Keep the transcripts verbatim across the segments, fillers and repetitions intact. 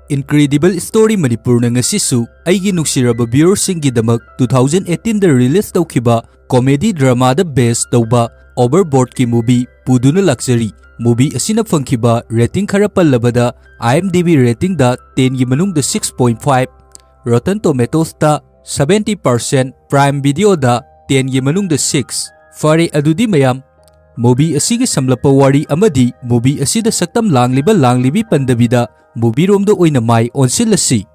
Incredible Story Manipurꯅ ꯉꯁꯤꯁꯨ ꯑꯩꯒꯤ ꯅꯨꯡꯁꯤꯔꯕ viewerꯁꯤꯡꯒꯤꯗꯃꯛ two thousand eighteenꯗ release ꯇꯧꯈꯤꯕ comedy dramaꯗ base ꯇꯧꯕ Overboardꯀꯤ movie ꯄꯨꯗꯨꯅ ꯂꯥꯛꯆꯔꯤ꯫ Movie ꯑꯁꯤꯅ ꯐꯪꯈꯤꯕ rating ꯈꯔ ꯄꯜꯂꯕꯗ, IMDb ratingꯗ tenꯒꯤ ꯃꯅꯨꯡꯗ six point five, Rotten Tomatoesꯇ seventy percent, Prime Videoꯗ tenꯒꯤ ꯃꯅꯨꯡꯗ six꯫ ꯐꯔꯦ, ꯑꯗꯨꯗꯤ ꯃꯌꯥꯝ, movie ꯑꯁꯤꯒꯤ ꯁꯝꯂꯞꯄ ꯋꯥꯔꯤ ꯑꯃꯗꯤ movie ꯑꯁꯤꯗ ꯁꯛꯇꯝ ꯂꯥꯡꯂꯤꯕ ꯂꯥꯡꯂꯤꯕꯤ ꯄꯟꯗꯕꯤꯗ movie ꯔꯣꯝꯗ ꯑꯣꯏꯅ ꯃꯥꯏ ꯑꯣꯟꯁꯤꯜꯂꯁꯤ꯫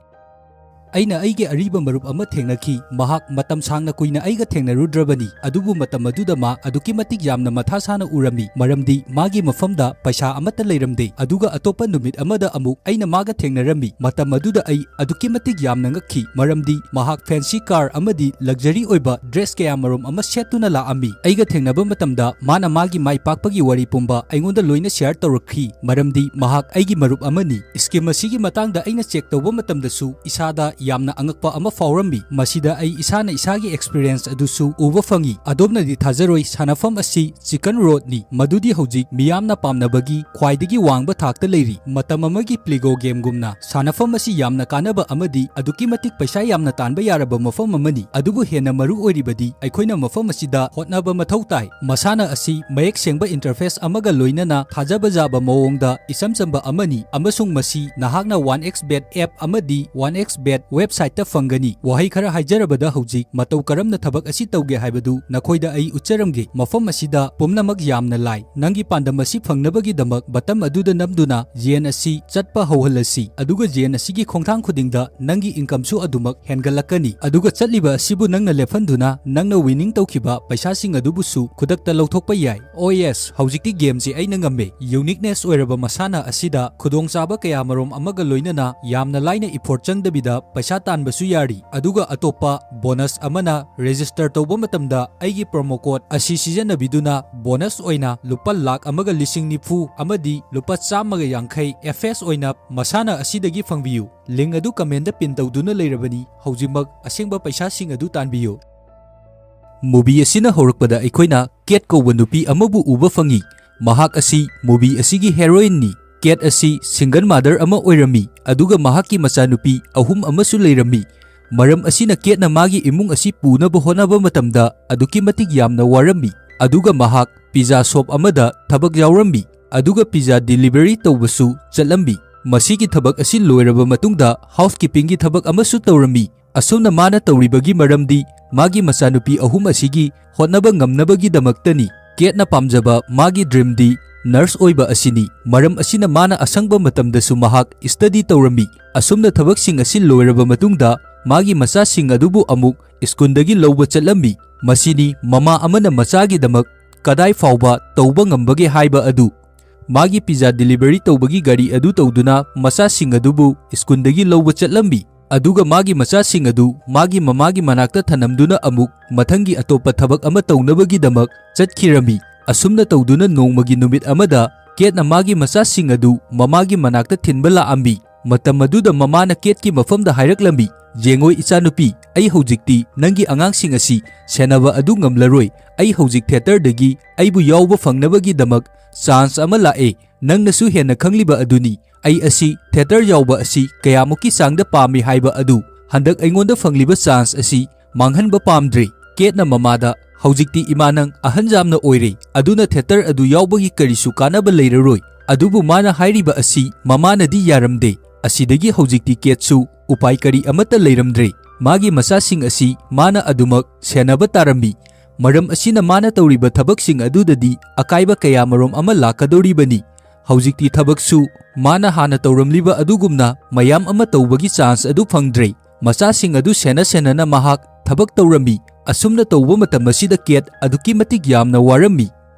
ꯑꯩꯅ ꯑꯩꯒꯤ ꯑꯔꯤꯕ ꯃꯔꯨꯞ ꯑꯃ ꯊꯦꯡꯅꯈꯤ꯫ ꯃꯍꯥꯛ ꯃꯇꯝ ꯁꯥꯡꯅ ꯀꯨꯏꯅ ꯑꯩꯒ ꯊꯦꯡꯅꯔꯨꯗ꯭ꯔꯕꯅꯤ, ꯑꯗꯨꯕꯨ ꯃꯇꯝ ꯑꯗꯨꯗ ꯃꯥ ꯑꯗꯨꯛꯀꯤ ꯃꯇꯤꯛ ꯌꯥꯝꯅ ꯃꯊꯥ ꯁꯥꯅ ꯎꯔꯝꯃꯤ, ꯃꯔꯝꯗꯤ ꯃꯥꯒꯤ ꯃꯐꯝꯗ ꯄꯩꯁꯥ ꯑꯃꯠꯇ ꯂꯩꯔꯝꯗꯦ꯫ ꯑꯗꯨꯒ ꯑꯇꯣꯞꯄ ꯅꯨꯃꯤꯠ ꯑꯃꯗ ꯑꯃꯨꯛ ꯑꯩꯅ ꯃꯥꯒ ꯊꯦꯡꯅꯔꯝꯃꯤ꯫ ꯃꯇꯝ ꯑꯗꯨꯗ ꯑꯩ ꯑꯗꯨꯛꯀꯤ ꯃꯇꯤꯛ ꯌꯥꯝꯅ ꯉꯛꯈꯤ, ꯃꯔꯝꯗꯤ ꯃꯍꯥꯛ fancy car ꯑꯃꯗꯤ luxury ꯑꯣꯏꯕ dress ꯀꯌꯥꯃꯔꯨꯝ ꯑꯃ ꯁꯦꯠꯇꯨꯅ ꯂꯥꯛꯑꯝꯃꯤ꯫ ꯑꯩꯒ ꯊꯦꯡꯅꯕ ꯃꯇꯝꯗ ꯃꯥꯅ ꯃꯥꯒꯤ ꯃꯥꯏ ꯄꯥꯛꯄꯒꯤ ꯋꯥꯔꯤ ꯄꯨꯝꯕ ꯑꯩꯉꯣꯟꯗ ꯂꯣꯏꯅ share ꯇꯧꯔꯛꯈꯤ, ꯃꯔꯝꯗꯤ ꯃꯍꯥꯛ ꯑꯩꯒꯤ ꯃꯔꯨꯞ ꯑꯃꯅꯤ꯫ Scheme ꯑꯁꯤꯒꯤ ꯃꯇꯥꯡꯗ ꯑꯩꯅ check ꯇꯧꯕ ꯃꯇꯝꯗꯁꯨ ꯏꯁꯥꯗ ꯌꯥꯝꯅ ꯑꯉꯛꯄ ꯑꯃ ꯐꯥꯎꯔꯝꯃꯤ꯫ ꯃꯁꯤꯗ ꯑꯩ ꯏꯁꯥꯅ ꯏꯁꯥꯒꯤ experience ꯑꯗꯨꯁꯨ ꯎꯕ ꯐꯪꯉꯤ꯫ ꯑꯗꯣꯝꯅꯗꯤ ꯊꯥꯖꯔꯣꯏ, ꯁꯥꯟꯅꯐꯝ ꯑꯁꯤ Chicken Roadꯅꯤ, ꯃꯗꯨꯗꯤ ꯍꯧꯖꯤꯛ ꯃꯤꯌꯥꯝꯅ ꯄꯥꯝꯅꯕꯒꯤ ꯈ꯭ꯋꯥꯏꯗꯒꯤ ꯋꯥꯡꯕ ꯊꯥꯛꯇ ꯂꯩꯔꯤ꯫ ꯃꯇꯝ ꯑꯃꯒꯤ Pligo gameꯒꯨꯝꯅ ꯁꯥꯟꯅꯐꯝ ꯑꯁꯤ ꯌꯥꯝꯅ ꯀꯥꯟꯅꯕ ꯑꯃꯗꯤ ꯑꯗꯨꯛꯀꯤ ꯃꯇꯤꯛ ꯄꯩꯁꯥ ꯌꯥꯝꯅ ꯇꯥꯟꯕ ꯌꯥꯔꯕ ꯃꯐꯝ ꯑꯃꯅꯤ꯫ ꯑꯗꯨꯕꯨ ꯍꯦꯟꯅ ꯃꯔꯨ ꯑꯣꯏꯔꯤꯕꯗꯤ ꯑꯩꯈꯣꯏꯅ ꯃꯐꯝ ꯑꯁꯤꯗ ꯍꯣꯠꯅꯕ ꯃꯊꯧ ꯇꯥꯏ꯫ ꯃꯁꯥꯟꯅ ꯑꯁꯤ ꯃꯌꯦꯛ ꯁꯦꯡꯕ interface ꯑꯃꯒ ꯂꯣꯏꯅꯅ ꯊꯥꯖꯕ ꯌꯥꯕ ꯃꯑꯣꯡꯗ ꯏꯆꯝ ꯆꯝꯕ ꯑꯃꯅꯤ, ꯑꯃꯁꯨꯡ ꯃꯁꯤ ꯅꯍꯥꯛꯅ one X Bet app ꯑꯃꯗꯤ one X Bet websiteꯇ ꯐꯪꯒꯅꯤ꯫ ꯋꯥꯍꯩ ꯈꯔ ꯍꯥꯏꯖꯔꯕꯗ, ꯍꯧꯖꯤꯛ ꯃꯇꯧ ꯀꯔꯝꯅ ꯊꯕꯛ ꯑꯁꯤ ꯇꯧꯒꯦ ꯍꯥꯏꯕꯗꯨ ꯅꯈꯣꯏꯗ ꯑꯩ ꯎꯠꯆꯔꯝꯒꯦ꯫ ꯃꯐꯝ ꯑꯁꯤꯗ ꯄꯨꯝꯅꯃꯛ ꯌꯥꯝꯅ ꯂꯥꯏ꯫ ꯅꯪꯒꯤ ꯄꯥꯟꯗꯝ ꯑꯁꯤ ꯐꯪꯅꯕꯒꯤꯗꯃꯛ button ꯑꯗꯨꯗ ꯅꯝꯗꯨꯅ ꯌꯦꯟ ꯑꯁꯤ ꯆꯠꯄ ꯍꯧꯍꯜꯂꯁꯤ, ꯑꯗꯨꯒ ꯌꯦꯟ ꯑꯁꯤꯒꯤ ꯈꯣꯡꯊꯥꯡ ꯈꯨꯗꯤꯡꯗ ꯅꯪꯒꯤ incomeꯁꯨ ꯑꯗꯨꯃꯛ ꯍꯦꯟꯒꯠꯂꯛꯀꯅꯤ꯫ ꯑꯗꯨꯒ ꯆꯠꯂꯤꯕ ꯑꯁꯤꯕꯨ ꯅꯪꯅ ꯂꯦꯞꯍꯟꯗꯨꯅ ꯅꯪꯅ winning ꯇꯧꯈꯤꯕ ꯄꯩꯁꯥꯁꯤꯡ ꯑꯗꯨꯕꯨꯁꯨ ꯈꯨꯗꯛꯇ ꯂꯧꯊꯣꯛꯄ ꯌꯥꯏ꯫ Oh yes, ꯍꯧꯖꯤꯛꯇꯤ gameꯁꯤ ꯑꯩꯅ ꯉꯝꯃꯦ꯫ Uniqueness ꯑꯣꯏꯔꯕ ꯃꯁꯥꯟꯅ ꯑꯁꯤꯗ ꯈꯨꯗꯣꯡꯆꯥꯕ ꯀꯌꯥꯃꯔꯨꯝ ꯑꯃꯒ ꯂꯣꯏꯅꯅ ꯌꯥꯝꯅ ꯂꯥꯏꯅ effort ꯆꯪꯗꯕꯤꯗ ꯄꯩꯁꯥ ꯇꯥꯟꯕꯁꯨ ꯌꯥꯔꯤ꯫ ꯑꯗꯨꯒ ꯑꯇꯣꯞꯄ bonus ꯑꯃꯅ, register ꯇꯧꯕ ꯃꯇꯝꯗ ꯑꯩꯒꯤ promo code ꯑꯁꯤ ꯁꯤꯖꯤꯟꯅꯕꯤꯗꯨꯅ bonus ꯑꯣꯏꯅ ꯂꯨꯄꯥ ꯂꯥꯈ ꯑꯃꯒ ꯂꯤꯁꯤꯡ ꯅꯤꯐꯨ ꯑꯃꯗꯤ ꯂꯨꯄꯥ ꯆꯥꯝꯃꯒ ꯌꯥꯡꯈꯩ cash ꯑꯣꯏꯅ ꯃꯁꯥꯟꯅ ꯑꯁꯤꯗꯒꯤ ꯐꯪꯕꯤꯌꯨ꯫ Link ꯑꯗꯨ commentꯗ pin ꯇꯧꯗꯨꯅ ꯂꯩꯔꯕꯅꯤ꯫ ꯍꯧꯖꯤꯛꯃꯛ ꯑꯁꯦꯡꯕ ꯄꯩꯁꯥꯁꯤꯡ ꯑꯗꯨ ꯇꯥꯟꯕꯤꯌꯨ꯫ Movie ꯑꯁꯤꯅ ꯍꯧꯔꯛꯄꯗ ꯑꯩꯈꯣꯏꯅ Kate ꯀꯧꯕ ꯅꯨꯄꯤ ꯑꯃꯕꯨ ꯎꯕ ꯐꯪꯉꯤ꯫ ꯃꯍꯥꯛ ꯑꯁꯤ movie ꯑꯁꯤꯒꯤ heroineꯅꯤ꯫ ꯀꯦꯠ ꯑꯁꯤ single mother ꯑꯃ ꯑꯣꯏꯔꯝꯃꯤ, ꯑꯗꯨꯒ ꯃꯍꯥꯛꯀꯤ ꯃꯆꯥꯅꯨꯄꯤ ꯑꯍꯨꯝ ꯑꯃꯁꯨ ꯂꯩꯔꯝꯃꯤ꯫ ꯃꯔꯝ ꯑꯁꯤꯅ ꯀꯦꯠꯅ ꯃꯥꯒꯤ ꯏꯃꯨꯡ ꯑꯁꯤ ꯄꯨꯅꯕ ꯍꯣꯠꯅꯕ ꯃꯇꯝꯗ ꯑꯗꯨꯛꯀꯤ ꯃꯇꯤꯛ ꯌꯥꯝꯅ ꯋꯥꯔꯝꯃꯤ꯫ ꯑꯗꯨꯒ ꯃꯍꯥꯛ pizza shop ꯑꯃꯗ ꯊꯕꯛ ꯌꯥꯎꯔꯝꯃꯤ, ꯑꯗꯨꯒ pizza delivery ꯇꯧꯕꯁꯨ ꯆꯠꯂꯝꯃꯤ꯫ ꯃꯁꯤꯒꯤ ꯊꯕꯛ ꯑꯁꯤ ꯂꯣꯏꯔꯕ ꯃꯇꯨꯡꯗ housekeepingꯒꯤ ꯊꯕꯛ ꯑꯃꯁꯨ ꯇꯧꯔꯝꯃꯤ꯫ ꯑꯁꯨꯝꯅ ꯃꯥꯅ ꯇꯧꯔꯤꯕꯒꯤ ꯃꯔꯝꯗꯤ ꯃꯥꯒꯤ ꯃꯆꯥꯅꯨꯄꯤ ꯑꯍꯨꯝ ꯑꯁꯤꯒꯤ ꯍꯣꯠꯅꯕ ꯉꯝꯅꯕꯒꯤꯗꯃꯛꯇꯅꯤ꯫ ꯀꯦꯠꯅ ꯄꯥꯝꯖꯕ ꯃꯥꯒꯤ dreamꯗꯤ nurse ꯑꯣꯏꯕ ꯑꯁꯤꯅꯤ꯫ ꯃꯔꯝ ꯑꯁꯤꯅ ꯃꯥꯅ ꯑꯁꯪꯕ ꯃꯇꯝꯗꯁꯨ ꯃꯍꯥꯛ study ꯇꯧꯔꯝꯃꯤ꯫ ꯑꯁꯨꯝꯅ ꯊꯕꯛꯁꯤꯡ ꯑꯁꯤ ꯂꯣꯏꯔꯕ ꯃꯇꯨꯡꯗ ꯃꯥꯒꯤ ꯃꯆꯥꯁꯤꯡ ꯑꯗꯨꯕꯨ ꯑꯃꯨꯛ ꯁ꯭ꯀꯨꯜꯗꯒꯤ ꯂꯧꯕ ꯆꯠꯂꯝꯃꯤ꯫ ꯃꯁꯤꯅꯤ ꯃꯃꯥ ꯑꯃꯅ ꯃꯆꯥꯒꯤꯗꯃꯛ ꯀꯗꯥꯏ ꯐꯥꯎꯕ ꯇꯧꯕ ꯉꯝꯕꯒꯦ ꯍꯥꯏꯕ ꯑꯗꯨ꯫ ꯃꯥꯒꯤ pizza delivery ꯇꯧꯕꯒꯤ ꯒꯥꯔꯤ ꯑꯗꯨ ꯇꯧꯗꯨꯅ ꯃꯆꯥꯁꯤꯡ ꯑꯗꯨꯕꯨ ꯁ꯭ꯀꯨꯜꯗꯒꯤ ꯂꯧꯕ ꯆꯠꯂꯝꯃꯤ꯫ ꯑꯗꯨꯒ ꯃꯥꯒꯤ ꯃꯆꯥꯁꯤꯡ ꯑꯗꯨ ꯃꯥꯒꯤ ꯃꯃꯥꯒꯤ ꯃꯅꯥꯛꯇ ꯊꯅꯝꯗꯨꯅ ꯑꯃꯨꯛ ꯃꯊꯪꯒꯤ ꯑꯇꯣꯞꯄ ꯊꯕꯛ ꯑꯃ ꯇꯧꯅꯕꯒꯤꯗꯃꯛ ꯆꯠꯈꯤꯔꯝꯃꯤ꯫ ꯑꯁꯨꯝꯅ ꯇꯧꯗꯨꯅ ꯅꯣꯡꯃꯒꯤ ꯅꯨꯃꯤꯠ ꯑꯃꯗ ꯀꯦꯠꯅ ꯃꯥꯒꯤ ꯃꯆꯥꯁꯤꯡ ꯑꯗꯨ ꯃꯃꯥꯒꯤ ꯃꯅꯥꯛꯇ ꯊꯤꯟꯕ ꯂꯥꯛꯑꯝꯃꯤ꯫ ꯃꯇꯝ ꯑꯗꯨꯗ ꯃꯃꯥꯅ ꯀꯦꯠꯀꯤ ꯃꯐꯝꯗ ꯍꯥꯏꯔꯛꯂꯝꯃꯤ, "ꯌꯦꯡꯉꯣ ꯏꯆꯥꯅꯨꯄꯤ, ꯑꯩ ꯍꯧꯖꯤꯛꯇꯤ ꯅꯪꯒꯤ ꯑꯉꯥꯡꯁꯤꯡ ꯑꯁꯤ ꯁꯦꯟꯅꯕ ꯑꯗꯨ ꯉꯝꯂꯔꯣꯏ꯫ ꯑꯩ ꯍꯧꯖꯤꯛ theatreꯗꯒꯤ ꯑꯩꯕꯨ ꯌꯥꯎꯕ ꯐꯪꯅꯕꯒꯤꯗꯃꯛ chance ꯑꯃ ꯂꯥꯛꯑꯦ꯫ ꯅꯪꯅꯁꯨ ꯍꯦꯟꯅ ꯈꯪꯂꯤꯕ ꯑꯗꯨꯅꯤ, ꯑꯩ ꯑꯁꯤ theatre ꯌꯥꯎꯕ ꯑꯁꯤ ꯀꯌꯥꯃꯨꯛꯀꯤ ꯆꯥꯡꯗ ꯄꯥꯝꯃꯤ ꯍꯥꯏꯕ ꯑꯗꯨ꯫ ꯍꯟꯗꯛ ꯑꯩꯉꯣꯟꯗ ꯐꯪꯂꯤꯕ chance ꯑꯁꯤ ꯃꯥꯡꯍꯟꯕ ꯄꯥꯝꯗ꯭ꯔꯦ꯫" ꯀꯦꯠꯅ ꯃꯃꯥꯗ, "ꯍꯧꯖꯤꯛꯇꯤ ꯏꯃꯥ ꯅꯪ ꯑꯍꯟ ꯌꯥꯝꯅ ꯑꯣꯏꯔꯦ, ꯑꯗꯨꯅ theatre ꯑꯗꯨ ꯌꯥꯎꯕꯒꯤ ꯀꯔꯤꯁꯨ ꯀꯥꯟꯅꯕ ꯂꯩꯔꯔꯣꯏ꯫ ꯑꯗꯨꯕꯨ ꯃꯥꯅ ꯍꯥꯏꯔꯤꯕ ꯑꯁꯤ ꯃꯃꯥꯅꯗꯤ ꯌꯥꯔꯝꯗꯦ꯫ ꯑꯁꯤꯗꯒꯤ ꯍꯧꯖꯤꯛꯇꯤ ꯀꯦꯠꯁꯨ ꯎꯄꯥꯏ ꯀꯔꯤ ꯑꯃꯠꯇ ꯂꯩꯔꯝꯗ꯭ꯔꯦ꯫ ꯃꯥꯒꯤ ꯃꯆꯥꯁꯤꯡ ꯑꯁꯤ ꯃꯥꯅ ꯑꯗꯨꯃꯛ ꯁꯦꯟꯅꯕ ꯇꯥꯔꯝꯃꯤ꯫ ꯃꯔꯝ ꯑꯁꯤꯅ ꯃꯥꯅ ꯇꯧꯔꯤꯕ ꯊꯕꯛꯁꯤꯡ ꯑꯗꯨꯗꯗꯤ ꯑꯀꯥꯏꯕ ꯀꯌꯥꯃꯔꯨꯝ ꯑꯃ ꯂꯥꯛꯀꯗꯧꯔꯤꯕꯅꯤ꯫ ꯍꯧꯖꯤꯛꯇꯤ ꯊꯕꯛꯁꯨ ꯃꯥꯅ ꯍꯥꯟꯅ ꯇꯧꯔꯝꯂꯤꯕ ꯑꯗꯨꯒꯨꯝꯅ ꯃꯌꯥꯝ ꯑꯃ ꯇꯧꯕꯒꯤ chance ꯑꯗꯨ ꯐꯪꯗ꯭ꯔꯦ꯫ ꯃꯆꯥꯁꯤꯡ ꯑꯗꯨ ꯁꯦꯟꯅ ꯁꯦꯟꯅꯅ ꯃꯍꯥꯛ ꯊꯕꯛ ꯇꯧꯔꯝꯃꯤ꯫ ꯑꯁꯨꯝꯅ ꯇꯧꯕ ꯃꯇꯝ ꯑꯁꯤꯗ ꯀꯦꯠ ꯑꯗꯨꯛꯀꯤ ꯃꯇꯤꯛ ꯌꯥꯝꯅ ꯋꯥꯔꯝꯃꯤ꯫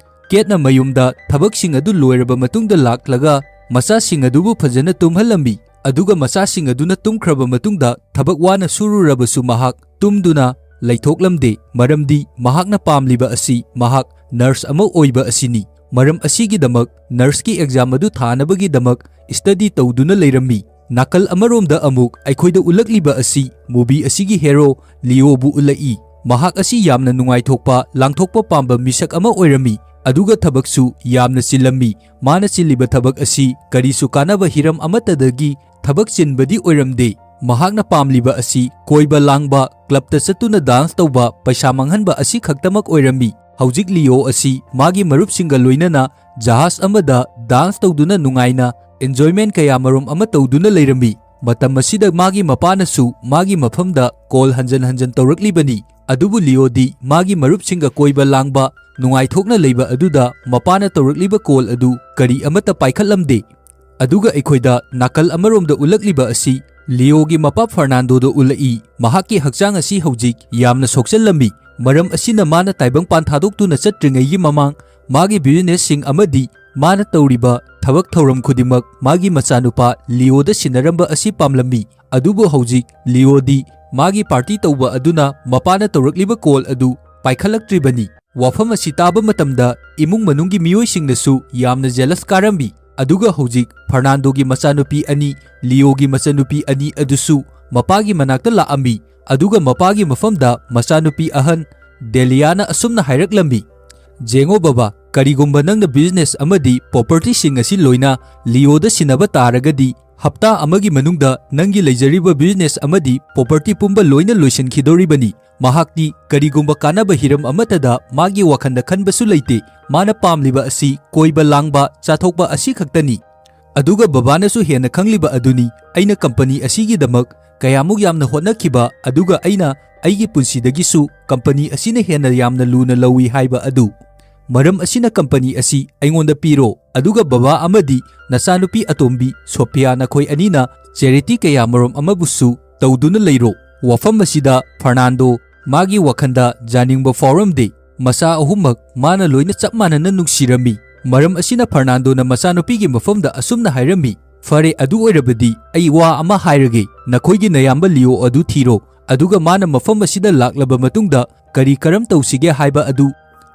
ꯀꯦꯠꯅ ꯃꯌꯨꯝꯗ ꯊꯕꯛꯁꯤꯡ ꯑꯗꯨ ꯂꯣꯏꯔꯕ ꯃꯇꯨꯡꯗ ꯂꯥꯛꯂꯒ ꯃꯆꯥꯁꯤꯡ ꯑꯗꯨꯕꯨ ꯐꯖꯅ ꯇꯨꯝꯍꯜꯂꯝꯃꯤ꯫ ꯑꯗꯨꯒ ꯃꯆꯥꯁꯤꯡ ꯑꯗꯨꯅ ꯇꯨꯝꯈ꯭ꯔꯕ ꯃꯇꯨꯡꯗ ꯊꯕꯛ ꯋꯥꯅ ꯁꯨꯔꯨꯔꯕꯁꯨ ꯃꯍꯥꯛ ꯇꯨꯝꯗꯨꯅ ꯂꯩꯊꯣꯛꯂꯝꯗꯦ, ꯃꯔꯝꯗꯤ ꯃꯍꯥꯛꯅ ꯄꯥꯝꯂꯤꯕ ꯑꯁꯤ ꯃꯍꯥꯛ nurse ꯑꯃ ꯑꯣꯏꯕ ꯑꯁꯤꯅꯤ꯫ ꯃꯔꯝ ꯑꯁꯤꯒꯤꯗꯃꯛ nurseꯀꯤ exam ꯑꯗꯨ ꯊꯥꯅꯕꯒꯤꯗꯃꯛ study ꯇꯧꯗꯨꯅ ꯂꯩꯔꯝꯃꯤ꯫ ꯅꯥꯀꯜ ꯑꯃꯔꯣꯝꯗ ꯑꯃꯨꯛ ꯑꯩꯈꯣꯏꯗ ꯎꯠꯂꯛꯂꯤꯕ ꯑꯁꯤ movie ꯑꯁꯤꯒꯤ hero ꯂꯤꯑꯣꯕꯨ ꯎꯠꯂꯛꯏ꯫ ꯃꯍꯥꯛ ꯑꯁꯤ ꯌꯥꯝꯅ ꯅꯨꯡꯉꯥꯏꯊꯣꯛꯄ, ꯂꯥꯡꯊꯣꯛꯄ ꯄꯥꯝꯕ ꯃꯤꯁꯛ ꯑꯃ ꯑꯣꯏꯔꯝꯃꯤ꯫ ꯑꯗꯨꯒ ꯊꯕꯛꯁꯨ ꯌꯥꯝꯅ ꯆꯤꯜꯂꯝꯃꯤ꯫ ꯃꯥꯅ ꯆꯤꯜꯂꯤꯕ ꯊꯕꯛ ꯑꯁꯤ ꯀꯔꯤꯁꯨ ꯀꯥꯟꯅꯕ ꯍꯤꯔꯝ ꯑꯃꯠꯇꯗꯒꯤ ꯊꯕꯛ ꯆꯤꯟꯕꯗꯤ ꯑꯣꯏꯔꯝꯗꯦ꯫ ꯃꯍꯥꯛꯅ ꯄꯥꯝꯂꯤꯕ ꯑꯁꯤ ꯀꯣꯏꯕ ꯂꯥꯡꯕ, ꯀ꯭ꯂꯕꯇ ꯆꯠꯇꯨꯅ ꯗꯥꯟꯁ ꯇꯧꯕ, ꯄꯩꯁꯥ ꯃꯥꯡꯍꯟꯕ ꯑꯁꯤ ꯈꯛꯇꯃꯛ ꯑꯣꯏꯔꯝꯃꯤ꯫ ꯍꯧꯖꯤꯛ ꯂꯤꯑꯣ ꯑꯁꯤ ꯃꯥꯒꯤ ꯃꯔꯨꯞꯁꯤꯡꯒ ꯂꯣꯏꯅꯅ ꯖꯍꯥꯖ ꯑꯃꯗ ꯗꯥꯟꯁ ꯇꯧꯗꯨꯅ ꯅꯨꯡꯉꯥꯏꯅ enjoyment ꯀꯌꯥ ꯃꯔꯨꯝ ꯑꯃ ꯇꯧꯗꯨꯅ ꯂꯩꯔꯝꯃꯤ꯫ ꯃꯇꯝ ꯑꯁꯤꯗ ꯃꯥꯒꯤ ꯃꯄꯥꯅꯁꯨ ꯃꯥꯒꯤ ꯃꯐꯝꯗ ꯀꯣꯜ ꯍꯟꯖꯟ ꯍꯟꯖꯟ ꯇꯧꯔꯛꯂꯤꯕꯅꯤ꯫ ꯑꯗꯨꯕꯨ ꯂꯤꯑꯣꯗꯤ ꯃꯥꯒꯤ ꯃꯔꯨꯞꯁꯤꯡꯒ ꯀꯣꯏꯕ ꯂꯥꯡꯕ, ꯅꯨꯡꯉꯥꯏꯊꯣꯛꯅ ꯂꯩꯕ ꯑꯗꯨꯗ ꯃꯄꯥꯅ ꯇꯧꯔꯛꯂꯤꯕ ꯀꯣꯜ ꯑꯗꯨ ꯀꯔꯤ ꯑꯃꯠꯇ ꯄꯥꯏꯈꯠꯂꯝꯗꯦ꯫ ꯑꯗꯨꯒ ꯑꯩꯈꯣꯏꯗ ꯅꯥꯀꯜ ꯑꯃꯔꯣꯝꯗ ꯎꯠꯂꯛꯂꯤꯕ ꯑꯁꯤ ꯂꯤꯑꯣꯒꯤ ꯃꯄꯥ ꯐꯔꯅꯥꯟꯗꯣꯗ ꯎꯠꯂꯛꯏ꯫ ꯃꯍꯥꯛꯀꯤ ꯍꯛꯆꯥꯡ ꯑꯁꯤ ꯍꯧꯖꯤꯛ ꯌꯥꯝꯅ ꯁꯣꯛꯆꯜꯂꯝꯃꯤ꯫ ꯃꯔꯝ ꯑꯁꯤꯅ ꯃꯥꯅ ꯇꯥꯏꯕꯪꯄꯥꯟ ꯊꯥꯗꯣꯛꯇꯨꯅ ꯆꯠꯇ꯭ꯔꯤꯉꯩꯒꯤ ꯃꯃꯥꯡ ꯃꯥꯒꯤ ꯕꯤꯖꯤꯅꯦꯁꯁꯤꯡ ꯑꯃꯗꯤ ꯃꯥꯅ ꯇꯧꯔꯤꯕ ꯊꯕꯛ ꯊꯧꯔꯝ ꯈꯨꯗꯤꯡꯃꯛ ꯃꯥꯒꯤ ꯃꯆꯥꯅꯨꯄꯥ ꯂꯤꯑꯣꯗ ꯁꯤꯟꯅꯔꯝꯕ ꯑꯁꯤ ꯄꯥꯝꯂꯝꯃꯤ꯫ ꯑꯗꯨꯕꯨ ꯍꯧꯖꯤꯛ ꯂꯤꯑꯣꯗꯤ ꯃꯥꯒꯤ ꯄꯥꯔꯇꯤ ꯇꯧꯕ ꯑꯗꯨꯅ ꯃꯄꯥꯅ ꯇꯧꯔꯛꯂꯤꯕ ꯀꯣꯜ ꯑꯗꯨ ꯄꯥꯏꯈꯠꯂꯛꯇ꯭ꯔꯤꯕꯅꯤ꯫ ꯋꯥꯐꯝ ꯑꯁꯤ ꯇꯥꯕ ꯃꯇꯝꯗ ꯏꯃꯨꯡ ꯃꯅꯨꯡꯒꯤ ꯃꯤꯑꯣꯏꯁꯤꯡꯅꯁꯨ ꯌꯥꯝꯅ ꯖꯦꯂꯁ ꯀꯥꯔꯝꯃꯤ꯫ ꯑꯗꯨꯒ ꯍꯧꯖꯤꯛ ꯐꯔꯅꯥꯟꯗꯣꯒꯤ ꯃꯆꯥꯅꯨꯄꯤ ꯑꯅꯤ, ꯂꯤꯑꯣꯒꯤ ꯃꯆꯟꯅꯨꯄꯤ ꯑꯅꯤ ꯑꯗꯨꯁꯨ ꯃꯄꯥꯒꯤ ꯃꯅꯥꯛꯇ ꯂꯥꯛꯑꯝꯃꯤ꯫ ꯑꯗꯨꯒ ꯃꯄꯥꯒꯤ ꯃꯐꯝꯗ ꯃꯆꯥꯅꯨꯄꯤ ꯑꯍꯟ ꯗꯦꯂꯤꯌꯥꯅ ꯑꯁꯨꯝꯅ ꯍꯥꯏꯔꯛꯂꯝꯃꯤ, "ꯖꯦꯡꯉꯣ ꯕꯕꯥ, ꯀꯔꯤꯒꯨꯝꯕ ꯅꯪꯅ ꯕꯤꯖꯤꯅꯦꯁ ꯑꯃꯗꯤ ꯄ꯭ꯔꯣꯄꯔꯇꯤꯁꯤꯡ ꯑꯁꯤ ꯂꯣꯏꯅ ꯂꯤꯑꯣꯗ ꯁꯤꯟꯅꯕ ꯇꯥꯔꯒꯗꯤ, ꯍꯞꯇꯥ ꯑꯃꯒꯤ ꯃꯅꯨꯡꯗ ꯅꯪꯒꯤ ꯂꯩꯖꯔꯤꯕ ꯕꯤꯖꯤꯅꯦꯁ ꯑꯃꯗꯤ ꯄ꯭ꯔꯣꯄꯔꯇꯤ ꯄꯨꯝꯕ ꯂꯣꯏꯅ ꯂꯣꯏꯁꯤꯟꯈꯤꯗꯧꯔꯤꯕꯅꯤ꯫ ꯃꯍꯥꯛꯇꯤ ꯀꯔꯤꯒꯨꯝꯕ ꯀꯥꯟꯅꯕ ꯍꯤꯔꯝ ꯑꯃꯠꯇꯗ ꯃꯥꯒꯤ ꯋꯥꯈꯜꯗ ꯈꯟꯕꯁꯨ ꯂꯩꯇꯦ꯫ ꯃꯥꯅ ꯄꯥꯝꯂꯤꯕ ꯑꯁꯤ ꯀꯣꯏꯕ ꯂꯥꯡꯕ, ꯆꯥꯊꯣꯛꯄ ꯑꯁꯤ ꯈꯛꯇꯅꯤ꯫ ꯑꯗꯨꯒ ꯕꯕꯥꯅꯁꯨ ꯍꯦꯟꯅ ꯈꯪꯂꯤꯕ ꯑꯗꯨꯅꯤ, ꯑꯩꯅ ꯀꯝꯄꯅꯤ ꯑꯁꯤꯒꯤꯗꯃꯛ ꯀꯌꯥꯃꯨꯛ ꯌꯥꯝꯅ ꯍꯣꯠꯅꯈꯤꯕ, ꯑꯗꯨꯒ ꯑꯩꯅ ꯑꯩꯒꯤ ꯄꯨꯟꯁꯤꯗꯒꯤꯁꯨ ꯀꯝꯄꯅꯤ ꯑꯁꯤꯅ ꯍꯦꯟꯅ ꯌꯥꯝꯅ ꯂꯨꯅ ꯂꯧꯏ ꯍꯥꯏꯕ ꯑꯗꯨ꯫ ꯃꯔꯝ ꯑꯁꯤꯅ ꯀꯝꯄꯅꯤ ꯑꯁꯤ ꯑꯩꯉꯣꯟꯗ ꯄꯤꯔꯣ, ꯑꯗꯨꯒ ꯕꯕꯥ ꯑꯃꯗꯤ ꯅꯆꯥꯅꯨꯄꯤ ꯑꯇꯣꯝꯕꯤ ꯁꯣꯐꯤꯌꯥ, ꯅꯈꯣꯏ ꯑꯅꯤꯅ ꯆꯦꯔꯤꯇꯤ ꯀꯌꯥ ꯃꯔꯨꯝ ꯑꯃꯕꯨꯁꯨ ꯇꯧꯗꯨꯅ ꯂꯩꯔꯣ꯫" ꯋꯥꯐꯝ ꯑꯁꯤꯗ ꯐꯔꯅꯥꯟꯗꯣ ꯃꯥꯒꯤ ꯋꯥꯈꯜꯗ ꯌꯥꯅꯤꯡꯕ ꯐꯥꯎꯔꯝꯗꯦ꯫ ꯃꯆꯥ ꯑꯍꯨꯝꯃꯛ ꯃꯥꯅ ꯂꯣꯏꯅ ꯆꯞ ꯃꯥꯟꯅꯅ ꯅꯨꯡꯁꯤꯔꯝꯃꯤ꯫ ꯃꯔꯝ ꯑꯁꯤꯅ ꯐꯔꯅꯥꯟꯗꯣꯅ ꯃꯆꯥꯅꯨꯄꯤꯒꯤ ꯃꯐꯝꯗ ꯑꯁꯨꯝꯅ ꯍꯥꯏꯔꯝꯃꯤ, "ꯐꯔꯦ, ꯑꯗꯨ ꯑꯣꯏꯔꯕꯗꯤ ꯑꯩ ꯋꯥ ꯑꯃ ꯍꯥꯏꯔꯒꯦ, ꯅꯈꯣꯏꯒꯤ ꯅꯌꯥꯝꯕ ꯂꯤꯑꯣ ꯑꯗꯨ ꯊꯤꯔꯣ, ꯑꯗꯨꯒ ꯃꯥꯅ ꯃꯐꯝ ꯑꯁꯤꯗ ꯂꯥꯛꯂꯕ ꯃꯇꯨꯡꯗ ꯀꯔꯤ ꯀꯔꯝ ꯇꯧꯁꯤꯒꯦ ꯍꯥꯏꯕ ꯑꯗꯨ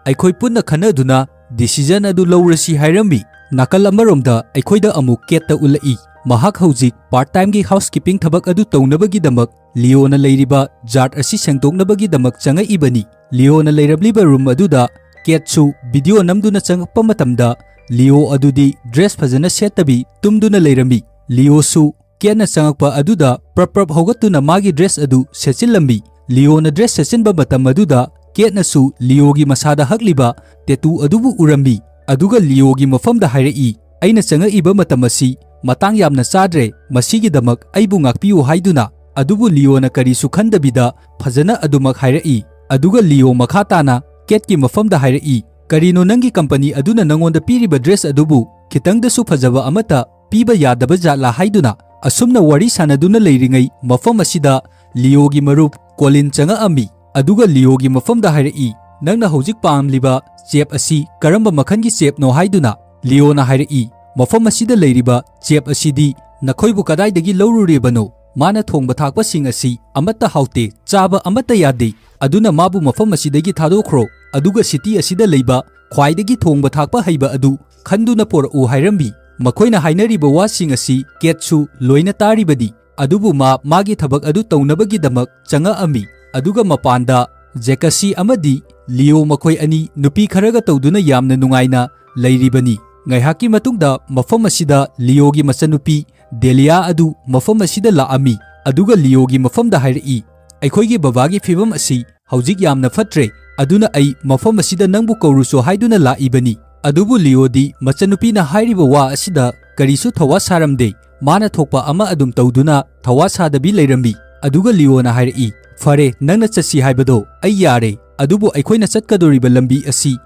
ꯑꯩꯈꯣꯏ ꯄꯨꯟꯅ ꯈꯟꯅꯗꯨꯅ ꯗꯤꯁꯤꯖꯟ ꯑꯗꯨ ꯂꯧꯔꯁꯤ" ꯍꯥꯏꯔꯝꯃꯤ꯫ ꯅꯥꯀꯜ ꯑꯃꯔꯣꯝꯗ ꯑꯩꯈꯣꯏꯗ ꯑꯃꯨꯛ ꯀꯦꯠꯇ ꯎꯠꯂꯛꯏ꯫ ꯃꯍꯥꯛ ꯍꯧꯖꯤꯛ ꯄꯥꯔꯠ ꯇꯥꯏꯝꯒꯤ ꯍꯥꯎꯁꯀꯤꯄꯤꯡ ꯊꯕꯛ ꯑꯗꯨ ꯇꯧꯅꯕꯒꯤꯗꯃꯛ ꯂꯤꯑꯣꯅ ꯂꯩꯔꯤꯕ ꯖꯥꯔꯠ ꯑꯁꯤ ꯁꯦꯡꯗꯣꯛꯅꯕꯒꯤꯗꯃꯛ ꯆꯪꯉꯛꯏꯕꯅꯤ꯫ ꯂꯤꯑꯣꯅ ꯂꯩꯔꯝꯂꯤꯕ ꯔꯨꯝ ꯑꯗꯨꯗ ꯀꯦꯠꯁꯨ ꯚꯤꯗꯤꯑꯣ ꯅꯝꯗꯨꯅ ꯆꯪꯉꯛꯄ ꯃꯇꯝꯗ ꯂꯤꯑꯣ ꯑꯗꯨꯗꯤ ꯗ꯭ꯔꯦꯁ ꯐꯖꯅ ꯁꯦꯠꯇꯕꯤ ꯇꯨꯝꯗꯨꯅ ꯂꯩꯔꯝꯃꯤ꯫ ꯂꯤꯑꯣꯁꯨ ꯀꯦꯠꯅ ꯆꯪꯉꯛꯄ ꯑꯗꯨꯗ ꯄ꯭ꯔꯞ ꯄ꯭ꯔꯞ ꯍꯧꯒꯠꯇꯨꯅ ꯃꯥꯒꯤ ꯗ꯭ꯔꯦꯁ ꯑꯗꯨ ꯁꯦꯠꯆꯤꯜꯂꯝꯃꯤ꯫ ꯂꯤꯑꯣꯅ ꯗ꯭ꯔꯦꯁ ꯁꯦꯠꯆꯤꯟꯕ ꯃꯇꯝ ꯑꯗꯨꯗ ꯀꯦꯠꯅꯁꯨ ꯂꯤꯑꯣꯒꯤ ꯃꯁꯥꯗ ꯍꯛꯂꯤꯕ ꯇꯦꯇꯨ ꯑꯗꯨꯕꯨ ꯎꯔꯝꯃꯤ꯫ ꯑꯗꯨꯒ ꯂꯤꯑꯣꯒꯤ ꯃꯐꯝꯗ ꯍꯥꯏꯔꯛꯏ, "ꯑꯩꯅ ꯆꯪꯉꯛꯏꯕ ꯃꯇꯝ ꯑꯁꯤ ꯃꯇꯥꯡ ꯌꯥꯝꯅ ꯆꯥꯗ꯭ꯔꯦ, ꯃꯁꯤꯒꯤꯗꯃꯛ ꯑꯩꯕꯨ ꯉꯥꯛꯄꯤꯌꯨ" ꯍꯥꯏꯗꯨꯅ꯫ ꯑꯗꯨꯕꯨ ꯂꯤꯑꯣꯅ ꯀꯔꯤꯁꯨ ꯈꯟꯗꯕꯤꯗ ꯐꯖꯅ ꯑꯗꯨꯃꯛ ꯍꯥꯏꯔꯛꯏ꯫ ꯑꯗꯨꯒ ꯂꯤꯑꯣ ꯃꯈꯥ ꯇꯥꯅ ꯀꯦꯠꯀꯤ ꯃꯐꯝꯗ ꯍꯥꯏꯔꯛꯏ, "ꯀꯔꯤꯅꯣ ꯅꯪꯒꯤ ꯀꯝꯄꯅꯤ ꯑꯗꯨꯅ ꯅꯪꯉꯣꯟꯗ ꯄꯤꯔꯤꯕ ꯗ꯭ꯔꯦꯁ ꯑꯗꯨꯕꯨ ꯈꯤꯇꯪꯗꯁꯨ ꯐꯖꯕ ꯑꯃꯠꯇ ꯄꯤꯕ ꯌꯥꯗꯕ ꯖꯥꯠꯂꯥ?" ꯍꯥꯏꯗꯨꯅ꯫ ꯑꯁꯨꯝꯅ ꯋꯥꯔꯤ ꯁꯥꯟꯅꯗꯨꯅ ꯂꯩꯔꯤꯉꯩ ꯃꯐꯝ ꯑꯁꯤꯗ ꯂꯤꯑꯣꯒꯤ ꯃꯔꯨꯞ ꯀꯣꯂꯤꯟ ꯆꯪꯉꯛꯑꯝꯃꯤ꯫ ꯑꯗꯨꯒ ꯂꯤꯑꯣꯒꯤ ꯃꯐꯝꯗ ꯍꯥꯏꯔꯛꯏ, "ꯅꯪꯅ ꯍꯧꯖꯤꯛ ꯄꯥꯝꯂꯤꯕ ꯆꯦꯞ ꯑꯁꯤ ꯀꯔꯝꯕ ꯃꯈꯜꯒꯤ ꯆꯦꯞꯅꯣ?" ꯍꯥꯏꯗꯨꯅ꯫ ꯂꯤꯑꯣꯅ ꯍꯥꯏꯔꯛꯏ, "ꯃꯐꯝ ꯑꯁꯤꯗ ꯂꯩꯔꯤꯕ ꯆꯦꯞ ꯑꯁꯤꯗꯤ ꯅꯈꯣꯏꯕꯨ ꯀꯗꯥꯏꯗꯒꯤ ꯂꯧꯔꯨꯔꯤꯕꯅꯣ? ꯃꯥꯅ ꯊꯣꯡꯕ ꯊꯥꯛꯄꯁꯤꯡ ꯑꯁꯤ ꯑꯃꯠꯇ ꯍꯥꯎꯇꯦ, ꯆꯥꯕ ꯑꯃꯠꯇ ꯌꯥꯗꯦ꯫ ꯑꯗꯨꯅ ꯃꯥꯕꯨ ꯃꯐꯝ ꯑꯁꯤꯗꯒꯤ ꯊꯥꯗꯣꯛꯈ꯭ꯔꯣ, ꯑꯗꯨꯒ ꯁꯤꯇꯤ ꯑꯁꯤꯗ ꯂꯩꯕ ꯈ꯭ꯋꯥꯏꯗꯒꯤ ꯊꯣꯡꯕ ꯊꯥꯛꯄ ꯍꯩꯕ ꯑꯗꯨ ꯈꯟꯗꯨꯅ ꯄꯣꯔꯛꯎ" ꯍꯥꯏꯔꯝꯃꯤ꯫ ꯃꯈꯣꯏꯅ ꯍꯥꯏꯅꯔꯤꯕ ꯋꯥꯁꯤꯡ ꯑꯁꯤ ꯀꯦꯠꯁꯨ ꯂꯣꯏꯅ ꯇꯥꯔꯤꯕꯅꯤ꯫ ꯑꯗꯨꯕꯨ ꯃꯥ ꯃꯥꯒꯤ ꯊꯕꯛ ꯑꯗꯨ ꯇꯧꯅꯕꯒꯤꯗꯃꯛ ꯆꯪꯉꯛꯑꯝꯃꯤ꯫ ꯑꯗꯨꯒ ꯃꯄꯥꯟꯗ ꯖꯦꯀꯁꯤ ꯑꯃꯗꯤ ꯂꯤꯑꯣ ꯃꯈꯣꯏ ꯑꯅꯤ ꯅꯨꯄꯤ ꯈꯔꯒ ꯇꯧꯗꯨꯅ ꯌꯥꯝꯅ ꯅꯨꯡꯉꯥꯏꯅ ꯂꯩꯔꯤꯕꯅꯤ꯫ ꯉꯥꯏꯍꯥꯛꯀꯤ ꯃꯇꯨꯡꯗ ꯃꯐꯝ ꯑꯁꯤꯗ ꯂꯤꯑꯣꯒꯤ ꯃꯆꯟꯅꯨꯄꯤ ꯗꯦꯂꯤꯌꯥ ꯑꯗꯨ ꯃꯐꯝ ꯑꯁꯤꯗ ꯂꯥꯛꯑꯝꯃꯤ꯫ ꯑꯗꯨꯒ ꯂꯤꯑꯣꯒꯤ ꯃꯐꯝꯗ ꯍꯥꯏꯔꯛꯏ, "ꯑꯩꯈꯣꯏꯒꯤ ꯕꯕꯥꯒꯤ ꯐꯤꯕꯝ ꯑꯁꯤ ꯍꯧꯖꯤꯛ ꯌꯥꯝꯅ ꯐꯠꯇ꯭ꯔꯦ, ꯑꯗꯨꯅ ꯑꯩ ꯃꯐꯝ ꯑꯁꯤꯗ ꯅꯪꯕꯨ ꯀꯧꯔꯨꯁꯣ ꯍꯥꯏꯗꯨꯅ ꯂꯥꯛꯏꯕꯅꯤ"꯫ ꯑꯗꯨꯕꯨ ꯂꯤꯑꯣꯗꯤ ꯃꯆꯟꯅꯨꯄꯤꯅ ꯍꯥꯏꯔꯤꯕ ꯋꯥ ꯑꯁꯤꯗ ꯀꯔꯤꯁꯨ ꯊꯋꯥ ꯁꯥꯔꯝꯗꯦ꯫ ꯃꯥꯅ ꯊꯣꯛꯄ ꯑꯃ ꯑꯗꯨꯝ ꯇꯧꯗꯨꯅ ꯊꯋꯥ ꯁꯥꯗꯕꯤ ꯂꯩꯔꯝꯃꯤ꯫ ꯑꯗꯨꯒ ꯂꯤꯑꯣꯅ ꯍꯥꯏꯔꯛꯏ, "ꯐꯔꯦ, ꯅꯪꯅ ꯆꯠꯁꯤ ꯍꯥꯏꯕꯗꯣ ꯑꯩ ꯌꯥꯔꯦ, ꯑꯗꯨꯕꯨ ꯑꯩꯈꯣꯏꯅ ꯆꯠꯀꯗꯧꯔꯤꯕ ꯂꯝꯕꯤ ꯑꯁꯤ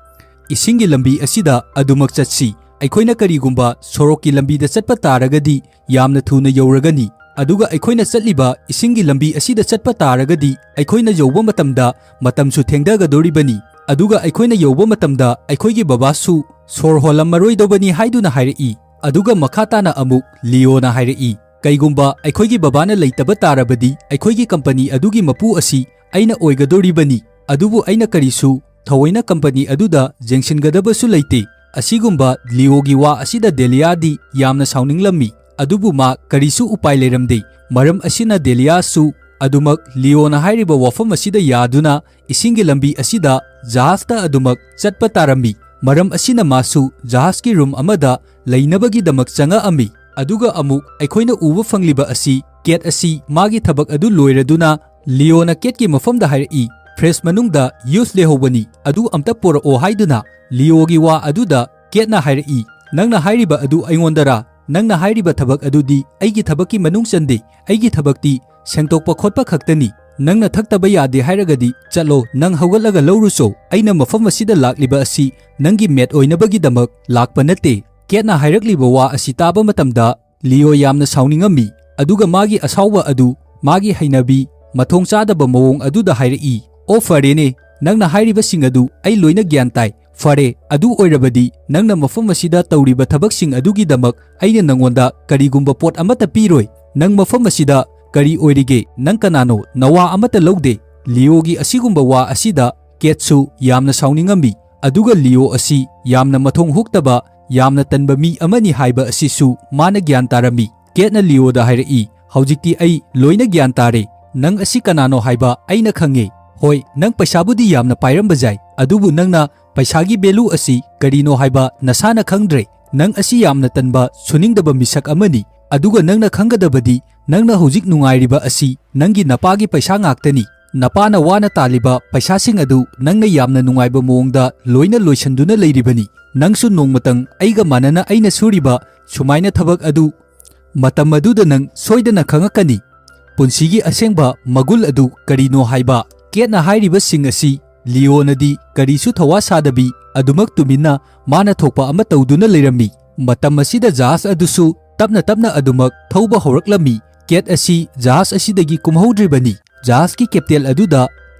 ꯏꯁꯤꯡꯒꯤ ꯂꯝꯕꯤ ꯑꯁꯤꯗ ꯑꯗꯨꯃꯛ ꯆꯠꯁꯤ꯫ ꯑꯩꯈꯣꯏꯅ ꯀꯔꯤꯒꯨꯝꯕ ꯁꯣꯔꯣꯛꯀꯤ ꯂꯝꯕꯤꯗ ꯆꯠꯄ ꯇꯥꯔꯒꯗꯤ ꯌꯥꯝꯅ ꯊꯨꯅ ꯌꯧꯔꯒꯅꯤ꯫ ꯑꯗꯨꯒ ꯑꯩꯈꯣꯏꯅ ꯆꯠꯂꯤꯕ ꯏꯁꯤꯡꯒꯤ ꯂꯝꯕꯤ ꯑꯁꯤꯗ ꯆꯠꯄ ꯇꯥꯔꯒꯗꯤ ꯑꯩꯈꯣꯏꯅ ꯌꯧꯕ ꯃꯇꯝꯗ ꯃꯇꯝꯁꯨ ꯊꯦꯡꯊꯒꯗꯧꯔꯤꯕꯅꯤ꯫ ꯑꯗꯨꯒ ꯑꯩꯈꯣꯏꯅ ꯌꯧꯕ ꯃꯇꯝꯗ ꯑꯩꯈꯣꯏꯒꯤ ꯕꯕꯥꯁꯨ ꯁꯣꯔ ꯍꯣꯜꯂꯝꯃꯔꯣꯏꯗꯧꯕꯅꯤ" ꯍꯥꯏꯗꯨꯅ ꯍꯥꯏꯔꯛꯏ꯫ ꯑꯗꯨꯒ ꯃꯈꯥ ꯇꯥꯅ ꯑꯃꯨꯛ ꯂꯤꯑꯣꯅ ꯍꯥꯏꯔꯛꯏ, "ꯀꯩꯒꯨꯝꯕ ꯑꯩꯈꯣꯏꯒꯤ ꯕꯕꯥꯅ ꯂꯩꯇꯕ ꯇꯥꯔꯕꯗꯤ ꯑꯩꯈꯣꯏꯒꯤ ꯀꯝꯄꯅꯤ ꯑꯗꯨꯒꯤ ꯃꯄꯨ ꯑꯁꯤ ꯑꯩꯅ ꯑꯣꯏꯒꯗꯧꯔꯤꯕꯅꯤ꯫ ꯑꯗꯨꯕꯨ ꯑꯩꯅ ꯀꯔꯤꯁꯨ ꯊꯑꯣꯏꯅ ꯀꯝꯄꯅꯤ ꯑꯗꯨꯗ ꯌꯦꯡꯁꯤꯟꯒꯗꯕꯁꯨ ꯂꯩꯇꯦ"꯫ ꯑꯁꯤꯒꯨꯝꯕ ꯂꯤꯑꯣꯒꯤ ꯋꯥ ꯑꯁꯤꯗ ꯗꯦꯂꯤꯌꯥꯗꯤ ꯌꯥꯝꯅ ꯁꯥꯎꯅꯤꯡꯂꯝꯃꯤ꯫ ꯑꯗꯨꯕꯨ ꯃꯥ ꯀꯔꯤꯁꯨ ꯎꯄꯥꯏ ꯂꯩꯔꯝꯗꯦ꯫ ꯃꯔꯝ ꯑꯁꯤꯅ ꯗꯦꯂꯤꯌꯥꯁꯨ ꯑꯗꯨꯃꯛ ꯂꯤꯑꯣꯅ ꯍꯥꯏꯔꯤꯕ ꯋꯥꯐꯝ ꯑꯁꯤꯗ ꯌꯥꯗꯨꯅ ꯏꯁꯤꯡꯒꯤ ꯂꯝꯕꯤ ꯑꯁꯤꯗ ꯖꯍꯥꯖꯇ ꯑꯗꯨꯃꯛ ꯆꯠꯄ ꯇꯥꯔꯝꯃꯤ꯫ ꯃꯔꯝ ꯑꯁꯤꯅ ꯃꯥꯁꯨ ꯖꯍꯥꯖꯀꯤ ꯔꯨꯝ ꯑꯃꯗ ꯂꯩꯅꯕꯒꯤꯗꯃꯛ ꯆꯪꯉꯛꯑꯝꯃꯤ꯫ ꯑꯗꯨꯒ ꯑꯃꯨꯛ ꯑꯩꯈꯣꯏꯅ ꯎꯕ ꯐꯪꯂꯤꯕ ꯑꯁꯤ ꯀꯦꯠ ꯑꯁꯤ ꯃꯥꯒꯤ ꯊꯕꯛ ꯑꯗꯨ ꯂꯣꯏꯔꯗꯨꯅ ꯂꯤꯑꯣꯅ ꯀꯦꯠꯀꯤ ꯃꯐꯝꯗ ꯍꯥꯏꯔꯛꯏ, "ꯐ꯭ꯔꯤꯖ ꯃꯅꯨꯡꯗ ꯌꯨꯁ ꯂꯩꯍꯧꯕꯅꯤ, ꯑꯗꯨ ꯑꯝꯇ ꯄꯣꯔꯛꯑꯣ" ꯍꯥꯏꯗꯨꯅ꯫ ꯂꯤꯑꯣꯒꯤ ꯋꯥ ꯑꯗꯨꯗ ꯀꯦꯠꯅ ꯍꯥꯏꯔꯛꯏ, "ꯅꯪꯅ ꯍꯥꯏꯔꯤꯕ ꯑꯗꯨ ꯑꯩꯉꯣꯟꯗꯔꯥ? ꯅꯪꯅ ꯍꯥꯏꯔꯤꯕ ꯊꯕꯛ ꯑꯗꯨꯗꯤ ꯑꯩꯒꯤ ꯊꯕꯛꯀꯤ ꯃꯅꯨꯡ ꯆꯟꯗꯦ꯫ ꯑꯩꯒꯤ ꯊꯕꯛꯇꯤ ꯁꯦꯡꯗꯣꯛꯄ ꯈꯣꯠꯄ ꯈꯛꯇꯅꯤ꯫ ꯅꯪꯅ ꯊꯛꯇꯕ ꯌꯥꯗꯦ ꯍꯥꯏꯔꯒꯗꯤ ꯆꯠꯂꯣ, ꯅꯪ ꯍꯧꯒꯠꯂꯒ ꯂꯧꯔꯨꯆꯣ꯫ ꯑꯩꯅ ꯃꯐꯝ ꯑꯁꯤꯗ ꯂꯥꯛꯂꯤꯕ ꯑꯁꯤ ꯅꯪꯒꯤ ꯃꯦꯠ ꯑꯣꯏꯅꯕꯒꯤꯗꯃꯛ ꯂꯥꯛꯄ ꯅꯠꯇꯦ"꯫ ꯀꯦꯠꯅ ꯍꯥꯏꯔꯛꯂꯤꯕ ꯋꯥ ꯑꯁꯤ ꯇꯥꯕ ꯃꯇꯝꯗ ꯂꯤꯑꯣ ꯌꯥꯝꯅ ꯁꯥꯎꯅꯤꯡꯉꯝꯃꯤ, ꯑꯗꯨꯒ ꯃꯥꯒꯤ ꯑꯁꯥꯎꯕ ꯑꯗꯨ ꯃꯥꯒꯤ ꯍꯩꯅꯕꯤ, ꯃꯊꯣꯡ ꯆꯥꯗꯕ ꯃꯑꯣꯡ ꯑꯗꯨꯗ ꯍꯥꯏꯔꯛꯏ, "ꯑꯣ ꯐꯔꯦꯅꯦ, ꯅꯪꯅ ꯍꯥꯏꯔꯤꯕꯁꯤꯡ ꯑꯗꯨ ꯑꯩ ꯂꯣꯏꯅ ꯒ꯭ꯌꯥꯟ ꯇꯥꯏ꯫ ꯐꯔꯦ, ꯑꯗꯨ ꯑꯣꯏꯔꯕꯗꯤ ꯅꯪꯅ ꯃꯐꯝ ꯑꯁꯤꯗ ꯇꯧꯔꯤꯕ ꯊꯕꯛꯁꯤꯡ ꯑꯗꯨꯒꯤꯗꯃꯛ ꯑꯩꯅ ꯅꯪꯉꯣꯟꯗ ꯀꯔꯤꯒꯨꯝꯕ ꯄꯣꯠ ꯑꯃꯠꯇ ꯄꯤꯔꯣꯏ꯫ ꯅꯪ ꯃꯐꯝ ꯑꯁꯤꯗ ꯀꯔꯤ ꯑꯣꯏꯔꯤꯒꯦ? ꯅꯪ ꯀꯅꯥꯅꯣ? ꯅꯋꯥ ꯑꯃꯠꯇ ꯂꯧꯗꯦ"꯫ ꯂꯤꯑꯣꯒꯤ ꯑꯁꯤꯒꯨꯝꯕ ꯋꯥ ꯑꯁꯤꯗ ꯀꯦꯠꯁꯨ ꯌꯥꯝꯅ ꯁꯥꯎꯅꯤꯡꯉꯝꯃꯤ꯫ ꯑꯗꯨꯒ ꯂꯤꯑꯣ ꯑꯁꯤ ꯌꯥꯝꯅ ꯃꯊꯣꯡ ꯍꯨꯛꯇꯕ, ꯌꯥꯝꯅ ꯇꯟꯕ ꯃꯤ ꯑꯃꯅꯤ ꯍꯥꯏꯕ ꯑꯁꯤꯁꯨ ꯃꯥꯅ ꯒ꯭ꯌꯥꯟ ꯇꯥꯔꯝꯃꯤ꯫ ꯀꯦꯠꯅ ꯂꯤꯑꯣꯗ ꯍꯥꯏꯔꯛꯏ, "ꯍꯧꯖꯤꯛꯇꯤ ꯑꯩ ꯂꯣꯏꯅ ꯒ꯭ꯌꯥꯟ ꯇꯥꯔꯦ꯫ ꯅꯪ ꯑꯁꯤ ꯀꯅꯥꯅꯣ ꯍꯥꯏꯕ ꯑꯩꯅ ꯈꯪꯉꯦ꯫ ꯍꯣꯏ, ꯅꯪ ꯄꯩꯁꯥꯕꯨꯗꯤ ꯌꯥꯝꯅ ꯄꯥꯏꯔꯝꯕ ꯌꯥꯏ, ꯑꯗꯨꯕꯨ ꯅꯪꯅ ꯄꯩꯁꯥꯒꯤ ꯚꯦꯂꯨ ꯑꯁꯤ ꯀꯔꯤꯅꯣ ꯍꯥꯏꯕ ꯅꯁꯥꯅ ꯈꯪꯗ꯭ꯔꯦ꯫ ꯅꯪ ꯑꯁꯤ ꯌꯥꯝꯅ ꯇꯟꯕ, ꯁꯨꯅꯤꯡꯗꯕ ꯃꯤꯁꯛ ꯑꯃꯅꯤ꯫ ꯑꯗꯨꯒ ꯅꯪꯅ ꯈꯪꯒꯗꯕꯗꯤ, ꯅꯪꯅ ꯍꯧꯖꯤꯛ ꯅꯨꯡꯉꯥꯏꯔꯤꯕ ꯑꯁꯤ ꯅꯪꯒꯤ ꯅꯄꯥꯒꯤ ꯄꯩꯁꯥ ꯉꯥꯛꯇꯅꯤ꯫ ꯅꯄꯥꯅ ꯋꯥꯅ ꯇꯥꯜꯂꯤꯕ ꯄꯩꯁꯥꯁꯤꯡ ꯑꯗꯨ ꯅꯪꯅ ꯌꯥꯝꯅ ꯅꯨꯡꯉꯥꯏꯕ ꯃꯑꯣꯡꯗ ꯂꯣꯏꯅ ꯂꯣꯏꯁꯤꯟꯗꯨꯅ ꯂꯩꯔꯤꯕꯅꯤ꯫ ꯅꯪꯁꯨ ꯅꯣꯡꯃꯇꯪ ꯑꯩꯒ ꯃꯥꯟꯅꯅ ꯑꯩꯅ ꯁꯨꯔꯤꯕ ꯁꯨꯃꯥꯏꯅ ꯊꯕꯛ ꯑꯗꯨ ꯃꯇꯝ ꯑꯗꯨꯗ ꯅꯪ ꯁꯣꯏꯗꯅ ꯈꯪꯉꯛꯀꯅꯤ꯫ ꯄꯨꯟꯁꯤꯒꯤ ꯑꯁꯦꯡꯕ ꯃꯒꯨꯟ ꯑꯗꯨ ꯀꯔꯤꯅꯣ ꯍꯥꯏꯕ"꯫ ꯀꯦꯠꯅ ꯍꯥꯏꯔꯤꯕꯁꯤꯡ ꯑꯁꯤ ꯂꯤꯑꯣꯅꯗꯤ ꯀꯔꯤꯁꯨ ꯊꯋꯥ ꯁꯥꯗꯕꯤ ꯑꯗꯨꯃꯛ ꯇꯨꯃꯤꯟꯅ ꯃꯥꯅ ꯊꯣꯛꯄ ꯑꯃ ꯇꯧꯗꯨꯅ ꯂꯩꯔꯝꯃꯤ꯫ ꯃꯇꯝ ꯑꯁꯤꯗ ꯖꯍꯥꯖ ꯑꯗꯨꯁꯨ ꯇꯞꯅ ꯇꯞꯅ ꯑꯗꯨꯃꯛ ꯊꯧꯕ ꯍꯧꯔꯛꯂꯝꯃꯤ꯫ ꯀꯦꯠ ꯑꯁꯤ ꯖꯍꯥꯖ ꯑꯁꯤꯗꯒꯤ ꯀꯨꯝꯍꯧꯗ꯭ꯔꯤꯕꯅꯤ꯫ ꯖꯍꯥꯖꯀꯤ ꯀꯦꯞꯇꯦꯟ ꯑꯗꯨꯗ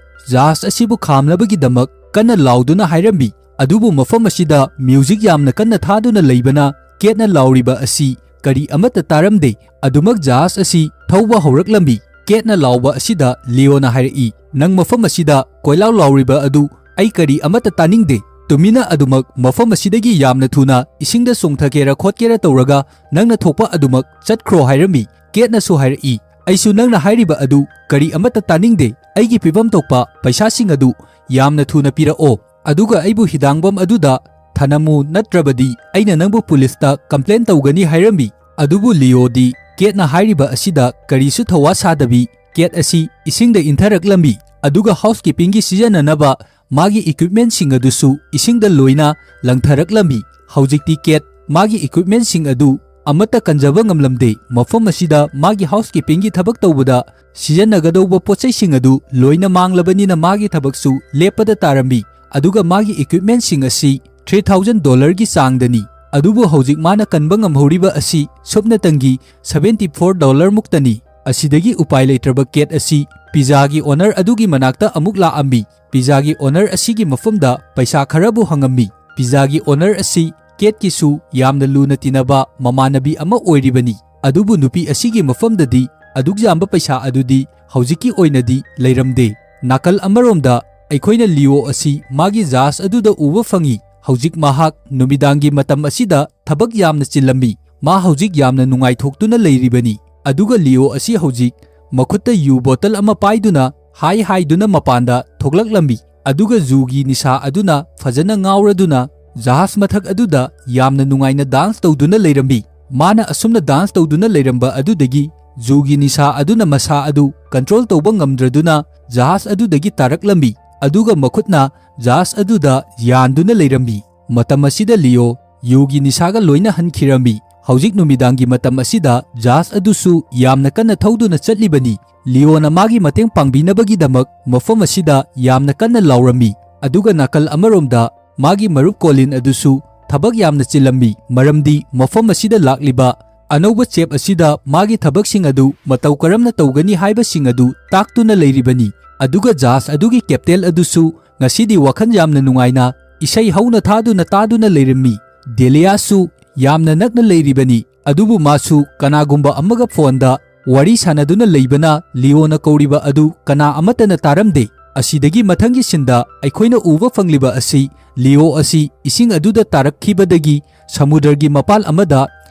ꯖꯍꯥꯖ ꯑꯁꯤꯕꯨ ꯈꯥꯝꯅꯕꯒꯤꯗꯃꯛ ꯀꯟꯅ ꯂꯥꯎꯗꯨꯅ ꯍꯥꯏꯔꯝꯃꯤ꯫ ꯑꯗꯨꯕꯨ ꯃꯐꯝ ꯑꯁꯤꯗ ꯃ꯭ꯌꯨꯖꯤꯛ ꯌꯥꯝꯅ ꯀꯟꯅ ꯊꯥꯗꯨꯅ ꯂꯩꯕꯅ ꯀꯦꯠꯅ ꯂꯥꯎꯔꯤꯕ ꯑꯁꯤ ꯀꯔꯤ ꯑꯃꯠꯇ ꯇꯥꯔꯝꯗꯦ꯫ ꯑꯗꯨꯃꯛ ꯖꯍꯥꯖ ꯑꯁꯤ ꯊꯧꯕ ꯍꯧꯔꯛꯂꯝꯃꯤ꯫ ꯀꯦꯠꯅ ꯂꯥꯎꯕ ꯑꯁꯤꯗ ꯂꯤꯑꯣꯅ ꯍꯥꯏꯔꯛꯏ, "ꯅꯪ ꯃꯐꯝ ꯑꯁꯤꯗ ꯀꯣꯏꯂꯥꯎ ꯂꯥꯎꯔꯤꯕ ꯑꯗꯨ ꯑꯩ ꯀꯔꯤ ꯑꯃꯠꯇ ꯇꯥꯅꯤꯡꯗꯦ꯫ ꯇꯨꯃꯤꯟꯅ ꯑꯗꯨꯃꯛ ꯃꯐꯝ ꯑꯁꯤꯗꯒꯤ ꯌꯥꯝꯅ ꯊꯨꯅ ꯏꯁꯤꯡꯗ ꯆꯣꯡꯊꯒꯦꯔꯥ ꯈꯣꯠꯀꯦꯔꯥ ꯇꯧꯔꯒ ꯅꯪꯅ ꯊꯣꯛꯄ ꯑꯗꯨꯃꯛ ꯆꯠꯈ꯭ꯔꯣ" ꯍꯥꯏꯔꯝꯃꯤ꯫ ꯀꯦꯠꯅꯁꯨ ꯍꯥꯏꯔꯛꯏ, "ꯑꯩꯁꯨ ꯅꯪꯅ ꯍꯥꯏꯔꯤꯕ ꯑꯗꯨ ꯀꯔꯤ ꯑꯃꯠꯇ ꯇꯥꯅꯤꯡꯗꯦ꯫ ꯑꯩꯒꯤ ꯄꯤꯐꯝ ꯊꯣꯛꯄ ꯄꯩꯁꯥꯁꯤꯡ ꯑꯗꯨ ꯌꯥꯝꯅ ꯊꯨꯅ ꯄꯤꯔꯛꯑꯣ, ꯑꯗꯨꯒ ꯑꯩꯕꯨ ꯍꯤꯗꯥꯡꯕꯝ ꯑꯗꯨꯗ ꯊꯅꯝꯃꯨ, ꯅꯠꯇ꯭ꯔꯕꯗꯤ ꯑꯩꯅ ꯅꯪꯕꯨ ꯄꯨꯂꯤꯁꯇ ꯀꯝꯄ꯭ꯂꯦꯟ ꯇꯧꯒꯅꯤ" ꯍꯥꯏꯔꯝꯃꯤ꯫ ꯑꯗꯨꯕꯨ ꯂꯤꯑꯣꯗꯤ ꯀꯦꯠꯅ ꯍꯥꯏꯔꯤꯕ ꯑꯁꯤꯗ ꯀꯔꯤꯁꯨ ꯊꯧꯋꯥ ꯁꯥꯗꯕꯤ, ꯀꯦꯠ ꯑꯁꯤ ꯏꯁꯤꯡꯗ ꯏꯟꯊꯔꯛꯂꯝꯃꯤ, ꯑꯗꯨꯒ ꯍꯥꯎꯁꯀꯤꯄꯤꯡꯒꯤ ꯁꯤꯖꯤꯟꯅꯅꯕ ꯃꯥꯒꯤ ꯏꯀ꯭ꯋꯤꯞꯃꯦꯟꯁꯤꯡ ꯑꯗꯨꯁꯨ ꯏꯁꯤꯡꯗ ꯂꯣꯏꯅ ꯂꯪꯊꯔꯛꯂꯝꯃꯤ꯫ ꯍꯧꯖꯤꯛꯇꯤ ꯀꯦꯠ ꯃꯥꯒꯤ ꯏꯀ꯭ꯋꯤꯞꯃꯦꯟꯁꯤꯡ ꯑꯗꯨ ꯑꯃꯠꯇ ꯀꯟꯖꯕ ꯉꯝꯂꯝꯗꯦ꯫ ꯃꯐꯝ ꯑꯁꯤꯗ ꯃꯥꯒꯤ ꯍꯥꯎꯁꯀꯤꯄꯤꯡꯒꯤ ꯊꯕꯛ ꯇꯧꯕꯗ ꯁꯤꯖꯤꯟꯅꯒꯗꯧꯕ ꯄꯣꯠꯆꯩꯁꯤꯡ ꯑꯗꯨ ꯂꯣꯏꯅ ꯃꯥꯡꯂꯕꯅꯤꯅ ꯃꯥꯒꯤ ꯊꯕꯛꯁꯨ ꯂꯦꯞꯄꯗ ꯇꯥꯔꯝꯃꯤ꯫ ꯑꯗꯨꯒ ꯃꯥꯒꯤ ꯏꯀ꯭ꯋꯤꯞꯃꯦꯟꯁꯤꯡ ꯑꯁꯤ three thousand dollarꯒꯤ ꯆꯥꯡꯗꯅꯤ꯫ ꯑꯗꯨꯕꯨ ꯍꯧꯖꯤꯛ ꯃꯥꯅ ꯀꯟꯕ ꯉꯝꯍꯧꯔꯤꯕ ꯑꯁꯤ ꯁꯨꯞꯅꯇꯪꯒꯤ seventy four dollar ꯃꯨꯛꯇꯅꯤ꯫ ꯑꯁꯤꯗꯒꯤ ꯎꯄꯥꯏ ꯂꯩꯇ꯭ꯔꯕ ꯀꯦꯠ ꯑꯁꯤ ꯄꯤꯖꯥꯒꯤ ꯑꯣꯅꯔ ꯑꯗꯨꯒꯤ ꯃꯅꯥꯛꯇ ꯑꯃꯨꯛ ꯂꯥꯛꯑꯝꯃꯤ꯫ ꯄꯤꯖꯥꯒꯤ ꯑꯣꯅꯔ ꯑꯁꯤꯒꯤ ꯃꯐꯝꯗ ꯄꯩꯁꯥ ꯈꯔꯕꯨ ꯍꯪꯉꯝꯃꯤ꯫ ꯄꯤꯖꯥꯒꯤ ꯑꯣꯅꯔ ꯑꯁꯤ ꯀꯦꯠꯀꯤꯁꯨ ꯌꯥꯝꯅ ꯂꯨꯅ ꯇꯤꯟꯅꯕ ꯃꯃꯥꯟꯅꯕꯤ ꯑꯃ ꯑꯣꯏꯔꯤꯕꯅꯤ꯫ ꯑꯗꯨꯕꯨ ꯅꯨꯄꯤ ꯑꯁꯤꯒꯤ ꯃꯐꯝꯗꯗꯤ ꯑꯗꯨꯛ ꯌꯥꯝꯕ ꯄꯩꯁꯥ ꯑꯗꯨꯗꯤ ꯍꯧꯖꯤꯛꯀꯤ ꯑꯣꯏꯅꯗꯤ ꯂꯩꯔꯝꯗꯦ꯫ ꯅꯥꯀꯜ ꯑꯃꯔꯣꯝꯗ ꯑꯩꯈꯣꯏꯅ ꯂꯤꯑꯣ ꯑꯁꯤ ꯃꯥꯒꯤ ꯖꯍꯥꯖ ꯑꯗꯨꯗ ꯎꯕ ꯐꯪꯏ꯫ ꯍꯧꯖꯤꯛ ꯃꯍꯥꯛ ꯅꯨꯃꯤꯗꯥꯡꯒꯤ ꯃꯇꯝ ꯑꯁꯤꯗ ꯊꯕꯛ ꯌꯥꯝꯅ ꯆꯤꯜꯂꯝꯃꯤ꯫ ꯃꯥ ꯍꯧꯖꯤꯛ ꯌꯥꯝꯅ ꯅꯨꯡꯉꯥꯏꯊꯣꯛꯇꯨꯅ ꯂꯩꯔꯤꯕꯅꯤ꯫ ꯑꯗꯨꯒ ꯂꯤꯑꯣ ꯑꯁꯤ ꯍꯧꯖꯤꯛ ꯃꯈꯨꯠꯇ ꯌꯨ ꯕꯣꯇꯜ ꯑꯃ ꯄꯥꯏꯗꯨꯅ ꯍꯥꯏ ꯍꯥꯏꯗꯨꯅ ꯃꯄꯥꯟꯗ ꯊꯣꯛꯂꯛꯂꯝꯃꯤ꯫ ꯑꯗꯨꯒ ꯖꯨꯒꯤ ꯅꯤꯁꯥ ꯑꯗꯨꯅ ꯐꯖꯅ ꯉꯥꯎꯔꯗꯨꯅ ꯖꯍꯥꯖ ꯃꯊꯛ ꯑꯗꯨꯗ ꯌꯥꯝꯅ ꯅꯨꯡꯉꯥꯏꯅ ꯗꯥꯟꯁ ꯇꯧꯗꯨꯅ ꯂꯩꯔꯝꯃꯤ꯫ ꯃꯥꯅ ꯑꯁꯨꯝꯅ ꯗꯥꯟꯁ ꯇꯧꯗꯨꯅ ꯂꯩꯔꯝꯕ ꯑꯗꯨꯗꯒꯤ ꯖꯨꯒꯤ ꯅꯤꯁꯥ ꯑꯗꯨꯅ ꯃꯁꯥ ꯑꯗꯨ ꯀꯟꯇ꯭ꯔꯣꯜ ꯇꯧꯕ ꯉꯝꯗ꯭ꯔꯗꯨꯅ ꯖꯍꯥꯖ ꯑꯗꯨꯗꯒꯤ ꯇꯥꯔꯛꯂꯝꯃꯤ꯫ ꯑꯗꯨꯒ ꯃꯈꯨꯠꯅ ꯖꯍꯥꯖ ꯑꯗꯨꯗ ꯌꯥꯟꯗꯨꯅ ꯂꯩꯔꯝꯃꯤ꯫ ꯃꯇꯝ ꯑꯁꯤꯗ ꯂꯤꯑꯣ ꯌꯨꯒꯤ ꯅꯤꯁꯥꯒ ꯂꯣꯏꯅ ꯍꯟꯈꯤꯔꯝꯃꯤ꯫ ꯍꯧꯖꯤꯛ ꯅꯨꯃꯤꯗꯥꯡꯒꯤ ꯃꯇꯝ ꯑꯁꯤꯗ ꯖꯍꯥꯖ ꯑꯗꯨꯁꯨ ꯌꯥꯝꯅ ꯀꯟꯅ ꯊꯧꯗꯨꯅ ꯆꯠꯂꯤꯕꯅꯤ꯫ ꯂꯤꯑꯣꯅ ꯃꯥꯒꯤ ꯃꯇꯦꯡ ꯄꯥꯡꯕꯤꯅꯕꯒꯤꯗꯃꯛ ꯃꯐꯝ ꯑꯁꯤꯗ ꯌꯥꯝꯅ ꯀꯟꯅ ꯂꯥꯎꯔꯝꯃꯤ꯫ ꯑꯗꯨꯒ ꯅꯥꯀꯜ ꯑꯃꯔꯣꯝꯗ ꯃꯥꯒꯤ ꯃꯔꯨꯞ ꯀꯣꯂꯤꯟ ꯑꯗꯨꯁꯨ ꯊꯕꯛ ꯌꯥꯝꯅ ꯆꯤꯜꯂꯝꯃꯤ, ꯃꯔꯝꯗꯤ ꯃꯐꯝ ꯑꯁꯤꯗ ꯂꯥꯛꯂꯤꯕ ꯑꯅꯧꯕ ꯆꯦꯞ ꯑꯁꯤꯗ ꯃꯥꯒꯤ ꯊꯕꯛꯁꯤꯡ ꯑꯗꯨ ꯃꯇꯧ ꯀꯔꯝꯅ ꯇꯧꯒꯅꯤ ꯍꯥꯏꯕꯁꯤꯡ ꯑꯗꯨ ꯇꯥꯛꯇꯨꯅ ꯂꯩꯔꯤꯕꯅꯤ꯫ ꯑꯗꯨꯒ ꯖꯍꯥꯖ ꯑꯗꯨꯒꯤ ꯀꯦꯞꯇꯦꯟ ꯑꯗꯨꯁꯨ ꯉꯁꯤꯗꯤ ꯋꯥꯈꯜ ꯌꯥꯝꯅ ꯅꯨꯡꯉꯥꯏꯅ ꯏꯁꯩ ꯍꯧꯅ ꯊꯥꯗꯨꯅ ꯇꯥꯗꯨꯅ ꯂꯩꯔꯝꯃꯤ꯫ ꯗꯦꯂꯤꯌꯥꯁꯨ ꯌꯥꯝꯅ ꯅꯛꯅ ꯂꯩꯔꯤꯕꯅꯤ, ꯑꯗꯨꯕꯨ ꯃꯥꯁꯨ ꯀꯅꯥꯒꯨꯝꯕ ꯑꯃꯒ ꯐꯣꯟꯗ ꯋꯥꯔꯤ ꯁꯥꯟꯅꯗꯨꯅ ꯂꯩꯕꯅ ꯂꯤꯑꯣꯅ ꯀꯧꯔꯤꯕ ꯑꯗꯨ ꯀꯅꯥ ꯑꯃꯠꯇꯅ ꯇꯥꯔꯝꯗꯦ꯫ ꯑꯁꯤꯗꯒꯤ ꯃꯊꯪꯒꯤ ꯁꯤꯟꯗ ꯑꯩꯈꯣꯏꯅ ꯎꯕ ꯐꯪꯂꯤꯕ ꯑꯁꯤ ꯂꯤꯑꯣ ꯑꯁꯤ ꯏꯁꯤꯡ ꯑꯗꯨꯗ ꯇꯥꯔꯛꯈꯤꯕꯗꯒꯤ ꯁꯃꯨꯗ꯭ꯔꯒꯤ ꯃꯄꯥꯜ ꯑꯃꯗ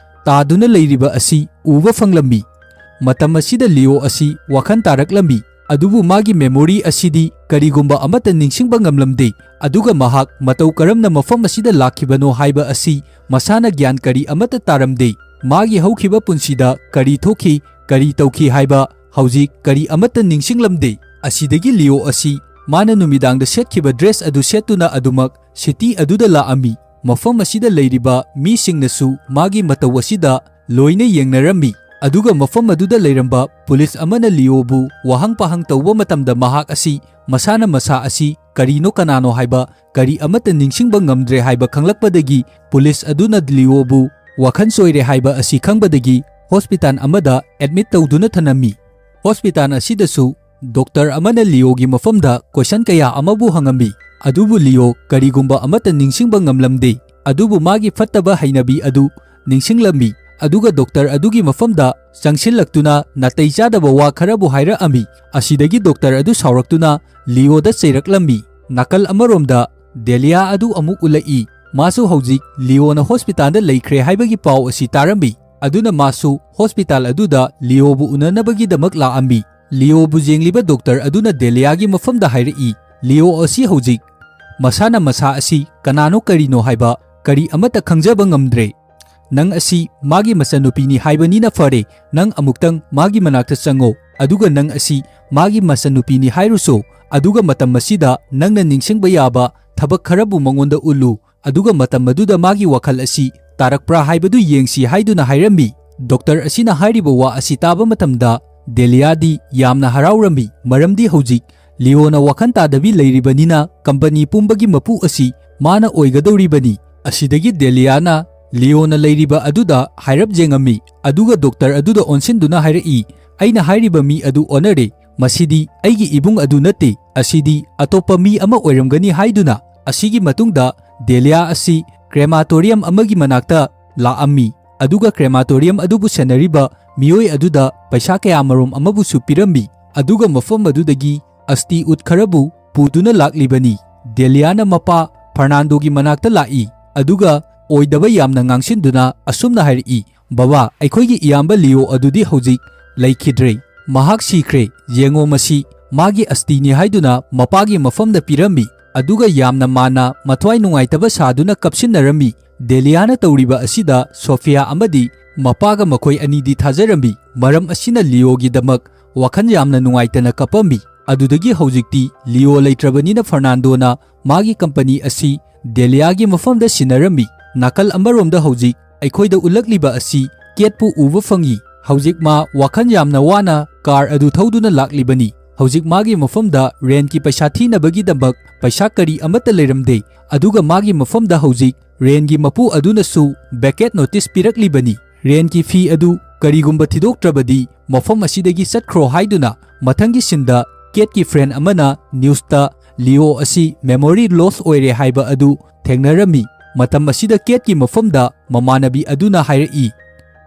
ꯇꯥꯗꯨꯅ ꯂꯩꯔꯤꯕ ꯑꯁꯤ ꯎꯕ ꯐꯪꯂꯝꯃꯤ꯫ ꯃꯇꯝ ꯑꯁꯤꯗ ꯂꯤꯑꯣ ꯑꯁꯤ ꯋꯥꯈꯜ ꯇꯥꯔꯛꯂꯝꯃꯤ꯫ ꯑꯗꯨꯕꯨ ꯃꯥꯒꯤ memory ꯑꯁꯤꯗꯤ ꯀꯔꯤꯒꯨꯝꯕ ꯑꯃꯠꯇ ꯅꯤꯡꯁꯤꯡꯕ ꯉꯝꯂꯝꯗꯦ꯫ ꯑꯗꯨꯒ ꯃꯍꯥꯛ ꯃꯇꯧ ꯀꯔꯝꯅ ꯃꯐꯝ ꯑꯁꯤꯗ ꯂꯥꯛꯈꯤꯕꯅꯣ ꯍꯥꯏꯕ ꯑꯁꯤ ꯃꯁꯥꯅ ꯒ꯭ꯌꯥꯟ ꯀꯔꯤ ꯑꯃꯠꯇ ꯇꯥꯔꯝꯗꯦ꯫ ꯃꯥꯒꯤ ꯍꯧꯈꯤꯕ ꯄꯨꯟꯁꯤꯗ ꯀꯔꯤ ꯊꯣꯛꯈꯤ, ꯀꯔꯤ ꯇꯧꯈꯤ ꯍꯥꯏꯕ ꯍꯧꯖꯤꯛ ꯀꯔꯤ ꯑꯃꯠꯇ ꯅꯤꯡꯁꯤꯡꯂꯝꯗꯦ꯫ ꯑꯁꯤꯗꯒꯤ ꯂꯤꯑꯣ ꯑꯁꯤ ꯃꯥꯅ ꯅꯨꯃꯤꯗꯥꯡꯗ ꯁꯦꯠꯈꯤꯕ dress ꯑꯗꯨ ꯁꯦꯠꯇꯨꯅ ꯑꯗꯨꯃꯛ city ꯑꯗꯨꯗ ꯂꯥꯛꯑꯝꯃꯤ꯫ ꯃꯐꯝ ꯑꯁꯤꯗ ꯂꯩꯔꯤꯕ ꯃꯤꯁꯤꯡꯅꯁꯨ ꯃꯥꯒꯤ ꯃꯇꯧ ꯑꯁꯤꯗ ꯂꯣꯏꯅ ꯌꯦꯡꯅꯔꯝꯃꯤ꯫ ꯑꯗꯨꯒ ꯃꯐꯝ ꯑꯗꯨꯗ ꯂꯩꯔꯝꯕ police ꯑꯃꯅ ꯂꯤꯑꯣꯕꯨ ꯋꯥꯍꯪ ꯄꯥꯍꯪ ꯇꯧꯕ ꯃꯇꯝꯗ ꯃꯍꯥꯛ ꯑꯁꯤ ꯃꯁꯥꯅ ꯃꯁꯥ ꯑꯁꯤ ꯀꯔꯤꯅꯣ ꯀꯅꯥꯅꯣ ꯍꯥꯏꯕ ꯀꯔꯤ ꯑꯃꯠꯇ ꯅꯤꯡꯁꯤꯡꯕ ꯉꯝꯗ꯭ꯔꯦ ꯍꯥꯏꯕ ꯈꯪꯂꯛꯄꯗꯒꯤ police ꯑꯗꯨꯅ ꯂꯤꯑꯣꯕꯨ ꯋꯥꯈꯜ ꯁꯣꯏꯔꯦ ꯍꯥꯏꯕ ꯑꯁꯤ ꯈꯪꯕꯗꯒꯤ hospital ꯑꯃꯗ admit ꯇꯧꯗꯨꯅ ꯊꯅꯝꯃꯤ꯫ Hospital ꯑꯁꯤꯗꯁꯨ doctor ꯑꯃꯅ ꯂꯤꯑꯣꯒꯤ ꯃꯐꯝꯗ question ꯀꯌꯥ ꯑꯃꯕꯨ ꯍꯪꯉꯝꯃꯤ꯫ ꯑꯗꯨꯕꯨ ꯂꯤꯑꯣ ꯀꯔꯤꯒꯨꯝꯕ ꯑꯃꯠꯇ ꯅꯤꯡꯁꯤꯡꯕ ꯉꯝꯂꯝꯗꯦ꯫ ꯑꯗꯨꯕꯨ ꯃꯥꯒꯤ ꯐꯠꯇꯕ ꯍꯩꯅꯕꯤ ꯑꯗꯨ ꯅꯤꯡꯁꯤꯡꯂꯝꯃꯤ꯫ ꯑꯗꯨꯒ doctor ꯑꯗꯨꯒꯤ ꯃꯐꯝꯗ ꯆꯪꯁꯤꯜꯂꯛꯇꯨꯅ ꯅꯥꯇꯩ ꯆꯥꯗꯕ ꯋꯥ ꯈꯔꯕꯨ ꯍꯥꯏꯔꯛꯑꯝꯃꯤ꯫ ꯑꯁꯤꯗꯒꯤ doctor ꯑꯗꯨ ꯁꯥꯎꯔꯛꯇꯨꯅ ꯂꯤꯑꯣꯗ ꯆꯩꯔꯛꯂꯝꯃꯤ꯫ ꯅꯥꯀꯜ ꯑꯃꯔꯣꯝꯗ ꯗꯦꯂꯤꯌꯥ ꯑꯗꯨ ꯑꯃꯨꯛ ꯎꯠꯂꯛꯏ꯫ ꯃꯥꯁꯨ ꯍꯧꯖꯤꯛ ꯂꯤꯑꯣꯅ hospitalꯗ ꯂꯩꯈ꯭ꯔꯦ ꯍꯥꯏꯕꯒꯤ ꯄꯥꯎ ꯑꯁꯤ ꯇꯥꯔꯝꯃꯤ꯫ ꯑꯗꯨꯅ ꯃꯥꯁꯨ hospital ꯑꯗꯨꯗ ꯂꯤꯑꯣꯕꯨ ꯎꯅꯅꯕꯒꯤꯗꯃꯛ ꯂꯥꯛꯑꯝꯃꯤ꯫ ꯂꯤꯑꯣꯕꯨ ꯌꯦꯡꯂꯤꯕ doctor ꯑꯗꯨꯅ ꯗꯦꯂꯤꯌꯥꯒꯤ ꯃꯐꯝꯗ ꯍꯥꯏꯔꯛꯏ, "ꯂꯤꯑꯣ ꯑꯁꯤ ꯍꯧꯖꯤꯛ ꯃꯁꯥꯅ ꯃꯁꯥ ꯑꯁꯤ ꯀꯅꯥꯅꯣ ꯀꯔꯤꯅꯣ ꯍꯥꯏꯕ ꯀꯔꯤ ꯑꯃꯠꯇ ꯈꯪꯖꯕ ꯉꯝꯗ꯭ꯔꯦ꯫ ꯅꯪ ꯑꯁꯤ ꯃꯥꯒꯤ ꯃꯆꯟꯅꯨꯄꯤꯅꯤ ꯍꯥꯏꯕꯅꯤꯅ ꯐꯔꯦ, ꯅꯪ ꯑꯃꯨꯛꯇꯪ ꯃꯥꯒꯤ ꯃꯅꯥꯛꯇ ꯆꯪꯉꯣ, ꯑꯗꯨꯒ ꯅꯪ ꯑꯁꯤ ꯃꯥꯒꯤ ꯃꯆꯟꯅꯨꯄꯤꯅꯤ ꯍꯥꯏꯔꯨꯁꯣ, ꯑꯗꯨꯒ ꯃꯇꯝ ꯑꯁꯤꯗ ꯅꯪꯅ ꯅꯤꯡꯁꯤꯡꯕ ꯌꯥꯕ ꯊꯕꯛ ꯈꯔꯕꯨ ꯃꯉꯣꯟꯗ ꯎꯠꯂꯨ, ꯑꯗꯨꯒ ꯃꯇꯝ ꯑꯗꯨꯗ ꯃꯥꯒꯤ ꯋꯥꯈꯜ ꯑꯁꯤ ꯇꯥꯔꯛꯄ꯭ꯔꯥ ꯍꯥꯏꯕꯗꯨ ꯌꯦꯡꯁꯤ" ꯍꯥꯏꯗꯨꯅ ꯍꯥꯏꯔꯝꯃꯤ꯫ Doctor ꯑꯁꯤꯅ ꯍꯥꯏꯔꯤꯕ ꯋꯥ ꯑꯁꯤ ꯇꯥꯕ ꯃꯇꯝꯗ ꯗꯦꯂꯤꯌꯥꯗꯤ ꯌꯥꯝꯅ ꯍꯔꯥꯎꯔꯝꯃꯤ, ꯃꯔꯝꯗꯤ ꯍꯧꯖꯤꯛ ꯂꯤꯑꯣꯅ ꯋꯥꯈꯜ ꯇꯥꯗꯕꯤ ꯂꯩꯔꯤꯕꯅꯤꯅ company ꯄꯨꯝꯕꯒꯤ ꯃꯄꯨ ꯑꯁꯤ ꯃꯥꯅ ꯑꯣꯏꯒꯗꯧꯔꯤꯕꯅꯤ꯫ ꯑꯁꯤꯗꯒꯤ ꯗꯦꯂꯤꯌꯥꯅ ꯂꯤꯑꯣꯅ ꯂꯩꯔꯤꯕ ꯑꯗꯨꯗ ꯍꯥꯏꯔꯞ ꯌꯦꯡꯉꯝꯃꯤ, ꯑꯗꯨꯒ doctor ꯑꯗꯨꯗ ꯑꯣꯟꯁꯤꯟꯗꯨꯅ ꯍꯥꯏꯔꯛꯏ, "ꯑꯩꯅ ꯍꯥꯏꯔꯤꯕ ꯃꯤ ꯑꯗꯨ ꯑꯣꯟꯅꯔꯦ, ꯃꯁꯤꯗꯤ ꯑꯩꯒꯤ ꯏꯕꯨꯡ ꯑꯗꯨ ꯅꯠꯇꯦ, ꯑꯁꯤꯗꯤ ꯑꯇꯣꯞꯄ ꯃꯤ ꯑꯃ ꯑꯣꯏꯔꯝꯒꯅꯤ" ꯍꯥꯏꯗꯨꯅ꯫ ꯑꯁꯤꯒꯤ ꯃꯇꯨꯡꯗ ꯗꯦꯂꯤꯌꯥ ꯑꯁꯤ crematorium ꯑꯃꯒꯤ ꯃꯅꯥꯛꯇ ꯂꯥꯛꯑꯝꯃꯤ, ꯑꯗꯨꯒ crematorium ꯑꯗꯨꯕꯨ ꯁꯦꯟꯅꯔꯤꯕ ꯃꯤꯑꯣꯏ ꯑꯗꯨꯗ ꯄꯩꯁꯥ ꯀꯌꯥꯃꯔꯨꯝ ꯑꯃꯕꯨꯁꯨ ꯄꯤꯔꯝꯃꯤ, ꯑꯗꯨꯒ ꯃꯐꯝ ꯑꯗꯨꯗꯒꯤ ꯑꯁꯇꯤ ꯎꯠ ꯈꯔꯕꯨ ꯄꯨꯗꯨꯅ ꯂꯥꯛꯂꯤꯕꯅꯤ꯫ ꯗꯦꯂꯤꯌꯥꯅ ꯃꯄꯥ ꯐꯔꯅꯥꯟꯗꯣꯒꯤ ꯃꯅꯥꯛꯇ ꯂꯥꯛꯏ, ꯑꯗꯨꯒ ꯑꯣꯏꯗꯕ ꯌꯥꯝꯅ ꯉꯥꯡꯁꯤꯟꯗꯨꯅ ꯑꯁꯨꯝꯅ ꯍꯥꯏꯔꯛꯏ, "ꯕꯕꯥ, ꯑꯩꯈꯣꯏꯒꯤ ꯏꯌꯥꯝꯕ ꯂꯤꯑꯣ ꯑꯗꯨꯗꯤ ꯍꯧꯖꯤꯛ ꯂꯩꯈꯤꯗ꯭ꯔꯦ꯫ "ꯃꯍꯥꯛ ꯁꯤꯈ꯭ꯔꯦ, ꯌꯦꯡꯉꯣ ꯃꯁꯤ, ꯃꯥꯒꯤ ꯑꯁꯇꯤꯅꯤ" ꯍꯥꯏꯗꯨꯅ ꯃꯄꯥꯒꯤ ꯃꯐꯝꯗ ꯄꯤꯔꯝꯃꯤ꯫ ꯑꯗꯨꯒ ꯌꯥꯝꯅ ꯃꯥꯟꯅ ꯃꯊ꯭ꯋꯥꯏ ꯅꯨꯡꯉꯥꯏꯇꯕ ꯁꯥꯗꯨꯅ ꯀꯞꯁꯤꯟꯅꯔꯝꯃꯤ꯫ ꯗꯦꯂꯤꯌꯥꯅ ꯇꯧꯔꯤꯕ ꯑꯁꯤꯗ ꯁꯣꯐꯤꯌꯥ ꯑꯃꯗꯤ ꯃꯄꯥꯒ ꯃꯈꯣꯏ ꯑꯅꯤꯗꯤ ꯊꯥꯖꯔꯝꯃꯤ꯫ ꯃꯔꯝ ꯑꯁꯤꯅ ꯂꯤꯑꯣꯒꯤꯗꯃꯛ ꯋꯥꯈꯜ ꯌꯥꯝꯅ ꯅꯨꯡꯉꯥꯏꯇꯅ ꯀꯞꯄꯝꯃꯤ꯫ ꯑꯗꯨꯗꯒꯤ ꯍꯧꯖꯤꯛꯇꯤ ꯂꯤꯑꯣ ꯂꯩꯇ꯭ꯔꯕꯅꯤꯅ ꯐꯔꯅꯥꯟꯗꯣꯅ ꯃꯥꯒꯤ ꯀꯝꯄꯅꯤ ꯑꯁꯤ ꯗꯦꯂꯤꯌꯥꯒꯤ ꯃꯐꯝꯗ ꯁꯤꯟꯅꯔꯝꯃꯤ꯫ ꯅꯥꯀꯜ ꯑꯃꯔꯣꯝꯗ ꯍꯧꯖꯤꯛ ꯑꯩꯈꯣꯏꯗ ꯎꯠꯂꯛꯂꯤꯕ ꯑꯁꯤ ꯀꯦꯠꯄꯨ ꯎꯕ ꯐꯪꯏ꯫ ꯍꯧꯖꯤꯛ ꯃꯥ ꯋꯥꯈꯜ ꯌꯥꯝꯅ ꯋꯥꯅ ꯀꯥꯔ ꯑꯗꯨ ꯊꯧꯗꯨꯅ ꯂꯥꯛꯂꯤꯕꯅꯤ꯫ ꯍꯧꯖꯤꯛ ꯃꯥꯒꯤ ꯃꯐꯝꯗ ꯔꯦꯟꯠꯀꯤ ꯄꯩꯁꯥ ꯊꯤꯅꯕꯒꯤꯗꯃꯛ ꯄꯩꯁꯥ ꯀꯔꯤ ꯑꯃꯠꯇ ꯂꯩꯔꯝꯗꯦ꯫ ꯑꯗꯨꯒ ꯃꯥꯒꯤ ꯃꯐꯝꯗ ꯍꯧꯖꯤꯛ ꯔꯦꯟꯠꯀꯤ ꯃꯄꯨ ꯑꯗꯨꯅꯁꯨ ꯕꯦꯀꯦꯠ ꯅꯣꯇꯤꯁ ꯄꯤꯔꯛꯂꯤꯕꯅꯤ꯫ ꯔꯦꯟꯠꯀꯤ ꯐꯤ ꯑꯗꯨ ꯀꯔꯤꯒꯨꯝꯕ ꯊꯤꯗꯣꯛꯇ꯭ꯔꯕꯗꯤ ꯃꯐꯝ ꯑꯁꯤꯗꯒꯤ ꯆꯠꯈ꯭ꯔꯣ ꯍꯥꯏꯗꯨꯅ꯫ ꯃꯊꯪꯒꯤ ꯁꯤꯟꯗ ꯀꯦꯠꯀꯤ ꯐ꯭ꯔꯦꯟ ꯑꯃꯅ ꯅ꯭ꯌꯨꯁꯇ ꯂꯤꯑꯣ ꯑꯁꯤ ꯃꯦꯃꯣꯔꯤ ꯂꯣꯁ ꯑꯣꯏꯔꯦ ꯍꯥꯏꯕ ꯑꯗꯨ ꯊꯦꯡꯅꯔꯝꯃꯤ꯫ ꯃꯇꯝ ꯑꯁꯤꯗ ꯀꯦꯠꯀꯤ ꯃꯐꯝꯗ ꯃꯃꯥꯟꯅꯕꯤ ꯑꯗꯨꯅ ꯍꯥꯏꯔꯛꯏ,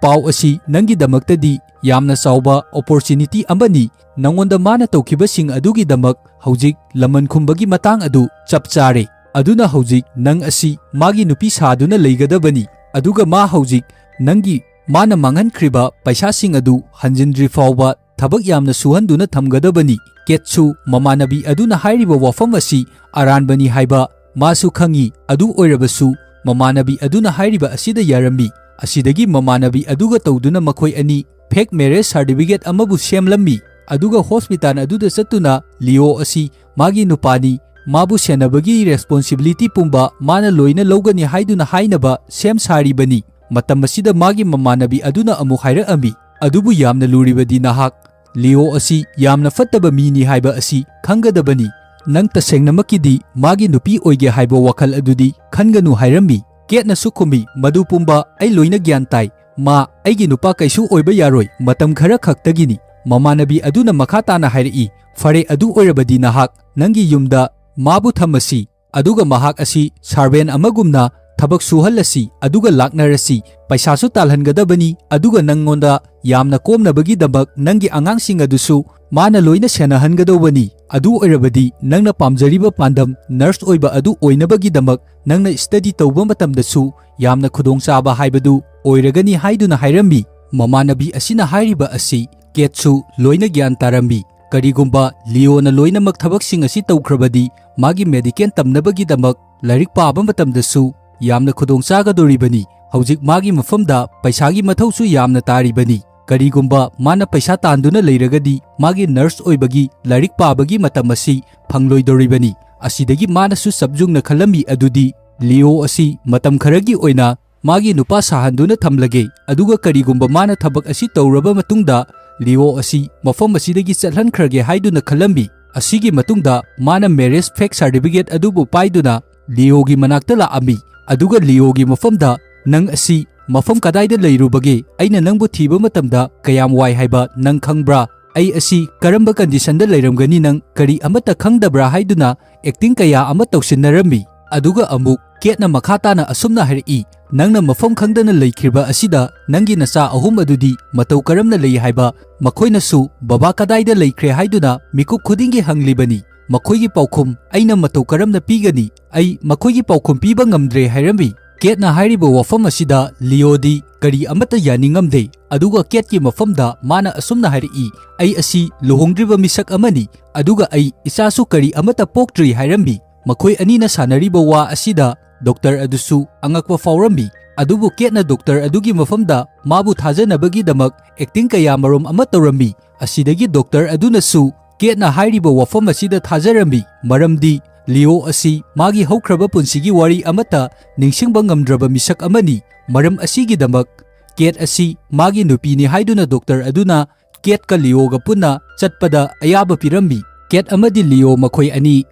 "ꯄꯥꯎ ꯑꯁꯤ ꯅꯪꯒꯤꯗꯃꯛꯇꯗꯤ ꯌꯥꯝꯅ ꯆꯥꯎꯕ ꯑꯣꯄꯣꯔꯆꯨꯅꯤꯇꯤ ꯑꯃꯅꯤ꯫ ꯅꯉꯣꯟꯗ ꯃꯥꯅ ꯇꯧꯈꯤꯕꯁꯤꯡ ꯑꯗꯨꯒꯤꯗꯃꯛ ꯍꯧꯖꯤꯛ ꯂꯃꯟ ꯈꯨꯝꯕꯒꯤ ꯃꯇꯥꯡ ꯑꯗꯨ ꯆꯞ ꯆꯥꯔꯦ꯫ ꯑꯗꯨꯅ ꯍꯧꯖꯤꯛ ꯅꯪ ꯑꯁꯤ ꯃꯥꯒꯤ ꯅꯨꯄꯤ ꯁꯥꯗꯨꯅ ꯂꯩꯒꯗꯕꯅꯤ꯫ ꯑꯗꯨꯒ ꯃꯥ ꯍꯧꯖꯤꯛ ꯅꯪꯒꯤ ꯃꯥꯅ ꯃꯥꯡꯍꯟꯈ꯭ꯔꯤꯕ ꯄꯩꯁꯥꯁꯤꯡ ꯑꯗꯨ ꯍꯟꯖꯤꯟꯗ꯭ꯔꯤ ꯐꯥꯎꯕ ꯊꯕꯛ ꯌꯥꯝꯅ ꯁꯨꯍꯟꯗꯨꯅ ꯊꯝꯒꯗꯕꯅꯤ꯫" ꯀꯦꯠꯁꯨ ꯃꯃꯥꯟꯅꯕꯤ ꯑꯗꯨꯅ ꯍꯥꯏꯔꯤꯕ ꯋꯥꯐꯝ ꯑꯁꯤ ꯑꯔꯥꯟꯕꯅꯤ ꯍꯥꯏꯕ ꯃꯥꯁꯨ ꯈꯪꯏ꯫ ꯑꯗꯨ ꯑꯣꯏꯔꯕꯁꯨ ꯃꯃꯥꯟꯅꯕꯤ ꯑꯗꯨꯅ ꯍꯥꯏꯔꯤꯕ ꯑꯁꯤꯗ ꯌꯥꯔꯝꯃꯤ꯫ ꯑꯁꯤꯗꯒꯤ ꯃꯃꯥꯟꯅꯕꯤ ꯑꯗꯨꯒ ꯇꯧꯗꯨꯅ ꯃꯈꯣꯏ ꯑꯅꯤ ꯐꯦꯛ ꯃꯦꯔꯦꯖ ꯁꯥꯔꯇꯤꯐꯤꯀꯦꯠ ꯑꯃꯕꯨ ꯁꯦꯝꯂꯝꯃꯤ꯫ ꯑꯗꯨꯒ ꯍꯣꯁꯄꯤꯇꯥꯜ ꯑꯗꯨꯗ ꯆꯠꯇꯨꯅ ꯂꯤꯑꯣ ꯑꯁꯤ ꯃꯥꯒꯤ ꯅꯨꯄꯥꯅꯤ, ꯃꯥꯕꯨ ꯁꯦꯟꯅꯕꯒꯤ ꯔꯦꯁꯄꯣꯟꯁꯤꯕꯤꯂꯤꯇꯤ ꯄꯨꯝꯕ ꯃꯥꯅ ꯂꯣꯏꯅ ꯂꯧꯒꯅꯤ ꯍꯥꯏꯗꯨꯅ ꯍꯥꯏꯅꯕ ꯁꯦꯝ ꯁꯥꯔꯤꯕꯅꯤ꯫ ꯃꯇꯝ ꯑꯁꯤꯗ ꯃꯥꯒꯤ ꯃꯃꯥꯟꯅꯕꯤ ꯑꯗꯨꯅ ꯑꯃꯨꯛ ꯍꯥꯏꯔꯛꯑꯝꯃꯤ, "ꯑꯗꯨꯕꯨ ꯌꯥꯝꯅ ꯂꯨꯔꯤꯕꯗꯤ ꯅꯍꯥꯛ ꯂꯤꯑꯣ ꯑꯁꯤ ꯌꯥꯝꯅ ꯐꯠꯇꯕ ꯃꯤꯅꯤ ꯍꯥꯏꯕ ꯑꯁꯤ ꯈꯪꯒꯗꯕꯅꯤ꯫ ꯅꯪ ꯇꯁꯦꯡꯅꯃꯛꯀꯤꯗꯤ ꯃꯥꯒꯤ ꯅꯨꯄꯤ ꯑꯣꯏꯒꯦ ꯍꯥꯏꯕ ꯋꯥꯈꯜ ꯑꯗꯨꯗꯤ ꯈꯟꯒꯅꯨ" ꯍꯥꯏꯔꯝꯃꯤ꯫ ꯀꯦꯠꯅꯁꯨ ꯈꯨꯝꯃꯤ, "ꯃꯗꯨ ꯄꯨꯝꯕ ꯑꯩ ꯂꯣꯏꯅ ꯒ꯭ꯌꯥꯟ ꯇꯥꯏ꯫ ꯃꯥ ꯑꯩꯒꯤ ꯅꯨꯄꯥ ꯀꯩꯁꯨ ꯑꯣꯏꯕ ꯌꯥꯔꯣꯏ, ꯃꯇꯝ ꯈꯔ ꯈꯛꯇꯒꯤꯅꯤ꯫" ꯃꯃꯥꯟꯅꯕꯤ ꯑꯗꯨꯅ ꯃꯈꯥ ꯇꯥꯅ ꯍꯥꯏꯔꯛꯏ, "ꯐꯔꯦ, ꯑꯗꯨ ꯑꯣꯏꯔꯕꯗꯤ ꯅꯍꯥꯛ ꯅꯪꯒꯤ ꯌꯨꯝꯗ ꯃꯥꯕꯨ ꯊꯝꯃꯁꯤ, ꯑꯗꯨꯒ ꯃꯍꯥꯛ ꯑꯁꯤ ꯁꯥꯔꯚꯦꯟ ꯑꯃꯒꯨꯝꯅ ꯊꯕꯛ ꯁꯨꯍꯜꯂꯁꯤ, ꯑꯗꯨꯒ ꯂꯥꯛꯅꯔꯁꯤ꯫ ꯄꯩꯁꯥꯁꯨ ꯇꯥꯜꯍꯟꯒꯗꯕꯅꯤ, ꯑꯗꯨꯒ ꯅꯪꯉꯣꯟꯗ ꯌꯥꯝꯅ ꯀꯣꯝꯅꯕꯒꯤꯗꯃꯛ ꯅꯪꯒꯤ ꯑꯉꯥꯡꯁꯤꯡ ꯑꯗꯨꯁꯨ ꯃꯥꯅ ꯂꯣꯏꯅ ꯁꯦꯟꯅꯍꯟꯒꯗꯧꯕꯅꯤ꯫ ꯑꯗꯨ ꯑꯣꯏꯔꯕꯗꯤ ꯅꯪꯅ ꯄꯥꯝꯖꯔꯤꯕ ꯄꯥꯟꯗꯝ ꯅꯔꯁ ꯑꯣꯏꯕ ꯑꯗꯨ ꯑꯣꯏꯅꯕꯒꯤꯗꯃꯛ ꯅꯪꯅ ꯁ꯭ꯇꯗꯤ ꯇꯧꯕ ꯃꯇꯝꯗꯁꯨ ꯌꯥꯝꯅ ꯈꯨꯗꯣꯡꯆꯥꯕ ꯍꯥꯏꯕꯗꯨ ꯑꯣꯏꯔꯒꯅꯤ" ꯍꯥꯏꯗꯨꯅ ꯍꯥꯏꯔꯝꯃꯤ꯫ ꯃꯃꯥꯟꯅꯕꯤ ꯑꯁꯤꯅ ꯍꯥꯏꯔꯤꯕ ꯑꯁꯤ ꯀꯦꯠꯁꯨ ꯂꯣꯏꯅ ꯒ꯭ꯌꯥꯟ ꯇꯥꯔꯝꯃꯤ꯫ ꯀꯔꯤꯒꯨꯝꯕ ꯂꯤꯑꯣꯅ ꯂꯣꯏꯅꯃꯛ ꯊꯕꯛꯁꯤꯡ ꯑꯁꯤ ꯇꯧꯈ꯭ꯔꯕꯗꯤ, ꯃꯥꯒꯤ ꯃꯦꯗꯤꯀꯦꯜ ꯇꯝꯅꯕꯒꯤꯗꯃꯛ ꯂꯥꯏꯔꯤꯛ ꯄꯥꯕ ꯃꯇꯝꯗꯁꯨ ꯌꯥꯝꯅ ꯈꯨꯗꯣꯡ ꯆꯥꯒꯗꯧꯔꯤꯕꯅꯤ꯫ ꯍꯧꯖꯤꯛ ꯃꯥꯒꯤ ꯃꯐꯝꯗ ꯄꯩꯁꯥꯒꯤ ꯃꯊꯧꯁꯨ ꯌꯥꯝꯅ ꯇꯥꯔꯤꯕꯅꯤ꯫ ꯀꯔꯤꯒꯨꯝꯕ ꯃꯥꯅ ꯄꯩꯁꯥ ꯇꯥꯟꯗꯨꯅ ꯂꯩꯔꯒꯗꯤ, ꯃꯥꯒꯤ ꯅꯔꯁ ꯑꯣꯏꯕꯒꯤ ꯂꯥꯏꯔꯤꯛ ꯄꯥꯕꯒꯤ ꯃꯇꯝ ꯑꯁꯤ ꯐꯪꯂꯣꯏꯗꯧꯔꯤꯕꯅꯤ꯫ ꯑꯁꯤꯗꯒꯤ ꯃꯥꯅꯁꯨ ꯆꯞ ꯌꯨꯡꯅ ꯈꯜꯂꯝꯃꯤ ꯑꯗꯨꯗꯤ, ꯂꯤꯑꯣ ꯑꯁꯤ ꯃꯇꯝ ꯈꯔꯒꯤ ꯑꯣꯏꯅ ꯃꯥꯒꯤ ꯅꯨꯄꯥ ꯁꯥꯍꯟꯗꯨꯅ ꯊꯝꯂꯒꯦ, ꯑꯗꯨꯒ ꯀꯔꯤꯒꯨꯝꯕ ꯃꯥꯅ ꯊꯕꯛ ꯑꯁꯤ ꯇꯧꯔꯕ ꯃꯇꯨꯡꯗ, ꯂꯤꯑꯣ ꯑꯁꯤ ꯃꯐꯝ ꯑꯁꯤꯗꯒꯤ ꯆꯠꯍꯟꯈ꯭ꯔꯒꯦ ꯍꯥꯏꯗꯨꯅ ꯈꯜꯂꯝꯃꯤ꯫ ꯑꯁꯤꯒꯤ ꯃꯇꯨꯡꯗ ꯃꯥꯅ ꯃꯦꯔꯦꯖ ꯐꯦꯛ ꯁꯥꯔꯇꯤꯐꯤꯀꯦꯠ ꯑꯗꯨꯕꯨ ꯄꯥꯏꯗꯨꯅ ꯂꯤꯑꯣꯒꯤ ꯃꯅꯥꯛꯇ ꯂꯥꯛꯑꯝꯃꯤ, ꯑꯗꯨꯒ ꯂꯤꯑꯣꯒꯤ ꯃꯐꯝꯗ, "ꯅꯪ ꯑꯁꯤ ꯃꯐꯝ ꯀꯗꯥꯏꯗ ꯂꯩꯔꯨꯕꯒꯦ? ꯑꯩꯅ ꯅꯪꯕꯨ ꯊꯤꯕ ꯃꯇꯝꯗ ꯀꯌꯥꯝ ꯋꯥꯏ ꯍꯥꯏꯕ ꯅꯪ ꯈꯪꯕ꯭ꯔꯥ? ꯑꯩ ꯑꯁꯤ ꯀꯔꯝꯕ ꯀꯟꯗꯤꯁꯟꯗ ꯂꯩꯔꯝꯒꯅꯤ ꯅꯪ ꯀꯔꯤ ꯑꯃꯠꯇ ꯈꯪꯗꯕ꯭ꯔꯥ?" ꯍꯥꯏꯗꯨꯅ ꯑꯦꯛꯇꯤꯡ ꯀꯌꯥ ꯑꯃ ꯇꯧꯁꯤꯟꯅꯔꯝꯃꯤ꯫ ꯑꯗꯨꯒ ꯑꯃꯨꯛ ꯀꯦꯠꯅ ꯃꯈꯥ ꯇꯥꯅ ꯑꯁꯨꯝꯅ ꯍꯥꯏꯔꯛꯏ, "ꯅꯪꯅ ꯃꯐꯝ ꯈꯪꯗꯅ ꯂꯩꯈ꯭ꯔꯤꯕ ꯑꯁꯤꯗ ꯅꯪꯒꯤ ꯅꯆꯥ ꯑꯍꯨꯝ ꯑꯗꯨꯗꯤ ꯃꯇꯧ ꯀꯔꯝꯅ ꯂꯩ ꯍꯥꯏꯕ? ꯃꯈꯣꯏꯅꯁꯨ ꯕꯕꯥ ꯀꯗꯥꯏꯗ ꯂꯩꯈ꯭ꯔꯦ ꯍꯥꯏꯗꯨꯅ ꯃꯤꯀꯨꯞ ꯈꯨꯗꯤꯡꯒꯤ ꯍꯪꯂꯤꯕꯅꯤ꯫ ꯃꯈꯣꯏꯒꯤ ꯄꯥꯎꯈꯨꯝ ꯑꯩꯅ ꯃꯇꯧ ꯀꯔꯝꯅ ꯄꯤꯒꯅꯤ? ꯑꯩ ꯃꯈꯣꯏꯒꯤ ꯄꯥꯎꯈꯨꯝ ꯄꯤꯕ ꯉꯝꯗ꯭ꯔꯦ" ꯍꯥꯏꯔꯝꯃꯤ꯫ ꯀꯦꯠꯅ ꯍꯥꯏꯔꯤꯕ ꯋꯥꯐꯝ ꯑꯁꯤꯗ ꯂꯤꯑꯣꯗꯤ ꯀꯔꯤ ꯑꯃꯠꯇ ꯌꯥꯅꯤꯡꯉꯝꯗꯦ꯫ ꯑꯗꯨꯒ ꯀꯦꯠꯀꯤ ꯃꯐꯝꯗ ꯃꯥꯅ ꯑꯁꯨꯝꯅ ꯍꯥꯏꯔꯛꯏ, "ꯑꯩ ꯑꯁꯤ ꯂꯨꯍꯣꯡꯗ꯭ꯔꯤꯕ ꯃꯤꯁꯛ ꯑꯃꯅꯤ, ꯑꯗꯨꯒ ꯑꯩ ꯏꯆꯥꯁꯨ ꯀꯔꯤ ꯑꯃꯠꯇ ꯄꯣꯛꯇ꯭ꯔꯤ" ꯍꯥꯏꯔꯝꯃꯤ꯫ ꯃꯈꯣꯏ ꯑꯅꯤꯅ ꯁꯥꯟꯅꯔꯤꯕ ꯋꯥ ꯑꯁꯤꯗ ꯗꯣꯛꯇꯔ ꯑꯗꯨꯁꯨ ꯑꯉꯛꯄ ꯐꯥꯎꯔꯝꯃꯤ꯫ ꯑꯗꯨꯕꯨ ꯀꯦꯠꯅ ꯗꯣꯛꯇꯔ ꯑꯗꯨꯒꯤ ꯃꯐꯝꯗ ꯃꯥꯕꯨ ꯊꯥꯖꯅꯕꯒꯤꯗꯃꯛ ꯑꯦꯛꯇꯤꯡ ꯀꯌꯥ ꯃꯔꯨꯝ ꯑꯃ ꯇꯧꯔꯝꯃꯤ꯫ ꯑꯁꯤꯗꯒꯤ ꯗꯣꯛꯇꯔ ꯑꯗꯨꯅꯁꯨ ꯀꯦꯠꯅ ꯍꯥꯏꯔꯤꯕ ꯋꯥꯐꯝ ꯑꯁꯤꯗ ꯊꯥꯖꯔꯝꯃꯤ, ꯃꯔꯝꯗꯤ ꯂꯤꯑꯣ ꯑꯁꯤ ꯃꯥꯒꯤ ꯍꯧꯈ꯭ꯔꯕ ꯄꯨꯟꯁꯤꯒꯤ ꯋꯥꯔꯤ ꯑꯃꯠꯇ ꯅꯤꯡꯁꯤꯡꯕ ꯉꯝꯗ꯭ꯔꯕ ꯃꯤꯁꯛ ꯑꯃꯅꯤ꯫ ꯃꯔꯝ ꯑꯁꯤꯒꯤꯗꯃꯛ ꯀꯦꯠ ꯑꯁꯤ ꯃꯥꯒꯤ ꯅꯨꯄꯤꯅꯤ ꯍꯥꯏꯗꯨꯅ ꯗꯣꯛꯇꯔ ꯑꯗꯨꯅ ꯀꯦꯠꯀ ꯂꯤꯑꯣꯒ ꯄꯨꯟꯅ ꯆꯠꯄꯗ ꯑꯌꯥꯕ ꯄꯤꯔꯝꯃꯤ꯫ ꯀꯦꯠ ꯑꯃꯗꯤ ꯂꯤꯑꯣ ꯃꯈꯣꯏ ꯑꯅꯤ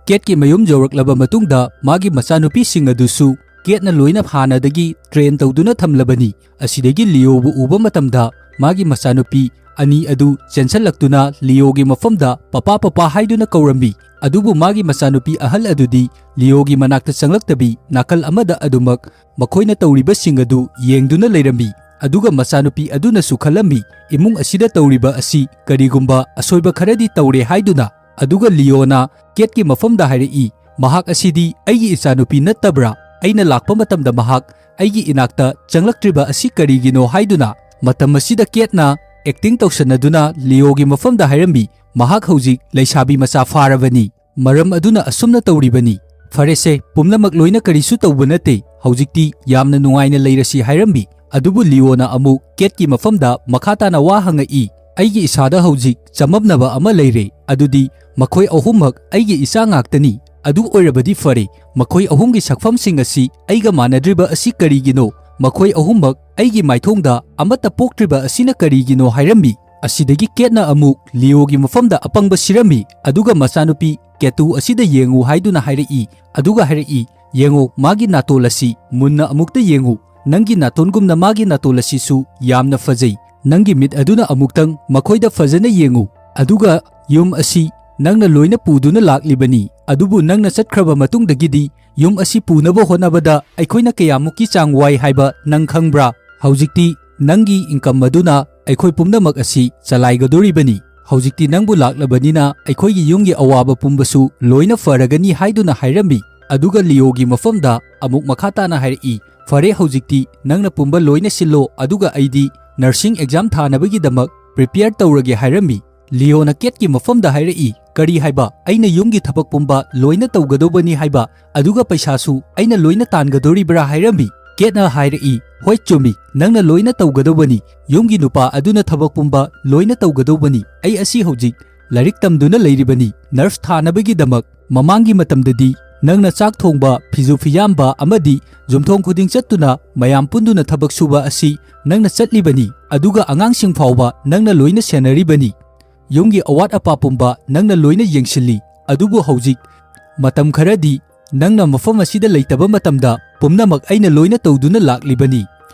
ꯀꯦꯠꯀꯤ ꯃꯌꯨꯝ ꯌꯧꯔꯛꯂꯕ ꯃꯇꯨꯡꯗ, ꯃꯥꯒꯤ ꯃꯆꯥꯅꯨꯄꯤꯁꯤꯡ ꯑꯗꯨꯁꯨ ꯀꯦꯠꯅ ꯂꯣꯏꯅ ꯍꯥꯟꯅꯗꯒꯤ ꯇ꯭ꯔꯦꯟ ꯇꯧꯗꯨꯅ ꯊꯝꯂꯕꯅꯤ꯫ ꯑꯁꯤꯗꯒꯤ ꯂꯤꯑꯣꯕꯨ ꯎꯕ ꯃꯇꯝꯗ ꯃꯥꯒꯤ ꯃꯆꯥꯅꯨꯄꯤ ꯑꯅꯤ ꯑꯗꯨ ꯆꯦꯟꯁꯤꯜꯂꯛꯇꯨꯅ ꯂꯤꯑꯣꯒꯤ ꯃꯐꯝꯗ "ꯄꯄꯥ, ꯄꯄꯥ" ꯍꯥꯏꯗꯨꯅ ꯀꯧꯔꯝꯃꯤ꯫ ꯑꯗꯨꯕꯨ ꯃꯥꯒꯤ ꯃꯆꯥꯅꯨꯄꯤ ꯑꯍꯜ ꯑꯗꯨꯗꯤ ꯂꯤꯑꯣꯒꯤ ꯃꯅꯥꯛꯇ ꯆꯪꯂꯛꯇꯕꯤ, ꯅꯥꯀꯜ ꯑꯃꯗ ꯑꯗꯨꯃꯛ ꯃꯈꯣꯏꯅ ꯇꯧꯔꯤꯕꯁꯤꯡ ꯑꯗꯨ ꯌꯦꯡꯗꯨꯅ ꯂꯩꯔꯝꯃꯤ꯫ ꯑꯗꯨꯒ ꯃꯆꯥꯅꯨꯄꯤ ꯑꯗꯨꯅꯁꯨ ꯈꯜꯂꯝꯃꯤ, "ꯏꯃꯨꯡ ꯑꯁꯤꯗ ꯇꯧꯔꯤꯕ ꯑꯁꯤ ꯀꯔꯤꯒꯨꯝꯕ ꯑꯁꯣꯏꯕ ꯈꯔꯗꯤ ꯇꯧꯔꯦ" ꯍꯥꯏꯗꯨꯅ꯫ ꯑꯗꯨꯒ ꯂꯤꯑꯣꯅ ꯀꯦꯠꯀꯤ ꯃꯐꯝꯗ ꯍꯥꯏꯔꯛꯏ, "ꯃꯍꯥꯛ ꯑꯁꯤꯗꯤ ꯑꯩꯒꯤ ꯏꯆꯥꯅꯨꯄꯤ ꯅꯠꯇꯕ꯭ꯔꯥ? ꯑꯩꯅ ꯂꯥꯛꯄ ꯃꯇꯝꯗ ꯃꯍꯥꯛ ꯑꯩꯒꯤ ꯏꯅꯥꯛꯇ ꯆꯪꯂꯛꯇ꯭ꯔꯤꯕ ꯑꯁꯤ ꯀꯔꯤꯒꯤꯅꯣ?" ꯍꯥꯏꯗꯨꯅ꯫ ꯃꯇꯝ ꯑꯁꯤꯗ ꯀꯦꯠꯅ ꯑꯦꯛꯇꯤꯡ ꯇꯧꯁꯟꯅꯗꯨꯅ ꯂꯤꯑꯣꯒꯤ ꯃꯐꯝꯗ ꯍꯥꯏꯔꯝꯃꯤ, "ꯃꯍꯥꯛ ꯍꯧꯖꯤꯛ ꯂꯩꯁꯥꯕꯤ ꯃꯆꯥ ꯐꯥꯔꯕꯅꯤ꯫ ꯃꯔꯝ ꯑꯗꯨꯅ ꯑꯁꯨꯝꯅ ꯇꯧꯔꯤꯕꯅꯤ꯫ ꯐꯔꯦꯁꯦ, ꯄꯨꯝꯅꯃꯛ ꯂꯣꯏꯅ ꯀꯔꯤꯁꯨ ꯇꯧꯕ ꯅꯠꯇꯦ꯫ ꯍꯧꯖꯤꯛꯇꯤ ꯌꯥꯝꯅ ꯅꯨꯡꯉꯥꯏꯅ ꯂꯩꯔꯁꯤ" ꯍꯥꯏꯔꯝꯃꯤ꯫ ꯑꯗꯨꯕꯨ ꯂꯤꯑꯣꯅ ꯑꯃꯨꯛ ꯀꯦꯠꯀꯤ ꯃꯐꯝꯗ ꯃꯈꯥ ꯇꯥꯅ ꯋꯥ ꯍꯪꯉꯛꯏ, "ꯑꯩꯒꯤ ꯏꯁꯥꯗ ꯍꯧꯖꯤꯛ ꯆꯃꯝꯅꯕ ꯑꯃ ꯂꯩꯔꯦ꯫ ꯑꯗꯨꯗꯤ ꯃꯈꯣꯏ ꯑꯍꯨꯝꯃꯛ ꯑꯩꯒꯤ ꯏꯆꯥ ꯉꯥꯛꯇꯅꯤ꯫ ꯑꯗꯨ ꯑꯣꯏꯔꯕꯗꯤ ꯐꯔꯦ, ꯃꯈꯣꯏ ꯑꯍꯨꯝꯒꯤ ꯁꯛꯐꯝꯁꯤꯡ ꯑꯁꯤ ꯑꯩꯒ ꯃꯥꯟꯅꯗ꯭ꯔꯤꯕ ꯑꯁꯤ ꯀꯔꯤꯒꯤꯅꯣ? ꯃꯈꯣꯏ ꯑꯍꯨꯝꯃꯛ ꯑꯩꯒꯤ ꯃꯥꯏꯊꯣꯡꯗ ꯑꯃꯠꯇ ꯄꯣꯛꯇ꯭ꯔꯤꯕ ꯑꯁꯤꯅ ꯀꯔꯤꯒꯤꯅꯣ?" ꯍꯥꯏꯔꯝꯃꯤ꯫ ꯑꯁꯤꯗꯒꯤ ꯀꯦꯠꯅ ꯑꯃꯨꯛ ꯂꯤꯑꯣꯒꯤ ꯃꯐꯝꯗ ꯑꯄꯪꯕ ꯁꯤꯔꯝꯃꯤ, ꯑꯗꯨꯒ ꯃꯆꯥꯅꯨꯄꯤ ꯀꯦꯇꯨ ꯑꯁꯤꯗ ꯌꯦꯡꯉꯨ ꯍꯥꯏꯗꯨꯅ ꯍꯥꯏꯔꯛꯏ, ꯑꯗꯨꯒ ꯍꯥꯏꯔꯛꯏ, "ꯌꯦꯡꯉꯣ, ꯃꯥꯒꯤ ꯅꯥꯇꯣꯟ ꯑꯁꯤ ꯃꯨꯟꯅ ꯑꯃꯨꯛꯇ ꯌꯦꯡꯉꯨ꯫ ꯅꯪꯒꯤ ꯅꯥꯇꯣꯟꯒꯨꯝꯅ ꯃꯥꯒꯤ ꯅꯥꯇꯣꯟ ꯑꯁꯤꯁꯨ ꯌꯥꯝꯅ ꯐꯖꯩ꯫ ꯅꯪꯒꯤ ꯃꯤꯠ ꯑꯗꯨꯅ ꯑꯃꯨꯛꯇꯪ ꯃꯈꯣꯏꯗ ꯐꯖꯅ ꯌꯦꯡꯉꯨ꯫ ꯑꯗꯨꯒ ꯌꯨꯝ ꯑꯁꯤ ꯅꯪꯅ ꯂꯣꯏꯅ ꯄꯨꯗꯨꯅ ꯂꯥꯛꯂꯤꯕꯅꯤ, ꯑꯗꯨꯕꯨ ꯅꯪꯅ ꯆꯠꯈ꯭ꯔꯕ ꯃꯇꯨꯡꯗꯒꯤꯗꯤ ꯌꯨꯝ ꯑꯁꯤ ꯄꯨꯅꯕ ꯍꯣꯠꯅꯕꯗ ꯑꯩꯈꯣꯏꯅ ꯀꯌꯥꯃꯨꯛꯀꯤ ꯆꯥꯡ ꯋꯥꯏ ꯍꯥꯏꯕ ꯅꯪ ꯈꯪꯕ꯭ꯔꯥ? ꯍꯧꯖꯤꯛꯇꯤ ꯅꯪꯒꯤ ꯏꯟꯀꯝ ꯑꯗꯨꯅ ꯑꯩꯈꯣꯏ ꯄꯨꯝꯅꯃꯛ ꯑꯁꯤ ꯆꯂꯥꯏꯒꯗꯧꯔꯤꯕꯅꯤ꯫ ꯍꯧꯖꯤꯛꯇꯤ ꯅꯪꯕꯨ ꯂꯥꯛꯂꯕꯅꯤꯅ ꯑꯩꯈꯣꯏꯒꯤ ꯌꯨꯝꯒꯤ ꯑꯋꯥꯕ ꯄꯨꯝꯕꯁꯨ ꯂꯣꯏꯅ ꯐꯔꯒꯅꯤ" ꯍꯥꯏꯗꯨꯅ ꯍꯥꯏꯔꯝꯃꯤ꯫ ꯑꯗꯨꯒ ꯂꯤꯑꯣꯒꯤ ꯃꯐꯝꯗ ꯑꯃꯨꯛ ꯃꯈꯥ ꯇꯥꯅ ꯍꯥꯏꯔꯛꯏ, "ꯐꯔꯦ, ꯍꯧꯖꯤꯛꯇꯤ ꯅꯪꯅ ꯄꯨꯝꯕ ꯂꯣꯏꯅ ꯁꯤꯜꯂꯣ, ꯑꯗꯨꯒ ꯑꯩꯗꯤ ꯅꯔꯁꯤꯡ ꯑꯦꯛꯖꯥꯝ ꯊꯥꯅꯕꯒꯤꯗꯃꯛ ꯄ꯭ꯔꯤꯄꯦꯌꯔ ꯇꯧꯔꯒꯦ" ꯍꯥꯏꯔꯝꯃꯤ꯫ ꯂꯤꯑꯣꯅ ꯀꯦꯠꯀꯤ ꯃꯐꯝꯗ ꯍꯥꯏꯔꯛꯏ, "ꯀꯔꯤ ꯍꯥꯏꯕ? ꯑꯩꯅ ꯌꯨꯝꯒꯤ ꯊꯕꯛ ꯄꯨꯝꯕ ꯂꯣꯏꯅ ꯇꯧꯒꯗꯧꯕꯅꯤ ꯍꯥꯏꯕ? ꯑꯗꯨꯒ ꯄꯩꯁꯥꯁꯨ ꯑꯩꯅ ꯂꯣꯏꯅ ꯇꯥꯟꯒꯗꯧꯔꯤꯕ꯭ꯔꯥ?" ꯍꯥꯏꯔꯝꯃꯤ꯫ ꯀꯦꯠꯅ ꯍꯥꯏꯔꯛꯏ, "ꯍꯣꯏ, ꯆꯨꯝꯃꯤ, ꯅꯪꯅ ꯂꯣꯏꯅ ꯇꯧꯒꯗꯧꯕꯅꯤ꯫ ꯌꯨꯝꯒꯤ ꯅꯨꯄꯥ ꯑꯗꯨꯅ ꯊꯕꯛ ꯄꯨꯝꯕ ꯂꯣꯏꯅ ꯇꯧꯒꯗꯧꯕꯅꯤ꯫ ꯑꯩ ꯑꯁꯤ ꯍꯧꯖꯤꯛ ꯂꯥꯏꯔꯤꯛ ꯇꯝꯗꯨꯅ ꯂꯩꯔꯤꯕꯅꯤ, ꯅꯔꯁ ꯊꯥꯅꯕꯒꯤꯗꯃꯛ꯫ ꯃꯃꯥꯡꯒꯤ ꯃꯇꯝꯗꯗꯤ ꯅꯪꯅ ꯆꯥꯛ ꯊꯣꯡꯕ, ꯐꯤꯖꯨ ꯐꯤꯌꯥꯝꯕ ꯑꯃꯗꯤ ꯌꯨꯝꯊꯣꯡ ꯈꯨꯗꯤꯡ ꯆꯠꯇꯨꯅ ꯃꯌꯥꯝ ꯄꯨꯟꯗꯨꯅ ꯊꯕꯛ ꯁꯨꯕ ꯑꯁꯤ ꯅꯪꯅ ꯆꯠꯂꯤꯕꯅꯤ, ꯑꯗꯨꯒ ꯑꯉꯥꯡꯁꯤꯡ ꯐꯥꯎꯕ ꯅꯪꯅ ꯂꯣꯏꯅ ꯁꯦꯟꯅꯔꯤꯕꯅꯤ꯫ ꯌꯨꯝꯒꯤ ꯑꯋꯥꯠ ꯑꯄꯥ ꯄꯨꯝꯕ ꯅꯪꯅ ꯂꯣꯏꯅ ꯌꯦꯡꯁꯤꯜꯂꯤ꯫ ꯑꯗꯨꯕꯨ ꯍꯧꯖꯤꯛ ꯃꯇꯝ ꯈꯔꯗꯤ ꯅꯪꯅ ꯃꯐꯝ ꯑꯁꯤꯗ ꯂꯩꯇꯕ ꯃꯇꯝꯗ ꯄꯨꯝꯅꯃꯛ ꯑꯩꯅ ꯂꯣꯏꯅ ꯇꯧꯗꯨꯅ ꯂꯥꯛꯂꯤꯕꯅꯤ꯫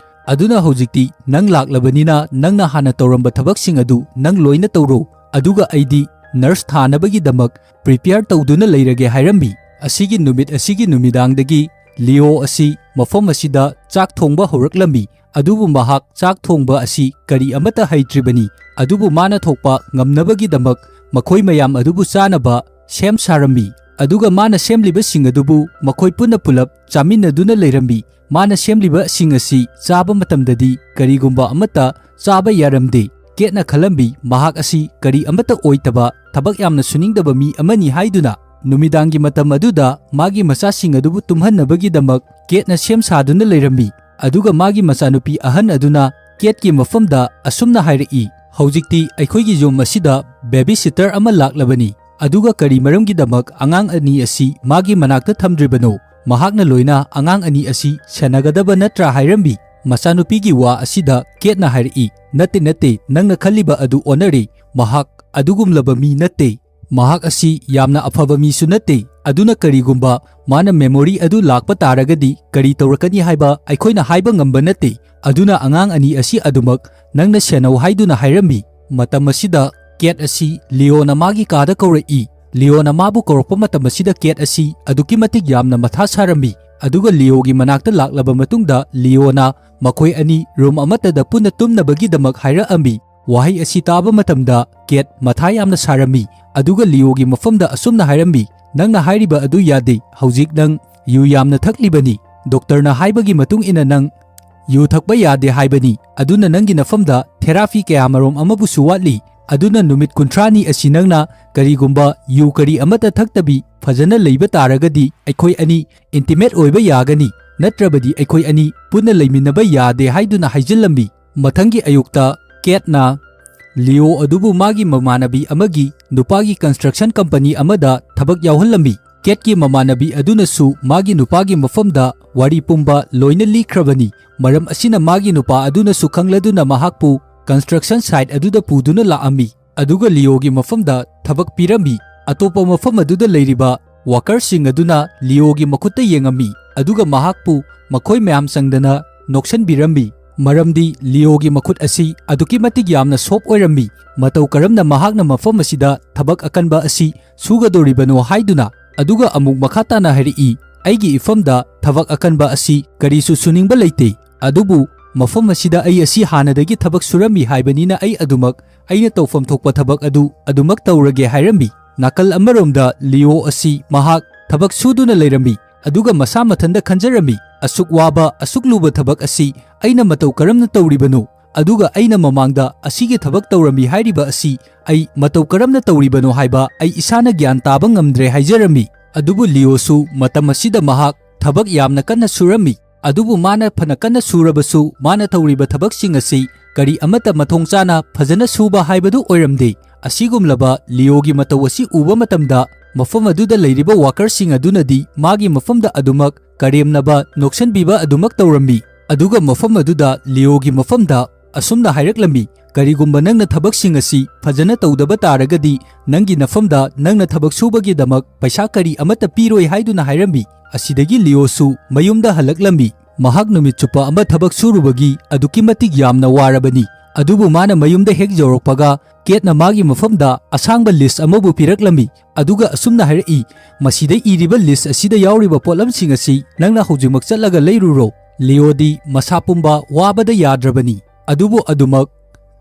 ꯑꯗꯨꯅ ꯍꯧꯖꯤꯛꯇꯤ ꯅꯪ ꯂꯥꯛꯂꯕꯅꯤꯅ ꯅꯪꯅ ꯍꯥꯟꯅ ꯇꯧꯔꯝꯕ ꯊꯕꯛꯁꯤꯡ ꯑꯗꯨ ꯅꯪ ꯂꯣꯏꯅ ꯇꯧꯔꯣ, ꯑꯗꯨꯒ ꯑꯩꯗꯤ ꯅꯔꯁ ꯊꯥꯅꯕꯒꯤꯗꯃꯛ ꯄ꯭ꯔꯤꯄꯦꯌꯔ ꯇꯧꯗꯨꯅ ꯂꯩꯔꯒꯦ" ꯍꯥꯏꯔꯝꯃꯤ꯫ ꯑꯁꯤꯒꯤ ꯅꯨꯃꯤꯠ ꯑꯁꯤꯒꯤ ꯅꯨꯃꯤꯗꯥꯡꯗꯒꯤ ꯂꯤꯑꯣ ꯑꯁꯤ ꯃꯐꯝ ꯑꯁꯤꯗ ꯆꯥꯛ ꯊꯣꯡꯕ ꯍꯧꯔꯛꯂꯝꯃꯤ꯫ ꯑꯗꯨꯕꯨ ꯃꯍꯥꯛ ꯆꯥꯛ ꯊꯣꯡꯕ ꯑꯁꯤ ꯀꯔꯤ ꯑꯃꯠꯇ ꯍꯩꯇ꯭ꯔꯤꯕꯅꯤ꯫ ꯑꯗꯨꯕꯨ ꯃꯥꯅ ꯊꯣꯛꯄ ꯉꯝꯅꯕꯒꯤꯗꯃꯛ ꯃꯈꯣꯏ ꯃꯌꯥꯝ ꯑꯗꯨꯕꯨ ꯆꯥꯅꯕ ꯁꯦꯝ ꯁꯥꯔꯝꯃꯤ꯫ ꯑꯗꯨꯒ ꯃꯥꯅ ꯁꯦꯝꯂꯤꯕꯁꯤꯡ ꯑꯗꯨꯕꯨ ꯃꯈꯣꯏ ꯄꯨꯟꯅ ꯄꯨꯂꯞ ꯆꯥꯃꯤꯟꯅꯗꯨꯅ ꯂꯩꯔꯝꯃꯤ꯫ ꯃꯥꯅ ꯁꯦꯝꯂꯤꯕꯁꯤꯡ ꯑꯁꯤ ꯆꯥꯕ ꯃꯇꯝꯗꯗꯤ ꯀꯔꯤꯒꯨꯝꯕ ꯑꯃꯠꯇ ꯆꯥꯕ ꯌꯥꯔꯝꯗꯦ꯫ ꯀꯦꯠꯅ ꯈꯜꯂꯝꯃꯤ, ꯃꯍꯥꯛ ꯑꯁꯤ ꯀꯔꯤ ꯑꯃꯠꯇ ꯑꯣꯏꯗꯕ, ꯊꯕꯛ ꯌꯥꯝꯅ ꯁꯨꯅꯤꯡꯗꯕ ꯃꯤ ꯑꯃꯅꯤ ꯍꯥꯏꯗꯨꯅ꯫ ꯅꯨꯃꯤꯗꯥꯡꯒꯤ ꯃꯇꯝ ꯑꯗꯨꯗ ꯃꯥꯒꯤ ꯃꯆꯥꯁꯤꯡ ꯑꯗꯨꯕꯨ ꯇꯨꯝꯍꯟꯅꯕꯒꯤꯗꯃꯛ ꯀꯦꯠꯅ ꯁꯦꯝ ꯁꯥꯗꯨꯅ ꯂꯩꯔꯝꯃꯤ꯫ ꯑꯗꯨꯒ ꯃꯥꯒꯤ ꯃꯆꯥꯅꯨꯄꯤ ꯑꯍꯟ ꯑꯗꯨꯅ ꯀꯦꯠꯀꯤ ꯃꯐꯝꯗ ꯑꯁꯨꯝꯅ ꯍꯥꯏꯔꯛꯏ, "ꯍꯧꯖꯤꯛꯇꯤ ꯑꯩꯈꯣꯏꯒꯤ ꯌꯨꯝ ꯑꯁꯤꯗ babysitter ꯑꯃ ꯂꯥꯛꯂꯕꯅꯤ, ꯑꯗꯨꯒ ꯀꯔꯤ ꯃꯔꯝꯒꯤꯗꯃꯛ ꯑꯉꯥꯡ ꯑꯅꯤ ꯑꯁꯤ ꯃꯥꯒꯤ ꯃꯅꯥꯛꯇ ꯊꯝꯗ꯭ꯔꯤꯕꯅꯣ? ꯃꯍꯥꯛꯅ ꯂꯣꯏꯅ ꯑꯉꯥꯡ ꯑꯅꯤ ꯑꯁꯤ ꯁꯦꯟꯅꯒꯗꯕ ꯅꯠꯇ꯭ꯔꯥ?" ꯍꯥꯏꯔꯝꯃꯤ꯫ ꯃꯆꯥꯅꯨꯄꯤꯒꯤ ꯋꯥ ꯑꯁꯤꯗ ꯀꯦꯠꯅ ꯍꯥꯏꯔꯛꯏ, "ꯅꯠꯇꯦ, ꯅꯠꯇꯦ, ꯅꯪꯅ ꯈꯜꯂꯤꯕ ꯑꯗꯨ ꯑꯣꯟꯅꯔꯦ꯫ ꯃꯍꯥꯛ ꯑꯗꯨꯒꯨꯝꯂꯕ ꯃꯤ ꯅꯠꯇꯦ꯫ ꯃꯍꯥꯛ ꯑꯁꯤ ꯌꯥꯝꯅ ꯑꯐꯕ ꯃꯤꯁꯨ ꯅꯠꯇꯦ꯫ ꯑꯗꯨꯅ ꯀꯔꯤꯒꯨꯝꯕ ꯃꯥꯅ memory ꯑꯗꯨ ꯂꯥꯛꯄ ꯇꯥꯔꯒꯗꯤ ꯀꯔꯤ ꯇꯧꯔꯛꯀꯅꯤ ꯍꯥꯏꯕ ꯑꯩꯈꯣꯏꯅ ꯍꯥꯏꯕ ꯉꯝꯕ ꯅꯠꯇꯦ꯫ ꯑꯗꯨꯅ ꯑꯉꯥꯡ ꯑꯅꯤ ꯑꯁꯤ ꯑꯗꯨꯃꯛ ꯅꯪꯅ ꯁꯦꯟꯅꯧ" ꯍꯥꯏꯗꯨꯅ ꯍꯥꯏꯔꯝꯃꯤ꯫ ꯃꯇꯝ ꯑꯁꯤꯗ ꯀꯦꯠ ꯑꯁꯤ ꯂꯤꯑꯣꯅ ꯃꯥꯒꯤ ꯀꯥꯗ ꯀꯧꯔꯛꯏ꯫ ꯂꯤꯑꯣꯅ ꯃꯥꯕꯨ ꯀꯧꯔꯛꯄ ꯃꯇꯝ ꯑꯁꯤꯗ ꯀꯦꯠ ꯑꯁꯤ ꯑꯗꯨꯛꯀꯤ ꯃꯇꯤꯛ ꯌꯥꯝꯅ ꯃꯊꯥ ꯁꯥꯔꯝꯃꯤ꯫ ꯑꯗꯨꯒ ꯂꯤꯑꯣꯒꯤ ꯃꯅꯥꯛꯇ ꯂꯥꯛꯂꯕ ꯃꯇꯨꯡꯗ ꯂꯤꯑꯣꯅ ꯃꯈꯣꯏ ꯑꯅꯤ room ꯑꯃꯠꯇꯗ ꯄꯨꯟꯅ ꯇꯨꯝꯅꯕꯒꯤꯗꯃꯛ ꯍꯥꯏꯔꯛꯑꯝꯃꯤ꯫ ꯋꯥꯍꯩ ꯑꯁꯤ ꯇꯥꯕ ꯃꯇꯝꯗ ꯀꯦꯠ ꯃꯊꯥ ꯌꯥꯝꯅ ꯁꯥꯔꯝꯃꯤ꯫ ꯑꯗꯨꯒ ꯂꯤꯑꯣꯒꯤ ꯃꯐꯝꯗ ꯑꯁꯨꯝꯅ ꯍꯥꯏꯔꯝꯃꯤ, "ꯅꯪꯅ ꯍꯥꯏꯔꯤꯕ ꯑꯗꯨ ꯌꯥꯗꯦ꯫ ꯍꯧꯖꯤꯛ ꯅꯪ ꯌꯨ ꯌꯥꯝꯅ ꯊꯛꯂꯤꯕꯅꯤ꯫ ꯗꯣꯛꯇꯔꯅ ꯍꯥꯏꯕꯒꯤ ꯃꯇꯨꯡ ꯏꯟꯅ ꯅꯪ ꯌꯨ ꯊꯛꯄ ꯌꯥꯗꯦ ꯍꯥꯏꯕꯅꯤ꯫ ꯑꯗꯨꯅ ꯅꯪꯒꯤ ꯅꯐꯝꯗ therapy ꯀꯌꯥꯃꯔꯣꯝ ꯑꯃꯕꯨꯁꯨ ꯋꯥꯠꯂꯤ꯫ ꯑꯗꯨꯅ ꯅꯨꯃꯤꯠ ꯀꯨꯟꯊ꯭ꯔꯥꯅꯤ ꯑꯁꯤ ꯅꯪꯅ ꯀꯔꯤꯒꯨꯝꯕ ꯌꯨ ꯀꯔꯤ ꯑꯃꯠꯇ ꯊꯛꯇꯕꯤ ꯐꯖꯅ ꯂꯩꯕ ꯇꯥꯔꯒꯗꯤ ꯑꯩꯈꯣꯏ ꯑꯅꯤ intimate ꯑꯣꯏꯕ ꯌꯥꯒꯅꯤ, ꯅꯠꯇ꯭ꯔꯕꯗꯤ ꯑꯩꯈꯣꯏ ꯑꯅꯤ ꯄꯨꯟꯅ ꯂꯩꯃꯤꯟꯅꯕ ꯌꯥꯗꯦ" ꯍꯥꯏꯗꯨꯅ ꯍꯥꯏꯖꯤꯜꯂꯝꯃꯤ꯫ ꯃꯊꯪꯒꯤ ꯑꯌꯨꯛꯇ ꯀꯦꯠꯅ ꯂꯤꯑꯣ ꯑꯗꯨꯕꯨ ꯃꯥꯒꯤ ꯃꯃꯥꯟꯅꯕꯤ ꯑꯃꯒꯤ ꯅꯨꯄꯥꯒꯤ construction company ꯑꯃꯗ ꯊꯕꯛ ꯌꯥꯎꯍꯜꯂꯝꯃꯤ꯫ ꯀꯦꯠꯀꯤ ꯃꯃꯥꯟꯅꯕꯤ ꯑꯗꯨꯅꯁꯨ ꯃꯥꯒꯤ ꯅꯨꯄꯥꯒꯤ ꯃꯐꯝꯗ ꯋꯥꯔꯤ ꯄꯨꯝꯕ ꯂꯣꯏꯅ ꯂꯤꯈ꯭ꯔꯕꯅꯤ꯫ ꯃꯔꯝ ꯑꯁꯤꯅ ꯃꯥꯒꯤ ꯅꯨꯄꯥ ꯑꯗꯨꯅꯁꯨ ꯈꯪꯂꯗꯨꯅ ꯃꯍꯥꯛꯄꯨ construction site ꯑꯗꯨꯗ ꯄꯨꯗꯨꯅ ꯂꯥꯛꯑꯝꯃꯤ꯫ ꯑꯗꯨꯒ ꯂꯤꯑꯣꯒꯤ ꯃꯐꯝꯗ ꯊꯕꯛ ꯄꯤꯔꯝꯃꯤ꯫ ꯑꯇꯣꯞꯄ ꯃꯐꯝ ꯑꯗꯨꯗ ꯂꯩꯔꯤꯕ workerꯁꯤꯡ ꯑꯗꯨꯅ ꯂꯤꯑꯣꯒꯤ ꯃꯈꯨꯠꯇ ꯌꯦꯡꯉꯝꯃꯤ, ꯑꯗꯨꯒ ꯃꯍꯥꯛꯄꯨ ꯃꯈꯣꯏ ꯃꯌꯥꯝ ꯆꯪꯗꯅ ꯅꯣꯛꯁꯟꯕꯤꯔꯝꯃꯤ꯫ ꯃꯔꯝꯗꯤ ꯂꯤꯑꯣꯒꯤ ꯃꯈꯨꯠ ꯑꯁꯤ ꯑꯗꯨꯛꯀꯤ ꯃꯇꯤꯛ ꯌꯥꯝꯅ soft ꯑꯣꯏꯔꯝꯃꯤ꯫ ꯃꯇꯧ ꯀꯔꯝꯅ ꯃꯍꯥꯛꯅ ꯃꯐꯝ ꯑꯁꯤꯗ ꯊꯕꯛ ꯑꯀꯟꯕ ꯑꯁꯤ ꯁꯨꯒꯗꯧꯔꯤꯕꯅꯣ ꯍꯥꯏꯗꯨꯅ꯫ ꯑꯗꯨꯒ ꯑꯃꯨꯛ ꯃꯈꯥ ꯇꯥꯅ ꯍꯥꯏꯔꯛꯏ, "ꯑꯩꯒꯤ ꯏꯐꯝꯗ ꯊꯕꯛ ꯑꯀꯟꯕ ꯑꯁꯤ ꯀꯔꯤꯁꯨ ꯁꯨꯅꯤꯡꯕ ꯂꯩꯇꯦ꯫ ꯑꯗꯨꯕꯨ ꯃꯐꯝ ꯑꯁꯤꯗ ꯑꯩ ꯑꯁꯤ ꯍꯥꯟꯅꯗꯒꯤ ꯊꯕꯛ ꯁꯨꯔꯝꯃꯤ ꯍꯥꯏꯕꯅꯤꯅ ꯑꯩ ꯑꯗꯨꯃꯛ, ꯑꯩꯅ ꯇꯧꯐꯝ ꯊꯣꯛꯄ ꯊꯕꯛ ꯑꯗꯨ ꯑꯗꯨꯃꯛ ꯇꯧꯔꯒꯦ" ꯍꯥꯏꯔꯝꯃꯤ꯫ ꯅꯥꯀꯜ ꯑꯃꯔꯣꯝꯗ ꯂꯤꯑꯣ ꯑꯁꯤ ꯃꯍꯥꯛ ꯊꯕꯛ ꯁꯨꯗꯨꯅ ꯂꯩꯔꯝꯃꯤ, ꯑꯗꯨꯒ ꯃꯁꯥ ꯃꯊꯟꯇ ꯈꯟꯖꯔꯝꯃꯤ, "ꯑꯁꯨꯛ ꯋꯥꯕ, ꯑꯁꯨꯛ ꯂꯨꯕ ꯊꯕꯛ ꯑꯁꯤ ꯑꯩꯅ ꯃꯇꯧ ꯀꯔꯝꯅ ꯇꯧꯔꯤꯕꯅꯣ?" ꯑꯗꯨꯒ ꯑꯩꯅ ꯃꯃꯥꯡꯗ ꯑꯁꯤꯒꯤ ꯊꯕꯛ ꯇꯧꯔꯝꯃꯤ ꯍꯥꯏꯔꯤꯕ ꯑꯁꯤ ꯑꯩ ꯃꯇꯧ ꯀꯔꯝꯅ ꯇꯧꯔꯤꯕꯅꯣ ꯍꯥꯏꯕ ꯑꯩ ꯏꯁꯥꯅ ꯒ꯭ꯌꯥꯟ ꯇꯥꯕ ꯉꯝꯗ꯭ꯔꯦ ꯍꯥꯏꯖꯔꯝꯃꯤ꯫ ꯑꯗꯨꯕꯨ ꯂꯤꯑꯣꯁꯨ ꯃꯇꯝ ꯑꯁꯤꯗ ꯃꯍꯥꯛ ꯊꯕꯛ ꯌꯥꯝꯅ ꯀꯟꯅ ꯁꯨꯔꯝꯃꯤ꯫ ꯑꯗꯨꯕꯨ ꯃꯥꯅ ꯐꯅ ꯀꯟꯅ ꯁꯨꯔꯕꯁꯨ ꯃꯥꯅ ꯇꯧꯔꯤꯕ ꯊꯕꯛꯁꯤꯡ ꯑꯁꯤ ꯀꯔꯤ ꯑꯃꯠꯇ ꯃꯊꯣꯡ ꯆꯥꯅ ꯐꯖꯅ ꯁꯨꯕ ꯍꯥꯏꯕꯗꯨ ꯑꯣꯏꯔꯝꯗꯦ꯫ ꯑꯁꯤꯒꯨꯝꯂꯕ ꯂꯤꯑꯣꯒꯤ ꯃꯇꯧ ꯑꯁꯤ ꯎꯕ ꯃꯇꯝꯗ ꯃꯐꯝ ꯑꯗꯨꯗ ꯂꯩꯔꯤꯕ ꯋꯥꯀꯔꯁꯤꯡ ꯑꯗꯨꯅꯗꯤ ꯃꯥꯒꯤ ꯃꯐꯝꯗ ꯑꯗꯨꯃꯛ ꯀꯔꯦꯝꯅꯕ, ꯅꯣꯛꯁꯟꯕꯤꯕ ꯑꯗꯨꯃꯛ ꯇꯧꯔꯝꯃꯤ꯫ ꯑꯗꯨꯒ ꯃꯐꯝ ꯑꯗꯨꯗ ꯂꯤꯑꯣꯒꯤ ꯃꯐꯝꯗ ꯑꯁꯨꯝꯅ ꯍꯥꯏꯔꯛꯂꯝꯃꯤ, "ꯀꯔꯤꯒꯨꯝꯕ ꯅꯪꯅ ꯊꯕꯛꯁꯤꯡ ꯑꯁꯤ ꯐꯖꯅ ꯇꯧꯗꯕ ꯇꯥꯔꯒꯗꯤ ꯅꯪꯒꯤ ꯅꯐꯝꯗ ꯅꯪꯅ ꯊꯕꯛ ꯁꯨꯕꯒꯤꯗꯃꯛ ꯄꯩꯁꯥ ꯀꯔꯤ ꯑꯃꯠꯇ ꯄꯤꯔꯣꯏ" ꯍꯥꯏꯗꯨꯅ ꯍꯥꯏꯔꯝꯃꯤ꯫ ꯑꯁꯤꯗꯒꯤ ꯂꯤꯑꯣꯁꯨ ꯃꯌꯨꯝꯗ ꯍꯜꯂꯛꯂꯝꯃꯤ꯫ ꯃꯍꯥꯛ ꯅꯨꯃꯤꯠ ꯆꯨꯞꯄ ꯑꯃ ꯊꯕꯛ ꯁꯨꯔꯨꯕꯒꯤ ꯑꯗꯨꯛꯀꯤ ꯃꯇꯤꯛ ꯌꯥꯝꯅ ꯋꯥꯔꯕꯅꯤ꯫ ꯑꯗꯨꯕꯨ ꯃꯥꯅ ꯃꯌꯨꯝꯗ ꯍꯦꯛ ꯌꯧꯔꯛꯄꯒ ꯀꯦꯠꯅ ꯃꯥꯒꯤ ꯃꯐꯝꯗ ꯑꯁꯥꯡꯕ ꯂꯤꯁ ꯑꯃꯕꯨ ꯄꯤꯔꯛꯂꯝꯃꯤ꯫ ꯑꯗꯨꯒ ꯑꯁꯨꯝꯅ ꯍꯥꯏꯔꯛꯏ, "ꯃꯁꯤꯗ ꯏꯔꯤꯕ ꯂꯤꯁ ꯑꯁꯤꯗ ꯌꯥꯎꯔꯤꯕ ꯄꯣꯠꯂꯝꯁꯤꯡ ꯑꯁꯤ ꯅꯪꯅ ꯍꯧꯖꯤꯛꯃꯛ ꯆꯠꯂꯒ ꯂꯩꯔꯨꯔꯣ꯫" ꯂꯤꯑꯣꯗꯤ ꯃꯁꯥ ꯄꯨꯝꯕ ꯋꯥꯕꯗ ꯌꯥꯗ꯭ꯔꯕꯅꯤ꯫ ꯑꯗꯨꯕꯨ ꯑꯗꯨꯃꯛ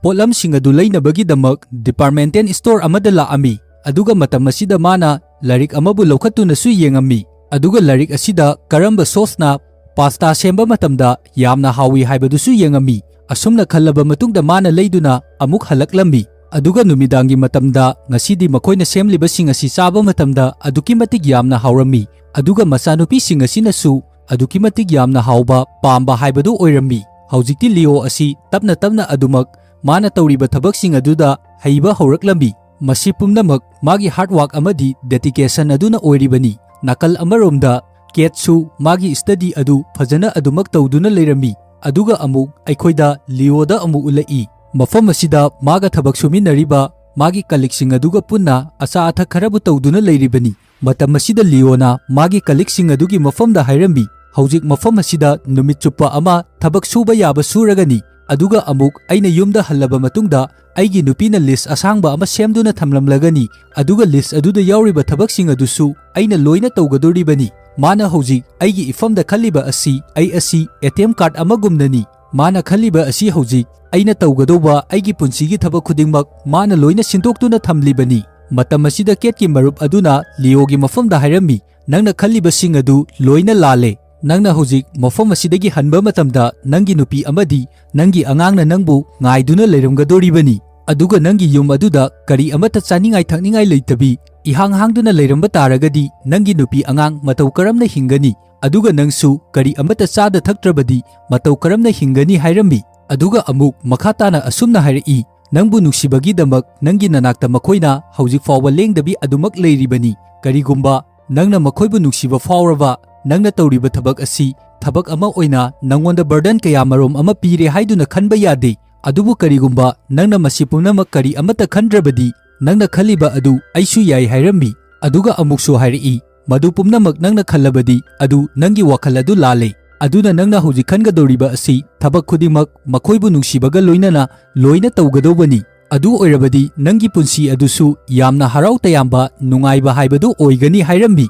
ꯄꯣꯠꯂꯝꯁꯤꯡ ꯑꯗꯨ ꯂꯩꯅꯕꯒꯤꯗꯃꯛ ꯗꯤꯄꯥꯔꯠꯃꯦꯟꯇꯦꯜ ꯁ꯭ꯇꯣꯔ ꯑꯃꯗ ꯂꯥꯛꯑꯝꯃꯤ꯫ ꯑꯗꯨꯒ ꯃꯇꯝ ꯑꯁꯤꯗ ꯃꯥꯅ ꯂꯥꯏꯔꯤꯛ ꯑꯃꯕꯨ ꯂꯧꯈꯠꯇꯨꯅꯁꯨ ꯌꯦꯡꯉꯝꯃꯤ꯫ ꯑꯗꯨꯒ ꯂꯥꯏꯔꯤꯛ ꯑꯁꯤꯗ ꯀꯔꯝꯕ ꯁꯣꯁꯅ ꯄꯥꯁꯇꯥ ꯁꯦꯝꯕ ꯃꯇꯝꯗ ꯌꯥꯝꯅ ꯍꯥꯎꯏ ꯍꯥꯏꯕꯗꯨꯁꯨ ꯌꯦꯡꯉꯝꯃꯤ꯫ ꯑꯁꯨꯝꯅ ꯈꯜꯂꯕ ꯃꯇꯨꯡꯗ ꯃꯥꯅ ꯂꯩꯗꯨꯅ ꯑꯃꯨꯛ ꯍꯜꯂꯛꯂꯝꯃꯤ꯫ ꯑꯗꯨꯒ ꯅꯨꯃꯤꯗꯥꯡꯒꯤ ꯃꯇꯝꯗ ꯉꯁꯤꯗꯤ ꯃꯈꯣꯏꯅ ꯁꯦꯝꯂꯤꯕꯁꯤꯡ ꯑꯁꯤ ꯆꯥꯕ ꯃꯇꯝꯗ ꯑꯗꯨꯛꯀꯤ ꯃꯇꯤꯛ ꯌꯥꯝꯅ ꯍꯥꯎꯔꯝꯃꯤ꯫ ꯑꯗꯨꯒ ꯃꯆꯥꯅꯨꯄꯤꯁꯤꯡ ꯑꯁꯤꯅꯁꯨ ꯑꯗꯨꯛꯀꯤ ꯃꯇꯤꯛ ꯌꯥꯝꯅ ꯍꯥꯎꯕ ꯄꯥꯝꯕ ꯍꯥꯏꯕꯗꯨ ꯑꯣꯏꯔꯝꯃꯤ꯫ ꯍꯧꯖꯤꯛꯇꯤ ꯂꯤꯑꯣ ꯑꯁꯤ ꯇꯞꯅ ꯇꯞꯅ ꯑꯗꯨꯃꯛ ꯃꯥꯅ ꯇꯧꯔꯤꯕ ꯊꯕꯛꯁꯤꯡ ꯑꯗꯨꯗ ꯍꯩꯕ ꯍꯧꯔꯛꯂꯝꯃꯤ꯫ ꯃꯁꯤ ꯄꯨꯝꯅꯃꯛ ꯃꯥꯒꯤ ꯍꯥꯔꯗ ꯋꯥꯔꯛ ꯑꯃꯗꯤ ꯗꯦꯗꯤꯀꯦꯁꯟ ꯑꯗꯨꯅ ꯑꯣꯏꯔꯤꯕꯅꯤ꯫ ꯅꯥꯀꯜ ꯑꯃꯔꯣꯝꯗ ꯀꯦꯠꯁꯨ ꯃꯥꯒꯤ ꯁ꯭ꯇꯗꯤ ꯑꯗꯨ ꯐꯖꯅ ꯑꯗꯨꯃꯛ ꯇꯧꯗꯨꯅ ꯂꯩꯔꯝꯃꯤ꯫ ꯑꯗꯨꯒ ꯑꯃꯨꯛ ꯑꯩꯈꯣꯏꯗ ꯂꯤꯑꯣꯗ ꯑꯃꯨꯛ ꯎꯠꯂꯛꯏ꯫ ꯃꯐꯝ ꯑꯁꯤꯗ ꯃꯥꯒ ꯊꯕꯛ ꯁꯨꯃꯤꯟꯅꯔꯤꯕ ꯃꯥꯒꯤ ꯀꯂꯤꯛꯁꯤꯡ ꯑꯗꯨꯒ ꯄꯨꯟꯅ ꯑꯆꯥ ꯑꯊꯛ ꯈꯔꯕꯨ ꯇꯧꯗꯨꯅ ꯂꯩꯔꯤꯕꯅꯤ꯫ ꯃꯇꯝ ꯑꯁꯤꯗ ꯂꯤꯑꯣꯅ ꯃꯥꯒꯤ ꯀꯂꯤꯛꯁꯤꯡ ꯑꯗꯨꯒꯤ ꯃꯐꯝꯗ ꯍꯥꯏꯔꯝꯃꯤ, "ꯍꯧꯖꯤꯛ ꯃꯐꯝ ꯑꯁꯤꯗ ꯅꯨꯃꯤꯠ ꯆꯨꯞꯄ ꯑꯃ ꯊꯕꯛ ꯁꯨꯕ ꯌꯥꯕ ꯁꯨꯔꯒꯅꯤ, ꯑꯗꯨꯒ ꯑꯃꯨꯛ ꯑꯩꯅ ꯌꯨꯝꯗ ꯍꯜꯂꯕ ꯃꯇꯨꯡꯗ ꯑꯩꯒꯤ ꯅꯨꯄꯤꯅ ꯂꯤꯁ ꯑꯁꯥꯡꯕ ꯑꯃ ꯁꯦꯝꯗꯨꯅ ꯊꯝꯂꯝꯂꯒꯅꯤ, ꯑꯗꯨꯒ ꯂꯤꯁ ꯑꯗꯨꯗ ꯌꯥꯎꯔꯤꯕ ꯊꯕꯛꯁꯤꯡ ꯑꯗꯨꯁꯨ ꯑꯩꯅ ꯂꯣꯏꯅ ꯇꯧꯒꯗꯣꯔꯤꯕꯅꯤ꯫ ꯃꯥꯅ ꯍꯧꯖꯤꯛ ꯑꯩꯒꯤ ꯏꯐꯝꯗ ꯈꯜꯂꯤꯕ ꯑꯁꯤ ꯑꯩ ꯑꯁꯤ ꯑꯦ ꯇꯤ ꯑꯦꯝ ꯀꯥꯔꯗ ꯑꯃꯒꯨꯝꯅꯅꯤ꯫ ꯃꯥꯅ ꯈꯜꯂꯤꯕ ꯑꯁꯤ ꯍꯧꯖꯤꯛ ꯑꯩꯅ ꯇꯧꯒꯗꯧꯕ ꯑꯩꯒꯤ ꯄꯨꯟꯁꯤꯒꯤ ꯊꯕꯛ ꯈꯨꯗꯤꯡꯃꯛ ꯃꯥꯅ ꯂꯣꯏꯅ ꯁꯤꯟꯗꯣꯛꯇꯨꯅ ꯊꯝꯂꯤꯕꯅꯤ꯫" ꯃꯇꯝ ꯑꯁꯤꯗ ꯀꯦꯠꯀꯤ ꯃꯔꯨꯞ ꯑꯗꯨꯅ ꯂꯤꯑꯣꯒꯤ ꯃꯐꯝꯗ ꯍꯥꯏꯔꯝꯃꯤ, "ꯅꯪꯅ ꯈꯜꯂꯤꯕꯁꯤꯡ ꯑꯗꯨ ꯂꯣꯏꯅ ꯂꯥꯜꯂꯦ꯫ ꯅꯪꯅ ꯍꯧꯖꯤꯛ ꯃꯐꯝ ꯑꯁꯤꯗꯒꯤ ꯍꯟꯕ ꯃꯇꯝꯗ ꯅꯪꯒꯤ ꯅꯨꯄꯤ ꯑꯃꯗꯤ ꯅꯪꯒꯤ ꯑꯉꯥꯡꯅ ꯅꯪꯕꯨ ꯉꯥꯏꯗꯨꯅ ꯂꯩꯔꯝꯒꯗꯣꯔꯤꯕꯅꯤ꯫ ꯑꯗꯨꯒ ꯅꯪꯒꯤ ꯌꯨꯝ ꯑꯗꯨꯗ ꯀꯔꯤ ꯑꯃꯠꯇ ꯆꯥꯅꯤꯡꯉꯥꯏ ꯊꯛꯅꯤꯡꯉꯥꯏ ꯂꯩꯇꯕꯤ ꯏꯍꯥꯡ ꯍꯥꯡꯗꯨꯅ ꯂꯩꯔꯝꯕ ꯇꯥꯔꯒꯗꯤ ꯅꯪꯒꯤ ꯅꯨꯄꯤ ꯑꯉꯥꯡ ꯃꯇꯧ ꯀꯔꯝꯅ ꯍꯤꯡꯒꯅꯤ? ꯑꯗꯨꯒ ꯅꯪꯁꯨ ꯀꯔꯤ ꯑꯃꯠꯇ ꯆꯥꯗ ꯊꯛꯇ꯭ꯔꯕꯗꯤ ꯃꯇꯧ ꯀꯔꯝꯅ ꯍꯤꯡꯒꯅꯤ?" ꯍꯥꯏꯔꯝꯃꯤ꯫ ꯑꯗꯨꯒ ꯑꯃꯨꯛ ꯃꯈꯥ ꯇꯥꯅ ꯑꯁꯨꯝꯅ ꯍꯥꯏꯔꯛꯏ, "ꯅꯪꯕꯨ ꯅꯨꯡꯁꯤꯕꯒꯤꯗꯃꯛ ꯅꯪꯒꯤ ꯅꯅꯥꯛꯇ ꯃꯈꯣꯏꯅ ꯍꯧꯖꯤꯛ ꯐꯥꯎꯕ ꯂꯦꯡꯗꯕꯤ ꯑꯗꯨꯃꯛ ꯂꯩꯔꯤꯕꯅꯤ꯫ ꯀꯔꯤꯒꯨꯝꯕ ꯅꯪꯅ ꯃꯈꯣꯏꯕꯨ ꯅꯨꯡꯁꯤꯕ ꯐꯥꯎꯔꯕ, ꯅꯪꯅ ꯇꯧꯔꯤꯕ ꯊꯕꯛ ꯑꯁꯤ ꯊꯕꯛ ꯑꯃ ꯑꯣꯏꯅ ꯅꯪꯉꯣꯟꯗ ꯕꯔꯗꯟ ꯀꯌꯥ ꯃꯔꯣꯝ ꯑꯃ ꯄꯤꯔꯦ ꯍꯥꯏꯗꯨꯅ ꯈꯟꯕ ꯌꯥꯗꯦ꯫ ꯑꯗꯨꯕꯨ ꯀꯔꯤꯒꯨꯝꯕ ꯅꯪꯅ ꯃꯁꯤ ꯄꯨꯝꯅꯃꯛ ꯀꯔꯤ ꯑꯃꯠꯇ ꯈꯟꯗ꯭ꯔꯕꯗꯤ, ꯅꯪꯅ ꯈꯜꯂꯤꯕ ꯑꯗꯨ ꯑꯩꯁꯨ ꯌꯥꯏ" ꯍꯥꯏꯔꯝꯃꯤ꯫ ꯑꯗꯨꯒ ꯑꯃꯨꯛꯁꯨ ꯍꯥꯏꯔꯛꯏ, "ꯃꯗꯨ ꯄꯨꯝꯅꯃꯛ ꯅꯪꯅ ꯈꯜꯂꯕꯗꯤ, ꯑꯗꯨ ꯅꯪꯒꯤ ꯋꯥꯈꯜ ꯑꯗꯨ ꯂꯥꯜꯂꯦ꯫ ꯑꯗꯨꯅ ꯅꯪꯅ ꯍꯧꯖꯤꯛ ꯈꯟꯒꯗꯧꯔꯤꯕ ꯑꯁꯤ ꯊꯕꯛ ꯈꯨꯗꯤꯡꯃꯛ ꯃꯈꯣꯏꯕꯨ ꯅꯨꯡꯁꯤꯕꯒ ꯂꯣꯏꯅꯅ ꯂꯣꯏꯅ ꯇꯧꯒꯗꯧꯕꯅꯤ꯫ ꯑꯗꯨ ꯑꯣꯏꯔꯕꯗꯤ ꯅꯪꯒꯤ ꯄꯨꯟꯁꯤ ꯑꯗꯨꯁꯨ ꯌꯥꯝꯅ ꯍꯔꯥꯎ ꯇꯌꯥꯝꯕ, ꯅꯨꯡꯉꯥꯏꯕ ꯍꯥꯏꯕꯗꯨ ꯑꯣꯏꯒꯅꯤ" ꯍꯥꯏꯔꯝꯃꯤ꯫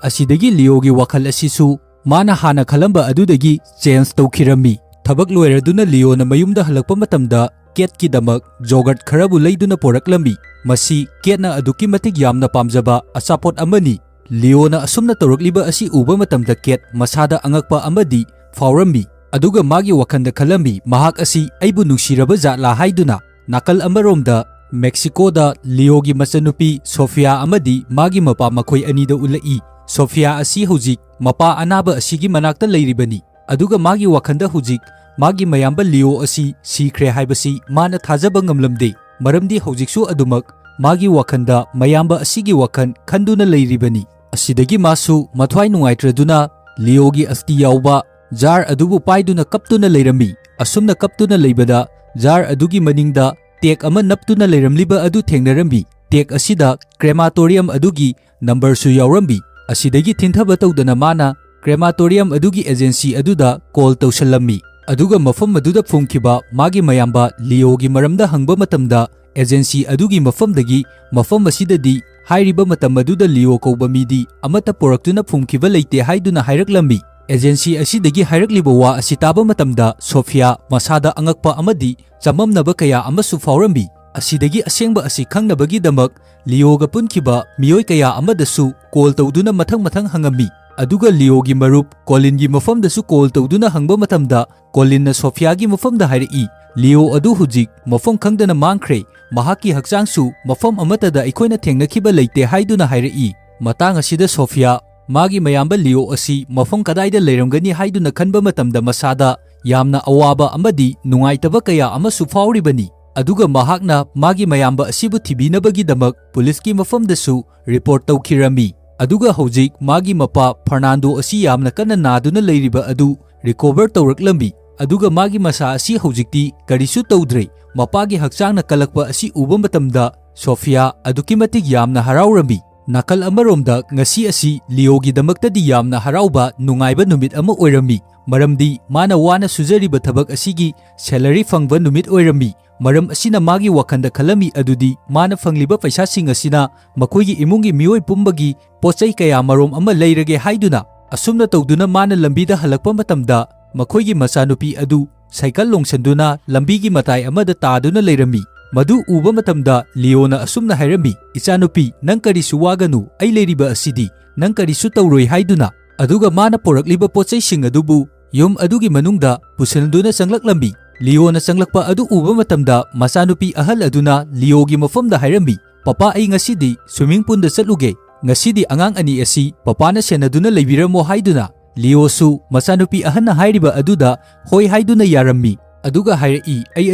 ꯑꯁꯤꯗꯒꯤ ꯂꯤꯑꯣꯒꯤ ꯋꯥꯈꯜ ꯑꯁꯤꯁꯨ ꯃꯥꯅ ꯍꯥꯟꯅ ꯈꯜꯂꯝꯕ ꯑꯗꯨꯗꯒꯤ ꯆꯦꯟꯖ ꯇꯧꯈꯤꯔꯝꯃꯤ꯫ ꯊꯕꯛ ꯂꯣꯏꯔꯗꯨꯅ ꯂꯤꯑꯣꯅ ꯃꯌꯨꯝꯗ ꯍꯜꯂꯛꯄ ꯃꯇꯝꯗ ꯀꯦꯠꯀꯤꯗꯃꯛ ꯖꯣꯒꯔꯠ ꯈꯔꯕꯨ ꯂꯩꯗꯨꯅ ꯄꯣꯔꯛꯂꯝꯃꯤ꯫ ꯃꯁꯤ ꯀꯦꯠꯅ ꯑꯗꯨꯛꯀꯤ ꯃꯇꯤꯛ ꯌꯥꯝꯅ ꯄꯥꯝꯖꯕ ꯑꯆꯥꯄꯣꯠ ꯑꯃꯅꯤ꯫ ꯂꯤꯑꯣꯅ ꯑꯁꯨꯝꯅ ꯇꯧꯔꯛꯂꯤꯕ ꯑꯁꯤ ꯎꯕ ꯃꯇꯝꯗ ꯀꯦꯠ ꯃꯁꯥꯗ ꯑꯉꯛꯄ ꯑꯃꯗꯤ ꯐꯥꯎꯔꯝꯃꯤ꯫ ꯑꯗꯨꯒ ꯃꯥꯒꯤ ꯋꯥꯈꯜꯗ ꯈꯜꯂꯝꯃꯤ, "ꯃꯍꯥꯛ ꯑꯁꯤ ꯑꯩꯕꯨ ꯅꯨꯡꯁꯤꯔꯕ ꯖꯥꯠꯂꯥ?" ꯍꯥꯏꯗꯨꯅ꯫ ꯅꯥꯀꯜ ꯑꯃꯔꯣꯝꯗ ꯃꯦꯛꯁꯤꯀꯣꯗ ꯂꯤꯑꯣꯒꯤ ꯃꯆꯟꯅꯨꯄꯤ ꯁꯣꯐꯤꯌꯥ ꯑꯃꯗꯤ ꯃꯥꯒꯤ ꯃꯄꯥ ꯃꯈꯣꯏ ꯑꯅꯤꯗ ꯎꯠꯂꯛꯏ꯫ ꯁꯣꯐꯤꯌꯥ ꯑꯁꯤ ꯍꯧꯖꯤꯛ ꯃꯄꯥ ꯑꯅꯥꯕ ꯑꯁꯤꯒꯤ ꯃꯅꯥꯛꯇ ꯂꯩꯔꯤꯕꯅꯤ꯫ ꯑꯗꯨꯒ ꯃꯥꯒꯤ ꯋꯥꯈꯜꯗ ꯍꯧꯖꯤꯛ ꯃꯥꯒꯤ ꯃꯌꯥꯝꯕ ꯂꯤꯑꯣ ꯑꯁꯤ ꯁꯤꯈ꯭ꯔꯦ ꯍꯥꯏꯕꯁꯤ ꯃꯥꯅ ꯊꯥꯖꯕ ꯉꯝꯂꯝꯗꯦ, ꯃꯔꯝꯗꯤ ꯍꯧꯖꯤꯛꯁꯨ ꯑꯗꯨꯃꯛ ꯃꯥꯒꯤ ꯋꯥꯈꯜꯗ ꯃꯌꯥꯝꯕ ꯑꯁꯤꯒꯤ ꯋꯥꯈꯜ ꯈꯟꯗꯨꯅ ꯂꯩꯔꯤꯕꯅꯤ꯫ ꯑꯁꯤꯗꯒꯤ ꯃꯥꯁꯨ ꯃꯊ꯭ꯋꯥꯏ ꯅꯨꯡꯉꯥꯏꯇ꯭ꯔꯗꯨꯅ ꯂꯤꯑꯣꯒꯤ ꯑꯁꯇꯤ ꯌꯥꯎꯕ ꯖꯥꯔ ꯑꯗꯨꯕꯨ ꯄꯥꯏꯗꯨꯅ ꯀꯞꯇꯨꯅ ꯂꯩꯔꯝꯃꯤ꯫ ꯑꯁꯨꯝꯅ ꯀꯞꯇꯨꯅ ꯂꯩꯕꯗ ꯖꯥꯔ ꯑꯗꯨꯒꯤ ꯃꯅꯤꯡꯗ ꯇꯦꯛ ꯑꯃ ꯅꯞꯇꯨꯅ ꯂꯩꯔꯝꯂꯤꯕ ꯑꯗꯨ ꯊꯦꯡꯅꯔꯝꯃꯤ꯫ ꯇꯦꯛ ꯑꯁꯤꯗ ꯀ꯭ꯔꯦꯃꯥꯇꯣꯔꯤꯌꯝ ꯑꯗꯨꯒꯤ ꯅꯝꯕꯔꯁꯨ ꯌꯥꯎꯔꯝꯃꯤ꯫ ꯑꯁꯤꯗꯒꯤ ꯊꯤꯟꯊꯕ ꯇꯧꯗꯅ ꯃꯥꯅ ꯀ꯭ꯔꯦꯃꯥꯇꯣꯔꯤꯌꯝ ꯑꯗꯨꯒꯤ ꯑꯦꯖꯦꯟꯁꯤ ꯑꯗꯨꯗ ꯀꯣꯜ ꯇꯧꯁꯜꯂꯝꯃꯤ꯫ ꯑꯗꯨꯒ ꯃꯐꯝ ꯑꯗꯨꯗ ꯐꯨꯝꯈꯤꯕ ꯃꯥꯒꯤ ꯃꯌꯥꯝꯕ ꯂꯤꯑꯣꯒꯤ ꯃꯔꯝꯗ ꯍꯪꯕ ꯃꯇꯝꯗ, ꯑꯦꯖꯦꯟꯁꯤ ꯑꯗꯨꯒꯤ ꯃꯐꯝꯗꯒꯤ, "ꯃꯐꯝ ꯑꯁꯤꯗꯗꯤ ꯍꯥꯏꯔꯤꯕ ꯃꯇꯝ ꯑꯗꯨꯗ ꯂꯤꯑꯣ ꯀꯧꯕ ꯃꯤꯗꯤ ꯑꯃꯠꯇ ꯄꯨꯔꯛꯇꯨꯅ ꯐꯨꯝꯈꯤꯕ ꯂꯩꯇꯦ" ꯍꯥꯏꯗꯨꯅ ꯍꯥꯏꯔꯛꯂꯝꯃꯤ꯫ ꯑꯦꯖꯦꯟꯁꯤ ꯑꯁꯤꯗꯒꯤ ꯍꯥꯏꯔꯛꯂꯤꯕ ꯋꯥ ꯑꯁꯤ ꯇꯥꯕ ꯃꯇꯝꯗ ꯁꯣꯐꯤꯌꯥ ꯃꯁꯥꯗ ꯑꯉꯛꯄ ꯑꯃꯗꯤ ꯆꯃꯝꯅꯕ ꯀꯌꯥ ꯑꯃꯁꯨ ꯐꯥꯎꯔꯝꯃꯤ꯫ ꯑꯁꯤꯗꯒꯤ ꯑꯁꯦꯡꯕ ꯑꯁꯤ ꯈꯪꯅꯕꯒꯤꯗꯃꯛ ꯂꯤꯑꯣꯒ ꯄꯨꯟꯈꯤꯕ ꯃꯤꯑꯣꯏ ꯀꯌꯥ ꯑꯃꯗꯁꯨ ꯀꯣꯜ ꯇꯧꯗꯨꯅ ꯃꯊꯪ ꯃꯊꯪ ꯍꯪꯉꯝꯃꯤ꯫ ꯑꯗꯨꯒ ꯂꯤꯑꯣꯒꯤ ꯃꯔꯨꯞ ꯀꯣꯂꯤꯟꯒꯤ ꯃꯐꯝꯗꯁꯨ ꯀꯣꯜ ꯇꯧꯗꯨꯅ ꯍꯪꯕ ꯃꯇꯝꯗ, ꯀꯣꯂꯤꯟꯅ ꯁꯣꯐꯤꯌꯥꯒꯤ ꯃꯐꯝꯗ ꯍꯥꯏꯔꯛꯏ, "ꯂꯤꯑꯣ ꯑꯗꯨ ꯍꯧꯖꯤꯛ ꯃꯐꯝ ꯈꯪꯗꯅ ꯃꯥꯡꯈ꯭ꯔꯦ, ꯃꯍꯥꯛꯀꯤ ꯍꯛꯆꯥꯡꯁꯨ ꯃꯐꯝ ꯑꯃꯠꯇꯗ ꯑꯩꯈꯣꯏꯅ ꯊꯦꯡꯅꯈꯤꯕ ꯂꯩꯇꯦ" ꯍꯥꯏꯗꯨꯅ ꯍꯥꯏꯔꯛꯏ꯫ ꯃꯇꯥꯡ ꯑꯁꯤꯗ ꯁꯣꯐꯤꯌꯥ ꯃꯥꯒꯤ ꯃꯌꯥꯝꯕ ꯂꯤꯑꯣ ꯑꯁꯤ ꯃꯐꯝ ꯀꯗꯥꯏꯗ ꯂꯩꯔꯝꯒꯅꯤ ꯍꯥꯏꯗꯨꯅ ꯈꯟꯕ ꯃꯇꯝꯗ ꯃꯁꯥꯗ ꯌꯥꯝꯅ ꯑꯋꯥꯕ ꯑꯃꯗꯤ ꯅꯨꯡꯉꯥꯏꯇꯕ ꯀꯌꯥ ꯑꯃꯁꯨ ꯐꯥꯎꯔꯤꯕꯅꯤ꯫ ꯑꯗꯨꯒ ꯃꯍꯥꯛꯅ ꯃꯥꯒꯤ ꯃꯌꯥꯝꯕ ꯑꯁꯤꯕꯨ ꯊꯤꯕꯤꯅꯕꯒꯤꯗꯃꯛ ꯄꯨꯂꯤꯁꯀꯤ ꯃꯐꯝꯗꯁꯨ ꯔꯤꯄꯣꯔꯠ ꯇꯧꯈꯤꯔꯝꯃꯤ꯫ ꯑꯗꯨꯒ ꯍꯧꯖꯤꯛ ꯃꯥꯒꯤ ꯃꯄꯥ ꯐꯔꯅꯥꯟꯗꯣ ꯑꯁꯤ ꯌꯥꯝꯅ ꯀꯟꯅ ꯅꯥꯗꯨꯅ ꯂꯩꯔꯤꯕ ꯑꯗꯨ ꯔꯤꯀꯣꯚꯔ ꯇꯧꯔꯛꯂꯝꯃꯤ꯫ ꯑꯗꯨꯒ ꯃꯥꯒꯤ ꯃꯁꯥ ꯑꯁꯤ ꯍꯧꯖꯤꯛꯇꯤ ꯀꯔꯤꯁꯨ ꯇꯧꯗ꯭ꯔꯦ꯫ ꯃꯄꯥꯒꯤ ꯍꯛꯆꯥꯡꯅ ꯀꯜꯂꯛꯄ ꯑꯁꯤ ꯎꯕ ꯃꯇꯝꯗ ꯁꯣꯐꯤꯌꯥ ꯑꯗꯨꯛꯀꯤ ꯃꯇꯤꯛ ꯌꯥꯝꯅ ꯍꯔꯥꯎꯔꯝꯃꯤ꯫ ꯅꯥꯀꯜ ꯑꯃꯔꯣꯝꯗ ꯉꯁꯤ ꯑꯁꯤ ꯂꯤꯑꯣꯒꯤꯗꯃꯛꯇꯗꯤ ꯌꯥꯝꯅ ꯍꯔꯥꯎꯕ, ꯅꯨꯡꯉꯥꯏꯕ ꯅꯨꯃꯤꯠ ꯑꯃ ꯑꯣꯏꯔꯝꯃꯤ, ꯃꯔꯝꯗꯤ ꯃꯥꯅ ꯋꯥꯅ ꯁꯨꯖꯔꯤꯕ ꯊꯕꯛ ꯑꯁꯤꯒꯤ ꯁꯦꯂꯔꯤ ꯐꯪꯕ ꯅꯨꯃꯤꯠ ꯑꯣꯏꯔꯝꯃꯤ꯫ ꯃꯔꯝ ꯑꯁꯤꯅ ꯃꯥꯒꯤ ꯋꯥꯈꯜꯗ ꯈꯜꯂꯝꯃꯤ ꯑꯗꯨꯗꯤ ꯃꯥꯅ ꯐꯪꯂꯤꯕ ꯄꯩꯁꯥꯁꯤꯡ ꯑꯁꯤꯅ ꯃꯈꯣꯏꯒꯤ ꯏꯃꯨꯡꯒꯤ ꯃꯤꯑꯣꯏ ꯄꯨꯝꯕꯒꯤ ꯄꯣꯠ ꯆꯩ ꯀꯌꯥ ꯃꯔꯨꯝ ꯑꯃ ꯂꯩꯔꯒꯦ ꯍꯥꯏꯗꯨꯅ꯫ ꯑꯁꯨꯝꯅ ꯇꯧꯗꯨꯅ ꯃꯥꯅ ꯂꯝꯕꯤꯗ ꯍꯜꯂꯛꯄ ꯃꯇꯝꯗ ꯃꯈꯣꯏꯒꯤ ꯃꯆꯥꯅꯨꯄꯤ ꯑꯗꯨ ꯁꯥꯏꯀꯜ ꯂꯣꯡꯁꯟꯗꯨꯅ ꯂꯝꯕꯤꯒꯤ ꯃꯇꯥꯏ ꯑꯃꯗ ꯇꯥꯗꯨꯅ ꯂꯩꯔꯝꯃꯤ꯫ ꯃꯗꯨ ꯎꯕ ꯃꯇꯝꯗ ꯂꯤꯑꯣꯅ ꯑꯁꯨꯝꯅ ꯍꯥꯏꯔꯝꯃꯤ, "ꯏꯆꯥꯅꯨꯄꯤ, ꯅꯪ ꯀꯔꯤꯁꯨ ꯋꯥꯒꯅꯨ, ꯑꯩ ꯂꯩꯔꯤꯕ ꯑꯁꯤꯗꯤ, ꯅꯪ ꯀꯔꯤꯁꯨ ꯇꯧꯔꯣꯏ" ꯍꯥꯏꯗꯨꯅ꯫ ꯑꯗꯨꯒ ꯃꯥꯅ ꯄꯨꯔꯛꯂꯤꯕ ꯄꯣꯠ ꯆꯩꯁꯤꯡ ꯑꯗꯨꯕꯨ ꯌꯨꯝ ꯑꯗꯨꯒꯤ ꯃꯅꯨꯡꯗ ꯄꯨꯁꯤꯟꯗꯨꯅ ꯆꯪꯂꯛꯂꯝꯃꯤ꯫ ꯂꯤꯑꯣꯅ ꯆꯪꯂꯛꯄ ꯑꯗꯨ ꯎꯕ ꯃꯇꯝꯗ ꯃꯆꯥꯅꯨꯄꯤ ꯑꯍꯜ ꯑꯗꯨꯅ ꯂꯤꯑꯣꯒꯤ ꯃꯐꯝꯗ ꯍꯥꯏꯔꯝꯃꯤ, "ꯄꯄꯥ, ꯑꯩ ꯉꯁꯤꯗꯤ ꯁ꯭ꯋꯤꯃꯤꯡ ꯄꯨꯜꯗ ꯆꯠꯂꯨꯒꯦ꯫ ꯉꯁꯤꯗꯤ ꯑꯉꯥꯡ ꯑꯅꯤ ꯑꯁꯤ ꯄꯄꯥꯅ ꯁꯦꯟꯅꯗꯨꯅ ꯂꯩꯕꯤꯔꯝꯃꯣ" ꯍꯥꯏꯗꯨꯅ꯫ ꯂꯤꯑꯣꯁꯨ ꯃꯆꯥꯅꯨꯄꯤ ꯑꯍꯟꯅ ꯍꯥꯏꯔꯤꯕ ꯑꯗꯨꯗ ꯍꯣꯏ ꯍꯥꯏꯗꯨꯅ ꯌꯥꯔꯝꯃꯤ꯫ ꯑꯗꯨꯒ ꯍꯥꯏꯔꯛꯏ, "ꯑꯩ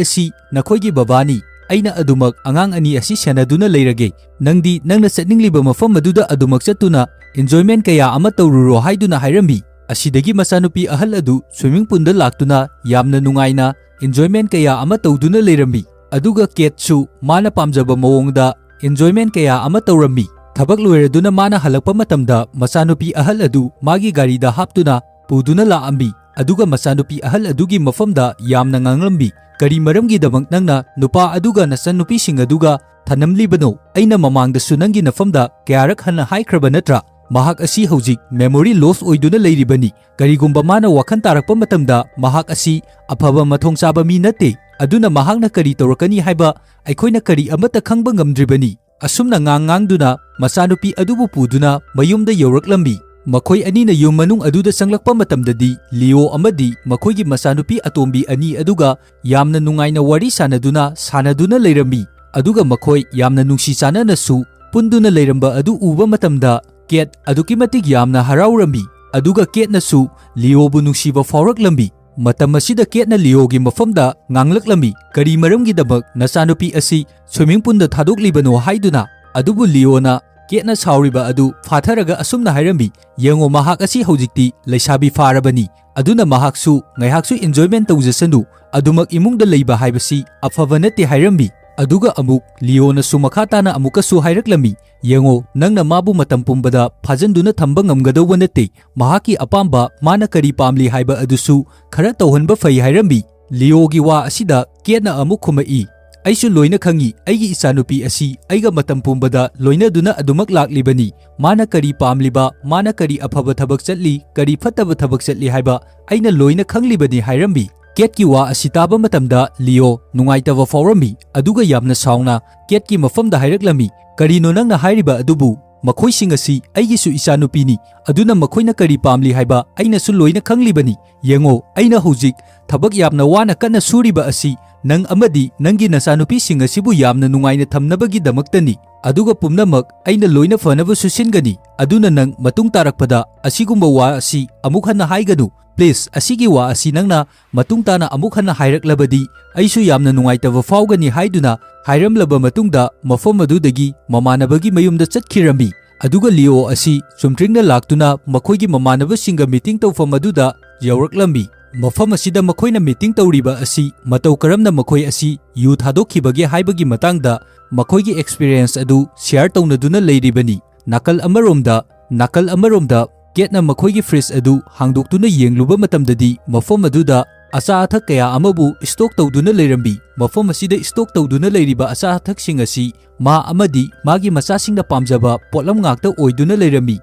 ꯑꯁꯤ ꯅꯈꯣꯏꯒꯤ ꯕꯕꯥꯅꯤ꯫ ꯑꯩꯅ ꯑꯗꯨꯃꯛ ꯑꯉꯥꯡ ꯑꯅꯤ ꯑꯁꯤ ꯁꯦꯟꯅꯗꯨꯅ ꯂꯩꯔꯒꯦ꯫ ꯅꯪꯗꯤ ꯅꯪꯅ ꯆꯠꯅꯤꯡꯂꯤꯕ ꯃꯐꯝ ꯑꯗꯨꯗ ꯑꯗꯨꯃꯛ ꯆꯠꯇꯨꯅ ꯏꯟꯖꯣꯏꯃꯦꯟ ꯀꯌꯥ ꯑꯃ ꯇꯧꯔꯨꯔꯣ" ꯍꯥꯏꯗꯨꯅ ꯍꯥꯏꯔꯝꯃꯤ꯫ ꯑꯁꯤꯗꯒꯤ ꯃꯆꯥꯅꯨꯄꯤ ꯑꯍꯜ ꯑꯗꯨ ꯁ꯭ꯋꯤꯃꯤꯡ ꯄꯨꯜꯗ ꯂꯥꯛꯇꯨꯅ ꯌꯥꯝꯅ ꯅꯨꯡꯉꯥꯏꯅ ꯏꯟꯖꯣꯏꯃꯦꯟ ꯀꯌꯥ ꯑꯃ ꯇꯧꯗꯨꯅ ꯂꯩꯔꯝꯃꯤ꯫ ꯑꯗꯨꯒ ꯀꯦꯠꯁꯨ ꯃꯥꯅ ꯄꯥꯝꯖꯕ ꯃꯑꯣꯡꯗ ꯏꯟꯖꯣꯏꯃꯦꯟ ꯀꯌꯥ ꯑꯃ ꯇꯧꯔꯝꯃꯤ꯫ ꯊꯕꯛ ꯂꯣꯏꯔꯗꯨꯅ ꯃꯥꯅ ꯍꯜꯂꯛꯄ ꯃꯇꯝꯗ ꯃꯆꯥꯅꯨꯄꯤ ꯑꯍꯜ ꯑꯗꯨ ꯃꯥꯒꯤ ꯒꯥꯔꯤꯗ ꯍꯥꯞꯇꯨꯅ ꯄꯨꯗꯨꯅ ꯂꯥꯛꯑꯝꯃꯤ꯫ ꯑꯗꯨꯒ ꯃꯆꯥꯅꯨꯄꯤ ꯑꯍꯜ ꯑꯗꯨꯒꯤ ꯃꯐꯝꯗ ꯌꯥꯝꯅ ꯉꯥꯡꯂꯝꯃꯤ, "ꯀꯔꯤ ꯃꯔꯝꯒꯤꯗꯃꯛ ꯅꯪꯅ ꯅꯨꯄꯥ ꯑꯗꯨꯒ ꯅꯆꯟꯅꯨꯄꯤꯁꯤꯡ ꯑꯗꯨꯒ ꯊꯅꯝꯂꯤꯕꯅꯣ? ꯑꯩꯅ ꯃꯃꯥꯡꯗꯁꯨ ꯅꯪꯒꯤ ꯅꯐꯝꯗ ꯀꯌꯥꯔꯛ ꯍꯟꯅ ꯍꯥꯏꯈ꯭ꯔꯕ ꯅꯠꯇ꯭ꯔꯥ? ꯃꯍꯥꯛ ꯑꯁꯤ ꯍꯧꯖꯤꯛ ꯃꯦꯃꯣꯔꯤ ꯂꯣꯁ ꯑꯣꯏꯗꯨꯅ ꯂꯩꯔꯤꯕꯅꯤ꯫ ꯀꯔꯤꯒꯨꯝꯕ ꯃꯥꯅ ꯋꯥꯈꯜ ꯇꯥꯔꯛꯄ ꯃꯇꯝꯗ ꯃꯍꯥꯛ ꯑꯁꯤ ꯑꯐꯕ ꯃꯊꯣꯡ ꯆꯥꯕ ꯃꯤ ꯅꯠꯇꯦ꯫ ꯑꯗꯨꯅ ꯃꯍꯥꯛꯅ ꯀꯔꯤ ꯇꯧꯔꯛꯀꯅꯤ ꯍꯥꯏꯕ ꯑꯩꯈꯣꯏꯅ ꯀꯔꯤ ꯑꯃꯠꯇ ꯈꯪꯕ ꯉꯝꯗ꯭ꯔꯤꯕꯅꯤ"꯫ ꯑꯁꯨꯝꯅ ꯉꯥꯡ ꯉꯥꯡꯗꯨꯅ ꯃꯆꯥꯅꯨꯄꯤ ꯑꯗꯨꯕꯨ ꯄꯨꯗꯨꯅ ꯃꯌꯨꯝꯗ ꯌꯧꯔꯛꯂꯝꯃꯤ꯫ ꯃꯈꯣꯏ ꯑꯅꯤꯅ ꯌꯨꯝ ꯃꯅꯨꯡ ꯑꯗꯨꯗ ꯆꯪꯂꯛꯄ ꯃꯇꯝꯗꯗꯤ ꯂꯤꯑꯣ ꯑꯃꯗꯤ ꯃꯈꯣꯏꯒꯤ ꯃꯆꯥꯅꯨꯄꯤ ꯑꯇꯣꯝꯕꯤ ꯑꯅꯤ ꯑꯗꯨꯒ ꯌꯥꯝꯅ ꯅꯨꯡꯉꯥꯏꯅ ꯋꯥꯔꯤ ꯁꯥꯟꯅꯗꯨꯅ, ꯁꯥꯟꯅꯗꯨꯅ ꯂꯩꯔꯝꯃꯤ꯫ ꯑꯗꯨꯒ ꯃꯈꯣꯏ ꯌꯥꯝꯅ ꯅꯨꯡꯁꯤ ꯆꯥꯟꯅꯅꯁꯨ ꯄꯨꯟꯗꯨꯅ ꯂꯩꯔꯝꯕ ꯑꯗꯨ ꯎꯕ ꯃꯇꯝꯗ ꯀꯦꯠ ꯑꯗꯨꯛꯀꯤ ꯃꯇꯤꯛ ꯌꯥꯝꯅ ꯍꯔꯥꯎꯔꯝꯃꯤ꯫ ꯑꯗꯨꯒ ꯀꯦꯠꯅꯁꯨ ꯂꯤꯑꯣꯕꯨ ꯅꯨꯡꯁꯤꯕ ꯐꯥꯎꯔꯛꯂꯝꯃꯤ꯫ ꯃꯇꯝ ꯑꯁꯤꯗ ꯀꯦꯠꯅ ꯂꯤꯑꯣꯒꯤ ꯃꯐꯝꯗ ꯉꯥꯡꯂꯛꯂꯝꯃꯤ, "ꯀꯔꯤ ꯃꯔꯝꯒꯤꯗꯃꯛ ꯅꯆꯥꯅꯨꯄꯤ ꯑꯁꯤ swimming poolꯗ ꯊꯥꯗꯣꯛꯂꯤꯕꯅꯣ?" ꯍꯥꯏꯗꯨꯅ꯫ ꯑꯗꯨꯕꯨ ꯂꯤꯑꯣꯅ ꯀꯦꯠꯅ ꯁꯥꯎꯔꯤꯕ ꯑꯗꯨ ꯐꯥꯊꯔꯒ ꯑꯁꯨꯝꯅ ꯍꯥꯏꯔꯝꯃꯤ, "ꯌꯦꯡꯉꯣ, ꯃꯍꯥꯛ ꯑꯁꯤ ꯍꯧꯖꯤꯛꯇꯤ ꯂꯩꯁꯥꯕꯤ ꯐꯥꯔꯕꯅꯤ, ꯑꯗꯨꯅ ꯃꯍꯥꯛꯁꯨ ꯉꯥꯏꯍꯥꯛꯁꯨ enjoyment ꯇꯧꯖꯁꯅꯨ, ꯑꯗꯨꯃꯛ ꯏꯃꯨꯡꯗ ꯂꯩꯕ ꯍꯥꯏꯕꯁꯤ ꯑꯐꯕ ꯅꯠꯇꯦ" ꯍꯥꯏꯔꯝꯃꯤ꯫ ꯑꯗꯨꯒ ꯑꯃꯨꯛ ꯂꯤꯑꯣꯅꯁꯨ ꯃꯈꯥ ꯇꯥꯅ ꯑꯃꯨꯛꯀꯁꯨ ꯍꯥꯏꯔꯛꯂꯝꯃꯤ, "ꯌꯦꯡꯉꯣ, ꯅꯪꯅ ꯃꯥꯕꯨ ꯃꯇꯝ ꯄꯨꯝꯕꯗ ꯐꯥꯖꯟꯗꯨꯅ ꯊꯝꯕ ꯉꯝꯒꯗꯧꯕ ꯅꯠꯇꯦ, ꯃꯍꯥꯛꯀꯤ ꯑꯄꯥꯝꯕ, ꯃꯥꯅ ꯀꯔꯤ ꯄꯥꯝꯂꯤ ꯍꯥꯏꯕ ꯑꯗꯨꯁꯨ ꯈꯔ ꯇꯧꯍꯟꯕ ꯐꯩ" ꯍꯥꯏꯔꯝꯃꯤ꯫ ꯂꯤꯑꯣꯒꯤ ꯋꯥ ꯑꯁꯤꯗ ꯀꯦꯠꯅ ꯑꯃꯨꯛ ꯈꯨꯝꯃꯛꯏ, "ꯑꯩꯁꯨ ꯂꯣꯏꯅ ꯈꯪꯏ, ꯑꯩꯒꯤ ꯏꯆꯥꯅꯨꯄꯤ ꯑꯁꯤ ꯑꯩꯒ ꯃꯇꯝ ꯄꯨꯝꯕꯗ ꯂꯣꯏꯅꯗꯨꯅ ꯑꯗꯨꯃꯛ ꯂꯥꯛꯂꯤꯕꯅꯤ꯫ ꯃꯥꯅ ꯀꯔꯤ ꯄꯥꯝꯂꯤꯕ, ꯃꯥꯅ ꯀꯔꯤ ꯑꯐꯕ ꯊꯕꯛ ꯆꯠꯂꯤ, ꯀꯔꯤ ꯐꯠꯇꯕ ꯊꯕꯛ ꯆꯠꯂꯤ ꯍꯥꯏꯕ ꯑꯩꯅ ꯂꯣꯏꯅ ꯈꯪꯂꯤꯕꯅꯤ" ꯍꯥꯏꯔꯝꯃꯤ꯫ ꯀꯦꯠꯀꯤ ꯋꯥ ꯑꯁꯤ ꯇꯥꯕ ꯃꯇꯝꯗ ꯂꯤꯑꯣ ꯅꯨꯡꯉꯥꯏꯇꯕ ꯐꯥꯎꯔꯝꯃꯤ, ꯑꯗꯨꯒ ꯌꯥꯝꯅ ꯁꯥꯎꯅ ꯀꯦꯠꯀꯤ ꯃꯐꯝꯗ ꯍꯥꯏꯔꯛꯂꯝꯃꯤ, "ꯀꯔꯤꯅꯣ ꯅꯪꯅ ꯍꯥꯏꯔꯤꯕ ꯑꯗꯨꯕꯨ? ꯃꯈꯣꯏꯁꯤꯡ ꯑꯁꯤ ꯑꯩꯒꯤꯁꯨ ꯏꯆꯥꯅꯨꯄꯤꯅꯤ, ꯑꯗꯨꯅ ꯃꯈꯣꯏꯅ ꯀꯔꯤ ꯄꯥꯝꯂꯤ ꯍꯥꯏꯕ ꯑꯩꯅꯁꯨ ꯂꯣꯏꯅ ꯈꯪꯂꯤꯕꯅꯤ꯫ ꯌꯦꯡꯉꯣ, ꯑꯩꯅ ꯍꯧꯖꯤꯛ ꯊꯕꯛ ꯌꯥꯝꯅ ꯋꯥꯅ ꯀꯟꯅ ꯁꯨꯔꯤꯕ ꯑꯁꯤ ꯅꯪ ꯑꯃꯗꯤ ꯅꯪꯒꯤ ꯅꯆꯥꯅꯨꯄꯤꯁꯤꯡ ꯑꯁꯤꯕꯨ ꯌꯥꯝꯅ ꯅꯨꯡꯉꯥꯏꯅ ꯊꯝꯅꯕꯒꯤꯗꯃꯛꯇꯅꯤ, ꯑꯗꯨꯒ ꯄꯨꯝꯅꯃꯛ ꯑꯩꯅ ꯂꯣꯏꯅ ꯐꯅꯕꯁꯨ ꯁꯤꯟꯒꯅꯤ꯫ ꯑꯗꯨꯅ ꯅꯪ ꯃꯇꯨꯡ ꯇꯥꯔꯛꯄꯗ ꯑꯁꯤꯒꯨꯝꯕ ꯋꯥ ꯑꯁꯤ ꯑꯃꯨꯛ ꯍꯟꯅ ꯍꯥꯏꯒꯅꯨ꯫ Please, ꯑꯁꯤꯒꯤ ꯋꯥ ꯑꯁꯤ ꯅꯪꯅ ꯃꯇꯨꯡ ꯇꯥꯅ ꯑꯃꯨꯛ ꯍꯟꯅ ꯍꯥꯏꯔꯛꯂꯕꯗꯤ ꯑꯩꯁꯨ ꯌꯥꯝꯅ ꯅꯨꯡꯉꯥꯏꯇꯕ ꯐꯥꯎꯒꯅꯤ" ꯍꯥꯏꯗꯨꯅ ꯍꯥꯏꯔꯝꯂꯕ ꯃꯇꯨꯡꯗ ꯃꯐꯝ ꯑꯗꯨꯗꯒꯤ ꯃꯃꯥꯟꯅꯕꯒꯤ ꯃꯌꯨꯝꯗ ꯆꯠꯈꯤꯔꯝꯃꯤ꯫ ꯑꯗꯨꯒ ꯂꯤꯑꯣ ꯑꯁꯤ ꯆꯨꯝꯗ꯭ꯔꯤꯡꯅ ꯂꯥꯛꯇꯨꯅ ꯃꯈꯣꯏꯒꯤ ꯃꯃꯥꯟꯅꯕꯁꯤꯡꯒ meeting ꯇꯧꯐꯝ ꯑꯗꯨꯗ ꯌꯧꯔꯛꯂꯝꯃꯤ꯫ ꯃꯐꯝ ꯑꯁꯤꯗ ꯃꯈꯣꯏꯅ meeting ꯇꯧꯔꯤꯕ ꯑꯁꯤ ꯃꯇꯧ ꯀꯔꯝꯅ ꯃꯈꯣꯏ ꯑꯁꯤ ꯌꯨ ꯊꯥꯗꯣꯛꯈꯤꯕꯒꯦ ꯍꯥꯏꯕꯒꯤ ꯃꯇꯥꯡꯗ ꯃꯈꯣꯏꯒꯤ experience ꯑꯗꯨ share ꯇꯧꯅꯗꯨꯅ ꯂꯩꯔꯤꯕꯅꯤ꯫ ꯅꯥꯀꯜ ꯑꯃꯔꯣꯝꯗ, ꯅꯥꯀꯜ ꯑꯃꯔꯣꯝꯗ ꯀꯦꯠꯅ ꯃꯈꯣꯏꯒꯤ fridge ꯑꯗꯨ ꯍꯥꯡꯗꯣꯛꯇꯨꯅ ꯌꯦꯡꯂꯨꯕ ꯃꯇꯝꯗꯗꯤ ꯃꯐꯝ ꯑꯗꯨꯗ ꯑꯆꯥ ꯑꯊꯛ ꯀꯌꯥ ꯑꯃꯕꯨ stock ꯇꯧꯗꯨꯅ ꯂꯩꯔꯝꯃꯤ꯫ ꯃꯐꯝ ꯑꯁꯤꯗ stock ꯇꯧꯗꯨꯅ ꯂꯩꯔꯤꯕ ꯑꯆꯥ ꯑꯊꯛꯁꯤꯡ ꯑꯁꯤ ꯃꯥ ꯑꯃꯗꯤ ꯃꯥꯒꯤ ꯃꯆꯥꯁꯤꯡꯅ ꯄꯥꯝꯖꯕ ꯄꯣꯠꯂꯝ ꯉꯥꯛꯇ ꯑꯣꯏꯗꯨꯅ ꯂꯩꯔꯝꯃꯤ꯫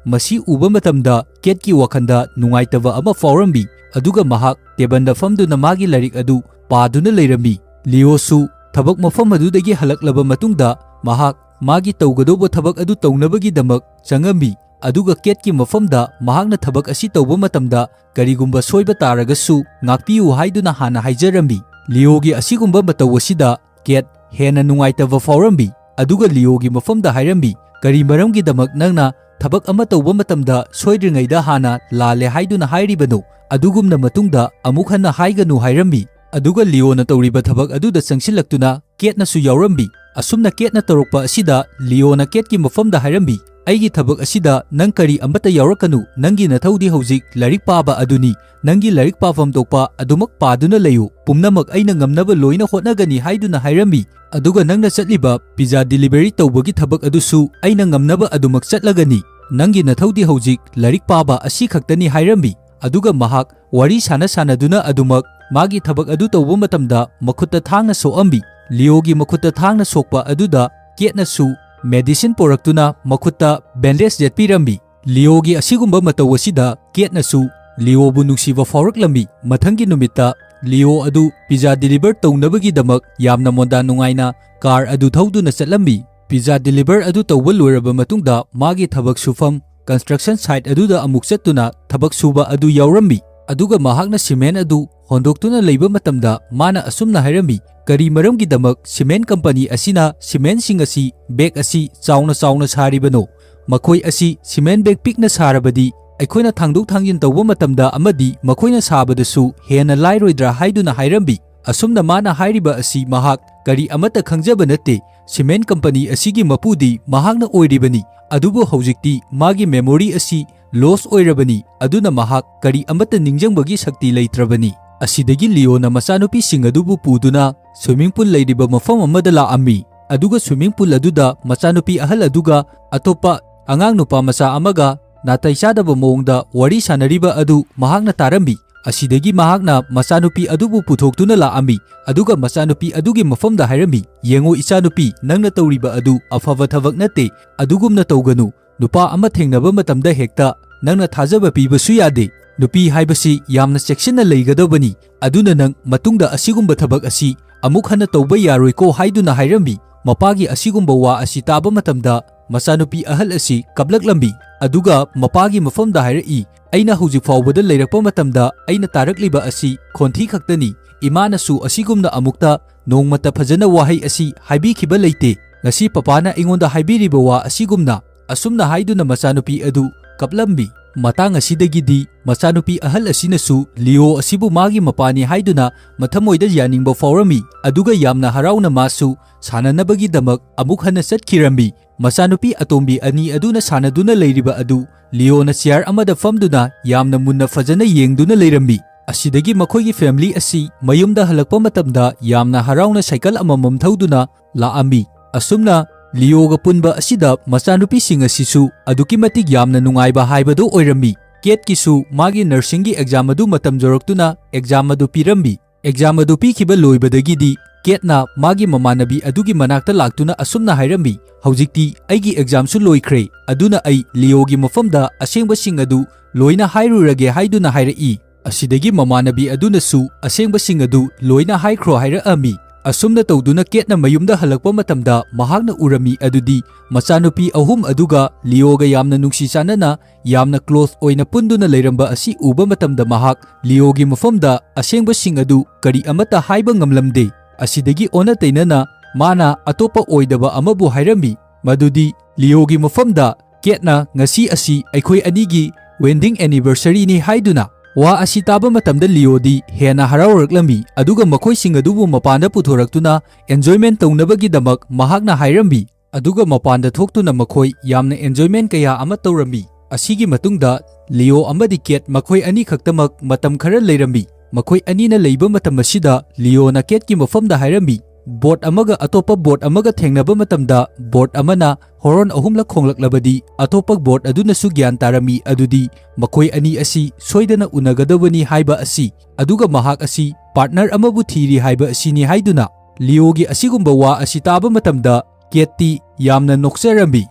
ꯃꯁꯤ ꯎꯕ ꯃꯇꯝꯗ ꯀꯦꯠꯀꯤ ꯋꯥꯈꯜꯗ ꯅꯨꯡꯉꯥꯏꯇꯕ ꯑꯃ ꯐꯥꯎꯔꯝꯃꯤ, ꯑꯗꯨꯒ ꯃꯍꯥꯛ ꯇꯦꯕꯜꯗ ꯐꯝꯗꯨꯅ ꯃꯥꯒꯤ ꯂꯥꯏꯔꯤꯛ ꯑꯗꯨ ꯄꯥꯗꯨꯅ ꯂꯩꯔꯝꯃꯤ꯫ ꯂꯤꯑꯣꯁꯨ ꯊꯕꯛ ꯃꯐꯝ ꯑꯗꯨꯗꯒꯤ ꯍꯜꯂꯛꯂꯕ ꯃꯇꯨꯡꯗ ꯃꯍꯥꯛ ꯃꯥꯒꯤ ꯇꯧꯒꯗꯧꯕ ꯊꯕꯛ ꯑꯗꯨ ꯇꯧꯅꯕꯒꯤꯗꯃꯛ ꯆꯪꯉꯝꯃꯤ꯫ ꯑꯗꯨꯒ ꯀꯦꯠꯀꯤ ꯃꯐꯝꯗ ꯃꯍꯥꯛꯅ ꯊꯕꯛ ꯑꯁꯤ ꯇꯧꯕ ꯃꯇꯝꯗ ꯀꯔꯤꯒꯨꯝꯕ ꯁꯣꯏꯕ ꯇꯥꯔꯒꯁꯨ ꯉꯥꯛꯄꯤꯌꯨ ꯍꯥꯏꯗꯨꯅ ꯍꯥꯟꯅ ꯍꯥꯏꯖꯔꯝꯃꯤ꯫ ꯂꯤꯑꯣꯒꯤ ꯑꯁꯤꯒꯨꯝꯕ ꯃꯇꯧ ꯑꯁꯤꯗ ꯀꯦꯠ ꯍꯦꯟꯅ ꯅꯨꯡꯉꯥꯏꯇꯕ ꯐꯥꯎꯔꯝꯃꯤ, ꯑꯗꯨꯒ ꯂꯤꯑꯣꯒꯤ ꯃꯐꯝꯗ ꯍꯥꯏꯔꯝꯃꯤ, "ꯀꯔꯤ ꯃꯔꯝꯒꯤꯗꯃꯛ ꯅꯪꯅ ꯊꯕꯛ ꯑꯃ ꯇꯧꯕ ꯃꯇꯝꯗ ꯁꯣꯏꯗ꯭ꯔꯤꯉꯩꯗ ꯍꯥꯟꯅ ꯂꯥꯜꯂꯦ ꯍꯥꯏꯗꯨꯅ ꯍꯥꯏꯔꯤꯕꯅꯣ? ꯑꯗꯨꯒꯨꯝꯅ ꯃꯇꯨꯡꯗ ꯑꯃꯨꯛ ꯍꯟꯅ ꯍꯥꯏꯒꯅꯨ" ꯍꯥꯏꯔꯝꯃꯤ꯫ ꯑꯗꯨꯒ ꯂꯤꯑꯣꯅ ꯇꯧꯔꯤꯕ ꯊꯕꯛ ꯑꯗꯨꯗ ꯆꯪꯁꯤꯜꯂꯛꯇꯨꯅ ꯀꯦꯠꯅꯁꯨ ꯌꯥꯎꯔꯝꯃꯤ꯫ ꯑꯁꯨꯝꯅ ꯀꯦꯠꯅ ꯇꯧꯔꯛꯄ ꯑꯁꯤꯗ ꯂꯤꯑꯣꯅ ꯀꯦꯠꯀꯤ ꯃꯐꯝꯗ ꯍꯥꯏꯔꯝꯃꯤ, "ꯑꯩꯒꯤ ꯊꯕꯛ ꯑꯁꯤꯗ ꯅꯪ ꯀꯔꯤ ꯑꯃꯠꯇ ꯌꯥꯎꯔꯛꯀꯅꯨ, ꯅꯪꯒꯤ ꯅꯊꯧꯗꯤ ꯍꯧꯖꯤꯛ ꯂꯥꯏꯔꯤꯛ ꯄꯥꯕ ꯑꯗꯨꯅꯤ, ꯅꯪꯒꯤ ꯂꯥꯏꯔꯤꯛ ꯄꯥꯐꯝ ꯊꯣꯛꯄ ꯑꯗꯨꯃꯛ ꯄꯥꯗꯨꯅ ꯂꯩꯌꯨ, ꯄꯨꯝꯅꯃꯛ ꯑꯩꯅ ꯉꯝꯅꯕ ꯂꯣꯏꯅ ꯍꯣꯠꯅꯒꯅꯤ" ꯍꯥꯏꯗꯨꯅ ꯍꯥꯏꯔꯝꯃꯤ꯫ "ꯑꯗꯨꯒ ꯅꯪꯅ ꯆꯠꯂꯤꯕ ꯄꯤꯖꯥ ꯗꯤꯂꯤꯚꯔꯤ ꯇꯧꯕꯒꯤ ꯊꯕꯛ ꯑꯗꯨꯁꯨ ꯑꯩꯅ ꯉꯝꯅꯕ ꯑꯗꯨꯃꯛ ꯆꯠꯂꯒꯅꯤ, ꯅꯪꯒꯤ ꯅꯊꯧꯗꯤ ꯍꯧꯖꯤꯛ ꯂꯥꯏꯔꯤꯛ ꯄꯥꯕ ꯑꯁꯤ ꯈꯛꯇꯅꯤ" ꯍꯥꯏꯔꯝꯃꯤ꯫ ꯑꯗꯨꯒ ꯃꯍꯥꯛ ꯋꯥꯔꯤ ꯁꯥꯟꯅ ꯁꯥꯟꯅꯗꯨꯅ ꯑꯗꯨꯃꯛ ꯃꯥꯒꯤ ꯊꯕꯛ ꯑꯗꯨ ꯇꯧꯕ ꯃꯇꯝꯗ ꯃꯈꯨꯠꯇ ꯊꯥꯡꯅ ꯁꯣꯛꯑꯝꯃꯤ꯫ ꯂꯤꯑꯣꯒꯤ ꯃꯈꯨꯠꯇ ꯊꯥꯡꯅ ꯁꯣꯛꯄ ꯑꯗꯨꯗ ꯀꯦꯠꯅꯁꯨ ꯃꯦꯗꯤꯁꯤꯟ ꯄꯨꯔꯛꯇꯨꯅ ꯃꯈꯨꯠꯇ ꯕꯦꯟꯗꯦꯖ ꯌꯦꯠꯄꯤꯔꯝꯃꯤ꯫ ꯂꯤꯑꯣꯒꯤ ꯑꯁꯤꯒꯨꯝꯕ ꯃꯇꯧ ꯑꯁꯤꯗ ꯀꯦꯠꯅꯁꯨ ꯂꯤꯑꯣꯕꯨ ꯅꯨꯡꯁꯤꯕ ꯐꯥꯎꯔꯛꯂꯝꯃꯤ꯫ ꯃꯊꯪꯒꯤ ꯅꯨꯃꯤꯠꯇ ꯂꯤꯑꯣ ꯑꯗꯨ ꯄꯤꯖꯥ ꯗꯤꯂꯤꯚꯔ ꯇꯧꯅꯕꯒꯤꯗꯃꯛ ꯌꯥꯝꯅ ꯃꯣꯟꯗꯥ ꯅꯨꯡꯉꯥꯏꯅ ꯀꯥꯔ ꯑꯗꯨ ꯊꯧꯗꯨꯅ ꯆꯠꯂꯝꯃꯤ꯫ ꯄꯤꯖꯥ ꯗꯤꯂꯤꯚꯔ ꯑꯗꯨ ꯇꯧꯕ ꯂꯣꯏꯔꯕ ꯃꯇꯨꯡꯗ ꯃꯥꯒꯤ ꯊꯕꯛ ꯁꯨꯐꯝ ꯀꯟꯁꯇ꯭ꯔꯛꯁꯟ ꯁꯥꯏꯠ ꯑꯗꯨꯗ ꯑꯃꯨꯛ ꯆꯠꯇꯨꯅ ꯊꯕꯛ ꯁꯨꯕ ꯑꯗꯨ ꯌꯥꯎꯔꯝꯃꯤ꯫ ꯑꯗꯨꯒ ꯃꯍꯥꯛꯅ ꯁꯤꯃꯦꯟ ꯑꯗꯨ ꯍꯣꯟꯗꯣꯛꯇꯨꯅ ꯂꯩꯕ ꯃꯇꯝꯗ ꯃꯥꯅ ꯑꯁꯨꯝꯅ ꯍꯥꯏꯔꯝꯃꯤ, "ꯀꯔꯤ ꯃꯔꯝꯒꯤꯗꯃꯛ ꯁꯤꯃꯦꯟ ꯀꯝꯄꯅꯤ ꯑꯁꯤꯅ ꯁꯤꯃꯦꯟꯁꯤꯡ ꯑꯁꯤ ꯕꯦꯒ ꯑꯁꯤ ꯆꯥꯎꯅ ꯆꯥꯎꯅ ꯁꯥꯔꯤꯕꯅꯣ? ꯃꯈꯣꯏ ꯑꯁꯤ ꯁꯤꯃꯦꯟ ꯕꯦꯒ ꯄꯤꯛꯅ ꯁꯥꯔꯕꯗꯤ ꯑꯩꯈꯣꯏꯅ ꯊꯥꯡꯗꯣꯛ ꯊꯥꯡꯖꯤꯟ ꯇꯧꯕ ꯃꯇꯝꯗ ꯑꯃꯗꯤ ꯃꯈꯣꯏꯅ ꯁꯥꯕꯗꯁꯨ ꯍꯦꯟꯅ ꯂꯥꯏꯔꯣꯏꯗ꯭ꯔꯥ?" ꯍꯥꯏꯗꯨꯅ ꯍꯥꯏꯔꯝꯃꯤ꯫ ꯑꯁꯨꯝꯅ ꯃꯥꯅ ꯍꯥꯏꯔꯤꯕ ꯑꯁꯤ ꯃꯍꯥꯛ ꯀꯔꯤ ꯑꯃꯠꯇ ꯈꯪꯖꯕ ꯅꯠꯇꯦ꯫ ꯁꯤꯃꯦꯟ ꯀꯝꯄꯅꯤ ꯑꯁꯤꯒꯤ ꯃꯄꯨꯗꯤ ꯃꯍꯥꯛꯅ ꯑꯣꯏꯔꯤꯕꯅꯤ, ꯑꯗꯨꯕꯨ ꯍꯧꯖꯤꯛꯇꯤ ꯃꯥꯒꯤ ꯃꯦꯃꯣꯔꯤ ꯑꯁꯤ ꯂꯣꯁ ꯑꯣꯏꯔꯕꯅꯤ, ꯑꯗꯨꯅ ꯃꯍꯥꯛ ꯀꯔꯤ ꯑꯃꯠꯇ ꯅꯤꯡꯁꯤꯡꯕꯒꯤ ꯁꯛꯇꯤ ꯂꯩꯇ꯭ꯔꯕꯅꯤ꯫ ꯑꯁꯤꯗꯒꯤ ꯂꯤꯑꯣꯅ ꯃꯆꯥꯅꯨꯄꯤꯁꯤꯡ ꯑꯗꯨꯕꯨ ꯄꯨꯗꯨꯅ ꯁ꯭ꯋꯤꯃꯤꯡ ꯄꯨꯜ ꯂꯩꯔꯤꯕ ꯃꯐꯝ ꯑꯃꯗ ꯂꯥꯛꯑꯝꯃꯤ, ꯑꯗꯨꯒ ꯁ꯭ꯋꯤꯃꯤꯡ ꯄꯨꯜ ꯑꯗꯨꯗ ꯃꯆꯥꯅꯨꯄꯤ ꯑꯍꯜ ꯑꯗꯨꯒ ꯑꯇꯣꯞꯄ ꯑꯉꯥꯡ ꯅꯨꯄꯥ ꯃꯆꯥ ꯑꯃꯒ ꯅꯥꯇꯩ ꯆꯥꯗꯕ ꯃꯑꯣꯡꯗ ꯋꯥꯔꯤ ꯁꯥꯟꯅꯔꯤꯕ ꯑꯗꯨ ꯃꯍꯥꯛꯅ ꯇꯥꯔꯝꯃꯤ꯫ ꯑꯁꯤꯗꯒꯤ ꯃꯍꯥꯛꯅ ꯃꯆꯥꯅꯨꯄꯤ ꯑꯗꯨꯕꯨ ꯄꯨꯊꯣꯛꯇꯨꯅ ꯂꯥꯛꯑꯝꯃꯤ, ꯑꯗꯨꯒ ꯃꯆꯥꯅꯨꯄꯤ ꯑꯗꯨꯒꯤ ꯃꯐꯝꯗ ꯍꯥꯏꯔꯝꯃꯤ, "ꯌꯦꯡꯉꯨ ꯏꯆꯥꯅꯨꯄꯤ, ꯅꯪꯅ ꯇꯧꯔꯤꯕ ꯑꯗꯨ ꯑꯐꯕ ꯊꯕꯛ ꯅꯠꯇꯦ, ꯑꯗꯨꯒꯨꯝꯅ ꯇꯧꯒꯅꯨ꯫ ꯅꯨꯄꯥ ꯑꯃ ꯊꯦꯡꯅꯕ ꯃꯇꯝꯗ ꯍꯦꯛꯇ ꯅꯪꯅ ꯊꯥꯖꯕ ꯄꯤꯕꯁꯨ ꯌꯥꯗꯦ꯫ ꯅꯨꯄꯤ ꯍꯥꯏꯕꯁꯤ ꯌꯥꯝꯅ ꯆꯦꯛꯁꯤꯟꯅ ꯂꯩꯒꯗꯕꯅꯤ, ꯑꯗꯨꯅ ꯅꯪ ꯃꯇꯨꯡꯗ ꯑꯁꯤꯒꯨꯝꯕ ꯊꯕꯛ ꯑꯁꯤ ꯑꯃꯨꯛ ꯍꯟꯅ ꯇꯧꯕ ꯌꯥꯔꯣꯏꯀꯣ" ꯍꯥꯏꯗꯨꯅ ꯍꯥꯏꯔꯝꯃꯤ꯫ ꯃꯄꯥꯒꯤ ꯑꯁꯤꯒꯨꯝꯕ ꯋꯥ ꯑꯁꯤ ꯇꯥꯕ ꯃꯇꯝꯗ ꯃꯆꯥꯅꯨꯄꯤ ꯑꯍꯜ ꯑꯁꯤ ꯀꯞꯂꯛꯂꯝꯃꯤ꯫ ꯑꯗꯨꯒ ꯃꯄꯥꯒꯤ ꯃꯐꯝꯗ ꯍꯥꯏꯔꯛꯏ, "ꯑꯩꯅ ꯍꯧꯖꯤꯛ ꯐꯥꯎꯕꯗ ꯂꯩꯔꯛꯄ ꯃꯇꯝꯗ ꯑꯩꯅ ꯇꯥꯔꯛꯂꯤꯕ ꯑꯁꯤ ꯈꯣꯟꯊꯤ ꯈꯛꯇꯅꯤ꯫ ꯏꯃꯥꯅꯁꯨ ꯑꯁꯤꯒꯨꯝꯅ ꯑꯃꯨꯛꯇ ꯅꯣꯡꯃꯇ ꯐꯖꯅ ꯋꯥꯍꯩ ꯑꯁꯤ ꯍꯥꯏꯕꯤꯈꯤꯕ ꯂꯩꯇꯦ꯫ ꯉꯁꯤ ꯄꯄꯥꯅ ꯑꯩꯉꯣꯟꯗ ꯍꯥꯏꯕꯤꯔꯤꯕ ꯋꯥ ꯑꯁꯤꯒꯨꯝꯅ", ꯑꯁꯨꯝꯅ ꯍꯥꯏꯗꯨꯅ ꯃꯆꯥꯅꯨꯄꯤ ꯑꯗꯨ ꯀꯞꯂꯝꯃꯤ꯫ ꯃꯇꯥꯡ ꯑꯁꯤꯗꯒꯤꯗꯤ ꯃꯆꯥꯅꯨꯄꯤ ꯑꯍꯜ ꯑꯁꯤꯅꯁꯨ ꯂꯤꯑꯣ ꯑꯁꯤꯕꯨ ꯃꯥꯒꯤ ꯃꯄꯥꯅꯤ ꯍꯥꯏꯗꯨꯅ ꯃꯊꯃꯣꯏꯗ ꯌꯥꯅꯤꯡꯕ ꯐꯥꯎꯔꯝꯃꯤ, ꯑꯗꯨꯒ ꯌꯥꯝꯅ ꯍꯔꯥꯎꯅ ꯃꯥꯁꯨ ꯁꯥꯟꯅꯅꯕꯒꯤꯗꯃꯛ ꯑꯃꯨꯛ ꯍꯟꯅ ꯆꯠꯈꯤꯔꯝꯃꯤ꯫ ꯃꯆꯥꯅꯨꯄꯤ ꯑꯇꯣꯝꯕꯤ ꯑꯅꯤ ꯑꯗꯨꯅ ꯁꯥꯟꯅꯗꯨꯅ ꯂꯩꯔꯤꯕ ꯑꯗꯨ ꯂꯤꯑꯣꯅ ꯆꯤꯌꯥꯔ ꯑꯃꯗ ꯐꯝꯗꯨꯅ ꯌꯥꯝꯅ ꯃꯨꯟꯅ ꯐꯖꯅ ꯌꯦꯡꯗꯨꯅ ꯂꯩꯔꯝꯃꯤ꯫ ꯑꯁꯤꯗꯒꯤ ꯃꯈꯣꯏꯒꯤ ꯐꯦꯃꯤꯂꯤ ꯑꯁꯤ ꯃꯌꯨꯝꯗ ꯍꯜꯂꯛꯄ ꯃꯇꯝꯗ ꯌꯥꯝꯅ ꯍꯔꯥꯎꯅ ꯁꯥꯏꯀꯜ ꯑꯃꯃꯝ ꯊꯧꯗꯨꯅ ꯂꯥꯛꯑꯝꯃꯤ꯫ ꯑꯁꯨꯝꯅ ꯂꯤꯑꯣꯒ ꯄꯨꯟꯕ ꯑꯁꯤꯗ ꯃꯆꯥꯅꯨꯄꯤꯁꯤꯡ ꯑꯁꯤꯁꯨ ꯑꯗꯨꯛꯀꯤ ꯃꯇꯤꯛ ꯌꯥꯝꯅ ꯅꯨꯡꯉꯥꯏꯕ ꯍꯥꯏꯕꯗꯨ ꯑꯣꯏꯔꯝꯃꯤ꯫ ꯀꯦꯠꯀꯤꯁꯨ ꯃꯥꯒꯤ ꯅꯔꯁꯤꯡꯒꯤ ꯑꯦꯛꯖꯥꯝ ꯑꯗꯨ ꯃꯇꯝ ꯌꯧꯔꯛꯇꯨꯅ ꯑꯦꯛꯖꯥꯝ ꯑꯗꯨ ꯄꯤꯔꯝꯃꯤ꯫ ꯑꯦꯛꯖꯥꯝ ꯑꯗꯨ ꯄꯤꯈꯤꯕ ꯂꯣꯏꯕꯗꯒꯤꯗꯤ ꯀꯦꯠꯅ ꯃꯥꯒꯤ ꯃꯃꯥꯟꯅꯕꯤ ꯑꯗꯨꯒꯤ ꯃꯅꯥꯛꯇ ꯂꯥꯛꯇꯨꯅ ꯑꯁꯨꯝꯅ ꯍꯥꯏꯔꯝꯃꯤ, "ꯍꯧꯖꯤꯛꯇꯤ ꯑꯩꯒꯤ ꯑꯦꯛꯖꯥꯝꯁꯨ ꯂꯣꯏꯈ꯭ꯔꯦ, ꯑꯗꯨꯅ ꯑꯩ ꯂꯤꯑꯣꯒꯤ ꯃꯐꯝꯗ ꯑꯁꯦꯡꯕꯁꯤꯡ ꯑꯗꯨ ꯂꯣꯏꯅ ꯍꯥꯏꯔꯨꯔꯒꯦ" ꯍꯥꯏꯗꯨꯅ ꯍꯥꯏꯔꯛꯏ꯫ ꯑꯁꯤꯗꯒꯤ ꯃꯃꯥꯟꯅꯕꯤ ꯑꯗꯨꯅꯁꯨ ꯑꯁꯦꯡꯕꯁꯤꯡ ꯑꯗꯨ ꯂꯣꯏꯅ ꯍꯥꯏꯈ꯭ꯔꯣ ꯍꯥꯏꯔꯛꯑꯝꯃꯤ꯫ ꯑꯁꯨꯝꯅ ꯇꯧꯗꯨꯅ ꯀꯦꯠꯅ ꯃꯌꯨꯝꯗ ꯍꯜꯂꯛꯄ ꯃꯇꯝꯗ ꯃꯍꯥꯛꯅ ꯎꯔꯝꯃꯤ ꯑꯗꯨꯗꯤ ꯃꯆꯥꯅꯨꯄꯤ ꯑꯍꯨꯝ ꯑꯗꯨꯒ ꯂꯤꯑꯣꯒ ꯌꯥꯝꯅ ꯅꯨꯡꯁꯤ ꯆꯥꯟꯅꯅ ꯌꯥꯝꯅ ꯀ꯭ꯂꯣꯁ ꯑꯣꯏꯅ ꯄꯨꯟꯗꯨꯅ ꯂꯩꯔꯝꯕ ꯑꯁꯤ ꯎꯕ ꯃꯇꯝꯗ ꯃꯍꯥꯛ ꯂꯤꯑꯣꯒꯤ ꯃꯐꯝꯗ ꯑꯁꯦꯡꯕꯁꯤꯡ ꯑꯗꯨ ꯀꯔꯤ ꯑꯃꯠꯇ ꯍꯥꯏꯕ ꯉꯝꯂꯝꯗꯦ꯫ ꯑꯁꯤꯗꯒꯤ ꯑꯣꯟꯅ ꯇꯩꯅꯅ ꯃꯥꯅ ꯑꯇꯣꯞꯄ ꯑꯣꯏꯗꯕ ꯑꯃꯕꯨ ꯍꯥꯏꯔꯝꯃꯤ, ꯃꯗꯨꯗꯤ ꯂꯤꯑꯣꯒꯤ ꯃꯐꯝꯗ ꯀꯦꯠꯅ ꯉꯁꯤ ꯑꯁꯤ ꯑꯩꯈꯣꯏ ꯑꯅꯤꯒꯤ ꯋꯦꯗꯤꯡ ꯑꯦꯅꯤꯚꯔꯁꯔꯤꯅꯤ ꯍꯥꯏꯗꯨꯅ꯫ ꯋꯥ ꯑꯁꯤ ꯇꯥꯕ ꯃꯇꯝꯗ ꯂꯤꯑꯣꯗꯤ ꯍꯦꯟꯅ ꯍꯔꯥꯎꯔꯛꯂꯝꯃꯤ, ꯑꯗꯨꯒ ꯃꯈꯣꯏꯁꯤꯡ ꯑꯗꯨꯕꯨ ꯃꯄꯥꯟꯗ ꯄꯨꯊꯣꯔꯛꯇꯨꯅ ꯑꯦꯟꯖꯣꯏꯃꯦꯟ ꯇꯧꯅꯕꯒꯤꯗꯃꯛ ꯃꯍꯥꯛꯅ ꯍꯥꯏꯔꯝꯃꯤ꯫ ꯑꯗꯨꯒ ꯃꯄꯥꯟꯗ ꯊꯣꯛꯇꯨꯅ ꯃꯈꯣꯏ ꯌꯥꯝꯅ ꯑꯦꯟꯖꯣꯏꯃꯦꯟ ꯀꯌꯥ ꯑꯃ ꯇꯧꯔꯝꯃꯤ꯫ ꯑꯁꯤꯒꯤ ꯃꯇꯨꯡꯗ ꯂꯤꯑꯣ ꯑꯃꯗꯤ ꯀꯦꯠ ꯃꯈꯣꯏ ꯑꯅꯤ ꯈꯛꯇꯃꯛ ꯃꯇꯝ ꯈꯔ ꯂꯩꯔꯝꯃꯤ꯫ ꯃꯈꯣꯏ ꯑꯅꯤꯅ ꯂꯩꯕ ꯃꯇꯝ ꯑꯁꯤꯗ ꯂꯤꯑꯣꯅ ꯀꯦꯠꯀꯤ ꯃꯐꯝꯗ ꯍꯥꯏꯔꯝꯃꯤ, "ꯕꯣꯠ ꯑꯃꯒ ꯑꯇꯣꯞꯄ ꯕꯣꯠ ꯑꯃꯒ ꯊꯦꯡꯅꯕ ꯃꯇꯝꯗ ꯕꯣꯠ ꯑꯃꯅ ꯍꯣꯔꯟ ꯑꯍꯨꯝꯂꯛ ꯈꯣꯡꯂꯛꯂꯕꯗꯤ ꯑꯇꯣꯞꯄ ꯕꯣꯠ ꯑꯗꯨꯅꯁꯨ ꯒ꯭ꯌꯥꯟ ꯇꯥꯔꯝꯃꯤ, ꯑꯗꯨꯗꯤ ꯃꯈꯣꯏ ꯑꯅꯤ ꯑꯁꯤ ꯁꯣꯏꯗꯅ ꯎꯅꯒꯗꯕꯅꯤ ꯍꯥꯏꯕ ꯑꯁꯤ, ꯑꯗꯨꯒ ꯃꯍꯥꯛ ꯑꯁꯤ ꯄꯥꯔꯠꯅꯔ ꯑꯃꯕꯨ ꯊꯤꯔꯤ ꯍꯥꯏꯕ ꯑꯁꯤꯅꯤ" ꯍꯥꯏꯗꯨꯅ꯫ ꯂꯤꯑꯣꯒꯤ ꯑꯁꯤꯒꯨꯝꯕ ꯋꯥ ꯑꯁꯤ ꯇꯥꯕ ꯃꯇꯝꯗ ꯀꯦꯠꯇꯤ ꯌꯥꯝꯅ ꯅꯣꯛꯆꯔꯝꯃꯤ꯫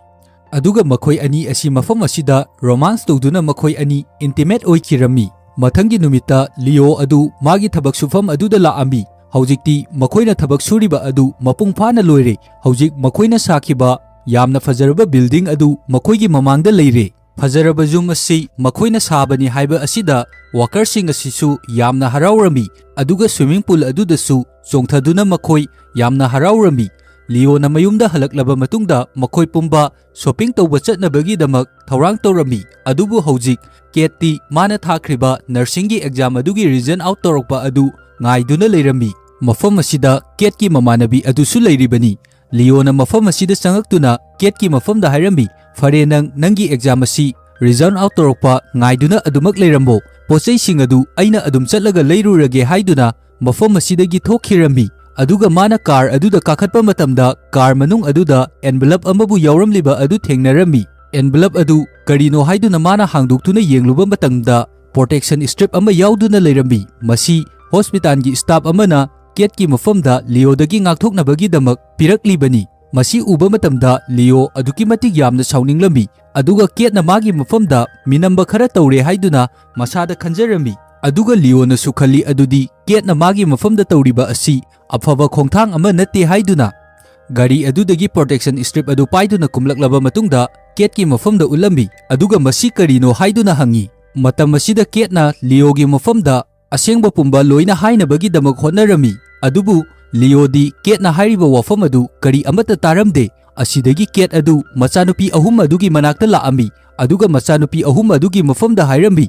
ꯑꯗꯨꯒ ꯃꯈꯣꯏ ꯑꯅꯤ ꯑꯁꯤ ꯃꯐꯝ ꯑꯁꯤꯗ ꯔꯣꯃꯥꯟꯁ ꯇꯧꯗꯨꯅ ꯃꯈꯣꯏ ꯑꯅꯤ ꯏꯟꯇꯤꯃꯦꯠ ꯑꯣꯏꯈꯤꯔꯝꯃꯤ꯫ ꯃꯊꯪꯒꯤ ꯅꯨꯃꯤꯠꯇ ꯂꯤꯑꯣ ꯑꯗꯨ ꯃꯥꯒꯤ ꯊꯕꯛ ꯁꯨꯐꯝ ꯑꯗꯨꯗ ꯂꯥꯛꯑꯝꯃꯤ꯫ ꯍꯧꯖꯤꯛꯇꯤ ꯃꯈꯣꯏꯅ ꯊꯕꯛ ꯁꯨꯔꯤꯕ ꯑꯗꯨ ꯃꯄꯨꯡ ꯐꯥꯅ ꯂꯣꯏꯔꯦ꯫ ꯍꯧꯖꯤꯛ ꯃꯈꯣꯏꯅ ꯁꯥꯈꯤꯕ ꯌꯥꯝꯅ ꯐꯖꯔꯕ ꯕꯤꯜꯗꯤꯡ ꯑꯗꯨ ꯃꯈꯣꯏꯒꯤ ꯃꯃꯥꯡꯗ ꯂꯩꯔꯦ꯫ ꯐꯖꯔꯕ ꯌꯨꯝ ꯑꯁꯤ ꯃꯈꯣꯏꯅ ꯁꯥꯕꯅꯤ ꯍꯥꯏꯕ ꯑꯁꯤꯗ ꯋꯥꯀꯔꯁꯤꯡ ꯑꯁꯤꯁꯨ ꯌꯥꯝꯅ ꯍꯔꯥꯎꯔꯝꯃꯤ, ꯑꯗꯨꯒ ꯁ꯭ꯋꯤꯃꯤꯡ ꯄꯨꯜ ꯑꯗꯨꯗꯁꯨ ꯆꯣꯡꯊꯗꯨꯅ ꯃꯈꯣꯏ ꯌꯥꯝꯅ ꯍꯔꯥꯎꯔꯝꯃꯤ꯫ ꯂꯤꯑꯣꯅ ꯃꯌꯨꯝꯗ ꯍꯜꯂꯛꯂꯕ ꯃꯇꯨꯡꯗ ꯃꯈꯣꯏ ꯄꯨꯝꯕ ꯁꯣꯄꯤꯡ ꯇꯧꯕ ꯆꯠꯅꯕꯒꯤꯗꯃꯛ ꯊꯧꯔꯥꯡ ꯇꯧꯔꯝꯃꯤ꯫ ꯑꯗꯨꯕꯨ ꯍꯧꯖꯤꯛ ꯀꯦꯠꯇꯤ ꯃꯥꯅ ꯊꯥꯈ꯭ꯔꯤꯕ ꯅꯔꯁꯤꯡꯒꯤ ꯑꯦꯛꯖꯥꯝ ꯑꯗꯨꯒꯤ ꯔꯤꯖꯜ ꯑꯥꯎꯠ ꯇꯧꯔꯛꯄ ꯑꯗꯨ ꯉꯥꯏꯗꯨꯅ ꯂꯩꯔꯝꯃꯤ꯫ ꯃꯐꯝ ꯑꯁꯤꯗ ꯀꯦꯠꯀꯤ ꯃꯃꯥꯟꯅꯕꯤ ꯑꯗꯨꯁꯨ ꯂꯩꯔꯤꯕꯅꯤ꯫ ꯂꯤꯑꯣꯅ ꯃꯐꯝ ꯑꯁꯤꯗ ꯆꯪꯉꯛꯇꯨꯅ ꯀꯦꯠꯀꯤ ꯃꯐꯝꯗ ꯍꯥꯏꯔꯝꯃꯤ, "ꯐꯔꯦ, ꯅꯪ ꯅꯪꯒꯤ ꯑꯦꯛꯖꯥꯝ ꯑꯁꯤ ꯔꯤꯖꯜ ꯑꯥꯎꯠ ꯇꯧꯔꯛꯄ ꯉꯥꯏꯗꯨꯅ ꯑꯗꯨꯃꯛ ꯂꯩꯔꯝꯃꯣ꯫ ꯄꯣꯠꯆꯩꯁꯤꯡ ꯑꯗꯨ ꯑꯩꯅ ꯑꯗꯨꯝ ꯆꯠꯂꯒ ꯂꯩꯔꯨꯔꯒꯦ" ꯍꯥꯏꯗꯨꯅ ꯃꯐꯝ ꯑꯁꯤꯗꯒꯤ ꯊꯣꯛꯈꯤꯔꯝꯃꯤ꯫ ꯑꯗꯨꯒ ꯃꯥꯅ ꯀꯥꯔ ꯑꯗꯨꯗ ꯀꯥꯈꯠꯄ ꯃꯇꯝꯗ ꯀꯥꯔ ꯃꯅꯨꯡ ꯑꯗꯨꯗ ꯑꯦꯟꯚꯂꯞ ꯑꯃꯕꯨ ꯌꯥꯎꯔꯝꯂꯤꯕ ꯑꯗꯨ ꯊꯦꯡꯅꯔꯝꯃꯤ꯫ ꯑꯦꯟꯚꯂꯞ ꯑꯗꯨ ꯀꯔꯤꯅꯣ ꯍꯥꯏꯗꯨꯅ ꯃꯥꯅ ꯍꯥꯡꯗꯣꯛꯇꯨꯅ ꯌꯦꯡꯂꯨꯕ ꯃꯇꯝꯗ ꯄ꯭ꯔꯣꯇꯦꯛꯁꯟ ꯁ꯭ꯇ꯭ꯔꯤꯞ ꯑꯃ ꯌꯥꯎꯗꯨꯅ ꯂꯩꯔꯝꯃꯤ꯫ ꯃꯁꯤ ꯍꯣꯁꯄꯤꯇꯥꯜꯒꯤ ꯁ꯭ꯇꯥꯐ ꯑꯃꯅ ꯀꯦꯠꯀꯤ ꯃꯐꯝꯗ ꯂꯤꯑꯣꯗꯒꯤ ꯉꯥꯛꯊꯣꯛꯅꯕꯒꯤꯗꯃꯛ ꯄꯤꯔꯛꯂꯤꯕꯅꯤ꯫ ꯃꯁꯤ ꯎꯕ ꯃꯇꯝꯗ ꯂꯤꯑꯣ ꯑꯗꯨꯛꯀꯤ ꯃꯇꯤꯛ ꯌꯥꯝꯅ ꯁꯥꯎꯅꯤꯡꯂꯝꯃꯤ, ꯑꯗꯨꯒ ꯀꯦꯠꯅ ꯃꯥꯒꯤ ꯃꯐꯝꯗ ꯃꯤꯅꯝꯕ ꯈꯔ ꯇꯧꯔꯦ ꯍꯥꯏꯗꯨꯅ ꯃꯁꯥꯗ ꯈꯟꯖꯔꯝꯃꯤ꯫ ꯑꯗꯨꯒ ꯂꯤꯑꯣꯅꯁꯨ ꯈꯜꯂꯤ ꯑꯗꯨꯗꯤ ꯀꯦꯠꯅ ꯃꯥꯒꯤ ꯃꯐꯝꯗ ꯇꯧꯔꯤꯕ ꯑꯁꯤ ꯑꯐꯕ ꯈꯣꯡꯊꯥꯡ ꯑꯃ ꯅꯠꯇꯦ ꯍꯥꯏꯗꯨꯅ꯫ ꯒꯥꯔꯤ ꯑꯗꯨꯗꯒꯤ ꯄ꯭ꯔꯣꯇꯦꯛꯁꯟ ꯁ꯭ꯇ꯭ꯔꯤꯞ ꯑꯗꯨ ꯄꯥꯏꯗꯨꯅ ꯀꯨꯝꯂꯛꯂꯕ ꯃꯇꯨꯡꯗ ꯀꯦꯠꯀꯤ ꯃꯐꯝꯗ ꯎꯠꯂꯝꯃꯤ, ꯑꯗꯨꯒ "ꯃꯁꯤ ꯀꯔꯤꯅꯣ?" ꯍꯥꯏꯗꯨꯅ ꯍꯪꯉꯤ꯫ ꯃꯇꯝ ꯑꯁꯤꯗ ꯀꯦꯠꯅ ꯂꯤꯑꯣꯒꯤ ꯃꯐꯝꯗ ꯑꯁꯦꯡꯕ ꯄꯨꯝꯕ ꯂꯣꯏꯅ ꯍꯥꯏꯅꯕꯒꯤꯗꯃꯛ ꯍꯣꯠꯅꯔꯝꯃꯤ, ꯑꯗꯨꯕꯨ ꯂꯤꯑꯣꯗꯤ ꯀꯦꯠꯅ ꯍꯥꯏꯔꯤꯕ ꯋꯥꯐꯝ ꯑꯗꯨ ꯀꯔꯤ ꯑꯃꯠꯇ ꯇꯥꯔꯝꯗꯦ꯫ ꯑꯁꯤꯗꯒꯤ ꯀꯦꯠ ꯑꯗꯨ ꯃꯆꯥꯅꯨꯄꯤ ꯑꯍꯨꯝ ꯑꯗꯨꯒꯤ ꯃꯅꯥꯛꯇ ꯂꯥꯛꯑꯝꯃꯤ, ꯑꯗꯨꯒ ꯃꯆꯥꯅꯨꯄꯤ ꯑꯍꯨꯝ ꯑꯗꯨꯒꯤ ꯃꯐꯝꯗ ꯍꯥꯏꯔꯝꯃꯤ,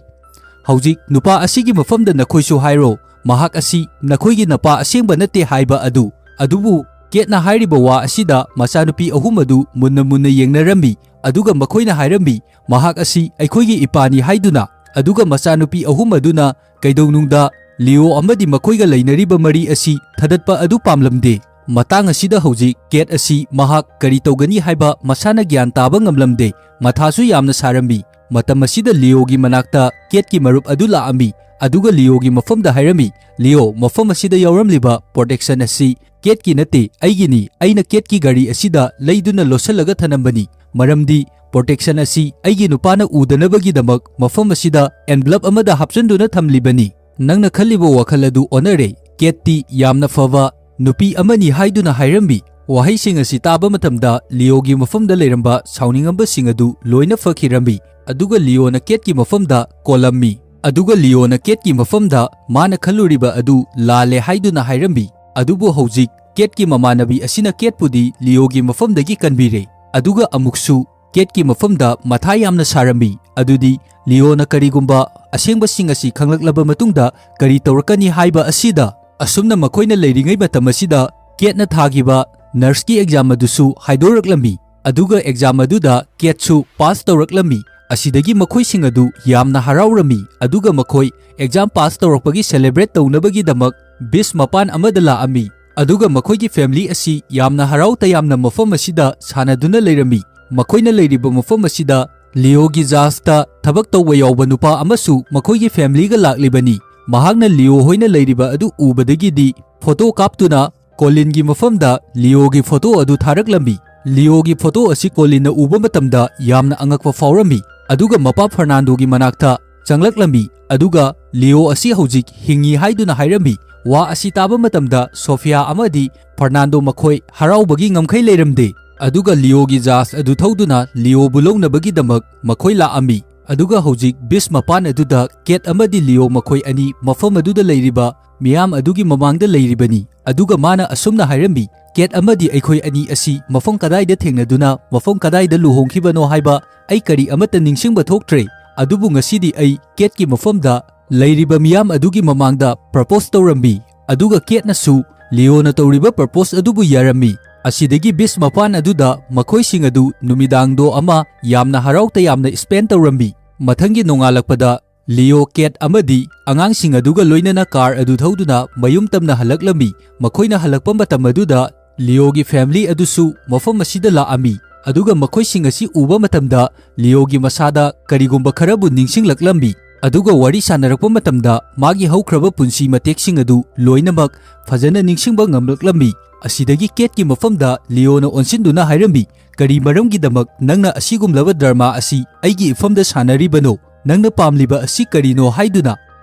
"ꯍꯧꯖꯤꯛ ꯅꯨꯄꯥ ꯑꯁꯤꯒꯤ ꯃꯐꯝꯗ ꯅꯈꯣꯏꯁꯨ ꯍꯥꯏꯔꯣ, ꯃꯍꯥꯛ ꯑꯁꯤ ꯅꯈꯣꯏꯒꯤ ꯅꯄꯥ ꯑꯁꯦꯡꯕ ꯅꯠꯇꯦ ꯍꯥꯏꯕ ꯑꯗꯨ"꯫ ꯑꯗꯨꯕꯨ ꯀꯦꯠꯅ ꯍꯥꯏꯔꯤꯕ ꯋꯥ ꯑꯁꯤꯗ ꯃꯆꯥꯅꯨꯄꯤ ꯑꯍꯨꯝ ꯑꯗꯨ ꯃꯨꯟꯅ ꯃꯨꯟꯅ ꯌꯦꯡꯅꯔꯝꯃꯤ, ꯑꯗꯨꯒ ꯃꯈꯣꯏꯅ ꯍꯥꯏꯔꯝꯃꯤ, "ꯃꯍꯥꯛ ꯑꯁꯤ ꯑꯩꯈꯣꯏꯒꯤ ꯏꯄꯥꯅꯤ" ꯍꯥꯏꯗꯨꯅ꯫ ꯑꯗꯨꯒ ꯃꯆꯥꯅꯨꯄꯤ ꯑꯍꯨꯝ ꯑꯗꯨꯅ ꯀꯩꯗꯧꯅꯨꯡꯗ ꯂꯤꯑꯣ ꯑꯃꯗꯤ ꯃꯈꯣꯏꯒ ꯂꯩꯅꯔꯤꯕ ꯃꯔꯤ ꯑꯁꯤ ꯊꯥꯗꯠꯄ ꯑꯗꯨ ꯄꯥꯝꯂꯝꯗꯦ꯫ ꯃꯇꯥꯡ ꯑꯁꯤꯗ ꯍꯧꯖꯤꯛ ꯀꯦꯠ ꯑꯁꯤ ꯃꯍꯥꯛ ꯀꯔꯤ ꯇꯧꯒꯅꯤ ꯍꯥꯏꯕ ꯃꯁꯥꯅ ꯒ꯭ꯌꯥꯟ ꯇꯥꯕ ꯉꯝꯂꯝꯗꯦ꯫ ꯃꯊꯥꯁꯨ ꯌꯥꯝꯅ ꯁꯥꯔꯝꯃꯤ꯫ ꯃꯇꯝ ꯑꯁꯤꯗ ꯂꯤꯑꯣꯒꯤ ꯃꯅꯥꯛꯇ ꯀꯦꯠꯀꯤ ꯃꯔꯨꯞ ꯑꯗꯨ ꯂꯥꯛꯑꯝꯃꯤ, ꯑꯗꯨꯒ ꯂꯤꯑꯣꯒꯤ ꯃꯐꯝꯗ ꯍꯥꯏꯔꯝꯃꯤ, "ꯂꯤꯑꯣ, ꯃꯐꯝ ꯑꯁꯤꯗ ꯌꯥꯎꯔꯝꯂꯤꯕ ꯄ꯭ꯔꯣꯇꯦꯛꯁꯟ ꯑꯁꯤ ꯀꯦꯠꯀꯤ ꯅꯠꯇꯦ, ꯑꯩꯒꯤꯅꯤ꯫ ꯑꯩꯅ ꯀꯦꯠꯀꯤ ꯒꯥꯔꯤ ꯑꯁꯤꯗ ꯂꯩꯗꯨꯅ ꯂꯣꯠꯁꯤꯜꯂꯒ ꯊꯅꯝꯕꯅꯤ, ꯃꯔꯝꯗꯤ ꯄ꯭ꯔꯣꯇꯦꯛꯁꯟ ꯑꯁꯤ ꯑꯩꯒꯤ ꯅꯨꯄꯥꯅ ꯎꯗꯅꯕꯒꯤꯗꯃꯛ ꯃꯐꯝ ꯑꯁꯤꯗ ꯑꯦꯟꯚꯂꯞ ꯑꯃꯗ ꯍꯥꯞꯆꯤꯟꯗꯨꯅ ꯊꯝꯂꯤꯕꯅꯤ"꯫ ꯅꯪꯅ ꯈꯜꯂꯤꯕ ꯋꯥꯈꯜ ꯑꯗꯨ ꯑꯣꯟꯅꯔꯦ꯫ ꯀꯦꯠꯇꯤ ꯌꯥꯝꯅ ꯐꯕ ꯅꯨꯄꯤ ꯑꯃꯅꯤ ꯍꯥꯏꯗꯨꯅ ꯍꯥꯏꯔꯝꯃꯤ꯫ ꯋꯥꯍꯩꯁꯤꯡ ꯑꯁꯤ ꯇꯥꯕ ꯃꯇꯝꯗ ꯂꯤꯑꯣꯒꯤ ꯃꯐꯝꯗ ꯂꯩꯔꯝꯕ ꯁꯥꯎꯅꯤꯡꯉꯝꯕꯁꯤꯡ ꯑꯗꯨ ꯂꯣꯏꯅ ꯐꯈꯤꯔꯝꯃꯤ꯫ ꯑꯗꯨꯒ ꯂꯤꯑꯣꯅ ꯀꯦꯠꯀꯤ ꯃꯐꯝꯗ ꯀꯣꯜꯂꯝꯃꯤ꯫ ꯑꯗꯨꯒ ꯂꯤꯑꯣꯅ ꯀꯦꯠꯀꯤ ꯃꯐꯝꯗ ꯃꯥꯅ ꯈꯜꯂꯨꯔꯤꯕ ꯑꯗꯨ ꯂꯥꯜꯂꯦ ꯍꯥꯏꯗꯨꯅ ꯍꯥꯏꯔꯝꯃꯤ꯫ ꯑꯗꯨꯕꯨ ꯍꯧꯖꯤꯛ ꯀꯦꯠꯀꯤ ꯃꯃꯥꯟꯅꯕꯤ ꯑꯁꯤꯅ ꯀꯦꯠꯄꯨꯗꯤ ꯂꯤꯑꯣꯒꯤ ꯃꯐꯝꯗꯒꯤ ꯀꯟꯕꯤꯔꯦ꯫ ꯑꯗꯨꯒ ꯑꯃꯨꯛꯁꯨ ꯀꯦꯠꯀꯤ ꯃꯐꯝꯗ ꯃꯊꯥ ꯌꯥꯝꯅ ꯁꯥꯔꯝꯃꯤ꯫ ꯑꯗꯨꯗꯤ ꯂꯤꯑꯣꯅ ꯀꯔꯤꯒꯨꯝꯕ ꯑꯁꯦꯡꯕꯁꯤꯡ ꯑꯁꯤ ꯈꯪꯂꯛꯂꯕ ꯃꯇꯨꯡꯗ ꯀꯔꯤ ꯇꯧꯔꯛꯀꯅꯤ ꯍꯥꯏꯕ ꯑꯁꯤꯗ꯫ ꯑꯁꯨꯝꯅ ꯃꯈꯣꯏꯅ ꯂꯩꯔꯤꯉꯩ ꯃꯇꯝ ꯑꯁꯤꯗ ꯀꯦꯠꯅ ꯊꯥꯈꯤꯕ ꯅꯔꯁꯀꯤ ꯑꯦꯛꯖꯥꯝ ꯑꯗꯨꯁꯨ ꯍꯥꯏꯗꯣꯔꯛꯂꯝꯃꯤ꯫ ꯑꯗꯨꯒ ꯑꯦꯛꯖꯥꯝ ꯑꯗꯨꯗ ꯀꯦꯠꯁꯨ ꯄꯥꯁ ꯇꯧꯔꯛꯂꯝꯃꯤ꯫ ꯑꯁꯤꯗꯒꯤ ꯃꯈꯣꯏꯁꯤꯡ ꯑꯗꯨ ꯌꯥꯝꯅ ꯍꯔꯥꯎꯔꯝꯃꯤ꯫ ꯑꯗꯨꯒ ꯃꯈꯣꯏ ꯑꯦꯛꯖꯥꯝ ꯄꯥꯁ ꯇꯧꯔꯛꯄꯒꯤ ꯁꯦꯂꯦꯕ꯭ꯔꯦꯠ ꯇꯧꯅꯕꯒꯤꯗꯃꯛ ꯕꯤꯆ ꯃꯄꯥꯟ ꯑꯃꯗ ꯂꯥꯛꯑꯝꯃꯤ꯫ ꯑꯗꯨꯒ ꯃꯈꯣꯏꯒꯤ ꯐꯦꯃꯤꯂꯤ ꯑꯁꯤ ꯌꯥꯝꯅ ꯍꯔꯥꯎ ꯇꯌꯥꯝꯅ ꯃꯐꯝ ꯑꯁꯤꯗ ꯁꯥꯟꯅꯗꯨꯅ ꯂꯩꯔꯝꯃꯤ꯫ ꯃꯈꯣꯏꯅ ꯂꯩꯔꯤꯕ ꯃꯐꯝ ꯑꯁꯤꯗ ꯂꯤꯑꯣꯒꯤ ꯖꯍꯥꯖꯇ ꯊꯕꯛ ꯇꯧꯕ ꯌꯥꯎꯕ ꯅꯨꯄꯥ ꯑꯃꯁꯨ ꯃꯈꯣꯏꯒꯤ ꯐꯦꯃꯤꯂꯤꯒ ꯂꯥꯛꯂꯤꯕꯅꯤ꯫ ꯃꯍꯥꯛꯅ ꯂꯤꯑꯣ ꯍꯣꯏꯅ ꯂꯩꯔꯤꯕ ꯑꯗꯨ ꯎꯕꯗꯒꯤꯗꯤ ꯐꯣꯇꯣ ꯀꯥꯞꯇꯨꯅ ꯀꯣꯂꯤꯟꯒꯤ ꯃꯐꯝꯗ ꯂꯤꯑꯣꯒꯤ ꯐꯣꯇꯣ ꯑꯗꯨ ꯊꯥꯔꯛꯂꯝꯃꯤ꯫ ꯂꯤꯑꯣꯒꯤ ꯐꯣꯇꯣ ꯑꯁꯤ ꯀꯣꯂꯤꯟꯅ ꯎꯕ ꯃꯇꯝꯗ ꯌꯥꯝꯅ ꯑꯉꯛꯄ ꯐꯥꯎꯔꯝꯃꯤ꯫ ꯑꯗꯨꯒ ꯃꯄꯥ ꯐꯔꯅꯥꯟꯗꯣꯒꯤ ꯃꯅꯥꯛꯇ ꯆꯪꯂꯛꯂꯝꯃꯤ꯫ ꯑꯗꯨꯒ ꯂꯤꯑꯣ ꯑꯁꯤ ꯍꯧꯖꯤꯛ ꯍꯤꯡꯉꯤ ꯍꯥꯏꯗꯨꯅ ꯍꯥꯏꯔꯝꯃꯤ꯫ ꯋꯥ ꯑꯁꯤ ꯇꯥꯕ ꯃꯇꯝꯗ ꯁꯣꯐꯤꯌꯥ ꯑꯃꯗꯤ ꯐꯔꯅꯥꯟꯗꯣ ꯃꯈꯣꯏ ꯍꯔꯥꯎꯕꯒꯤ ꯉꯝꯈꯩ ꯂꯩꯔꯝꯗꯦ꯫ ꯑꯗꯨꯒ ꯂꯤꯑꯣꯒꯤ ꯖꯍꯥꯖ ꯑꯗꯨ ꯊꯧꯗꯨꯅ ꯂꯤꯑꯣꯕꯨ ꯂꯧꯅꯕꯒꯤꯗꯃꯛ ꯃꯈꯣꯏ ꯂꯥꯛꯑꯝꯃꯤ꯫ ꯑꯗꯨꯒ ꯍꯧꯖꯤꯛ ꯕꯤꯆ ꯃꯄꯥꯟ ꯑꯗꯨꯗ ꯀꯦꯠ ꯑꯃꯗꯤ ꯂꯤꯑꯣ ꯃꯈꯣꯏ ꯑꯅꯤ ꯃꯐꯝ ꯑꯗꯨꯗ ꯂꯩꯔꯤꯕ ꯃꯤꯌꯥꯝ ꯑꯗꯨꯒꯤ ꯃꯃꯥꯡꯗ ꯂꯩꯔꯤꯕꯅꯤ꯫ ꯑꯗꯨꯒ ꯃꯥꯅ ꯑꯁꯨꯝꯅ ꯍꯥꯏꯔꯝꯃꯤ, "ꯀꯦꯠ ꯑꯃꯗꯤ ꯑꯩꯈꯣꯏ ꯑꯅꯤ ꯑꯁꯤ ꯃꯐꯝ ꯀꯗꯥꯏꯗ ꯊꯦꯡꯅꯗꯨꯅ ꯃꯐꯝ ꯀꯗꯥꯏꯗ ꯂꯨꯍꯣꯡꯈꯤꯕꯅꯣ ꯍꯥꯏꯕ ꯑꯩ ꯀꯔꯤ ꯑꯃꯠꯇ ꯅꯤꯡꯁꯤꯡꯕ ꯊꯣꯛꯇ꯭ꯔꯦ꯫ ꯑꯗꯨꯕꯨ ꯉꯁꯤꯗꯤ ꯑꯩ ꯀꯦꯠꯀꯤ ꯃꯐꯝꯗ ꯂꯩꯔꯤꯕ ꯃꯤꯌꯥꯝ ꯑꯗꯨꯒꯤ ꯃꯃꯥꯡꯗ ꯄ꯭ꯔꯄꯣꯁ ꯇꯧꯔꯝꯃꯤ꯫ ꯑꯗꯨꯒ ꯀꯦꯠꯅꯁꯨ ꯂꯤꯑꯣꯅ ꯇꯧꯔꯤꯕ ꯄ꯭ꯔꯄꯣꯁ ꯑꯗꯨꯕꯨ ꯌꯥꯔꯝꯃꯤ꯫ ꯑꯁꯤꯗꯒꯤ ꯕꯤꯆ ꯃꯄꯥꯟ ꯑꯗꯨꯗ ꯃꯈꯣꯏꯁꯤꯡ ꯑꯗꯨ ꯅꯨꯃꯤꯗꯥꯡꯗꯣ ꯑꯃ ꯌꯥꯝꯅ ꯍꯔꯥꯎ ꯇꯌꯥꯝꯅ ꯁ꯭ꯄꯦꯟ ꯇꯧꯔꯝꯃꯤ꯫ ꯃꯊꯪꯒꯤ ꯅꯣꯡꯉꯥꯜꯂꯛꯄꯗ ꯂꯤꯑꯣ, ꯀꯦꯠ ꯑꯃꯗꯤ ꯑꯉꯥꯡꯁꯤꯡ ꯑꯗꯨꯒ ꯂꯣꯏꯅꯅ ꯀꯥꯔ ꯑꯗꯨ ꯊꯧꯗꯨꯅ ꯃꯌꯨꯝ ꯇꯝꯅ ꯍꯜꯂꯛꯂꯝꯃꯤ꯫ ꯃꯈꯣꯏꯅ ꯍꯜꯂꯛꯄ ꯃꯇꯝ ꯑꯗꯨꯗ ꯂꯤꯑꯣꯒꯤ ꯐꯦꯃꯤꯂꯤ ꯑꯗꯨꯁꯨ ꯃꯐꯝ ꯑꯁꯤꯗ ꯂꯥꯛꯑꯝꯃꯤ꯫ ꯑꯗꯨꯒ ꯃꯈꯣꯏꯁꯤꯡ ꯑꯁꯤ ꯎꯕ ꯃꯇꯝꯗ ꯂꯤꯑꯣꯒꯤ ꯃꯁꯥꯗ ꯀꯔꯤꯒꯨꯝꯕ ꯈꯔꯕꯨ ꯅꯤꯡꯁꯤꯡꯂꯛꯂꯝꯃꯤ꯫ ꯑꯗꯨꯒ ꯋꯥꯔꯤ ꯁꯥꯟꯅꯔꯛꯄ ꯃꯇꯝꯗ ꯃꯥꯒꯤ ꯍꯧꯈ꯭ꯔꯕ ꯄꯨꯟꯁꯤ ꯃꯇꯦꯛꯁꯤꯡ ꯑꯗꯨ ꯂꯣꯏꯅꯃꯛ ꯐꯖꯅ ꯅꯤꯡꯁꯤꯡꯕ ꯉꯝꯂꯛꯂꯝꯃꯤ꯫ ꯑꯁꯤꯗꯒꯤ ꯀꯦꯠꯀꯤ ꯃꯐꯝꯗ ꯂꯤꯑꯣꯅ ꯑꯣꯟꯁꯤꯟꯗꯨꯅ ꯍꯥꯏꯔꯝꯃꯤ, "ꯀꯔꯤ ꯃꯔꯝꯒꯤꯗꯃꯛ ꯅꯪꯅ ꯑꯁꯤꯒꯨꯝꯂꯕ ꯗ꯭ꯔꯃꯥ ꯑꯁꯤ ꯑꯩꯒꯤ ꯏꯐꯝꯗ ꯁꯥꯟꯅꯔꯤꯕꯅꯣ? ꯅꯪꯅ ꯄꯥꯝꯂꯤꯕ ꯑꯁꯤ ꯀꯔꯤꯅꯣ?" ꯍꯥꯏꯗꯨꯅ꯫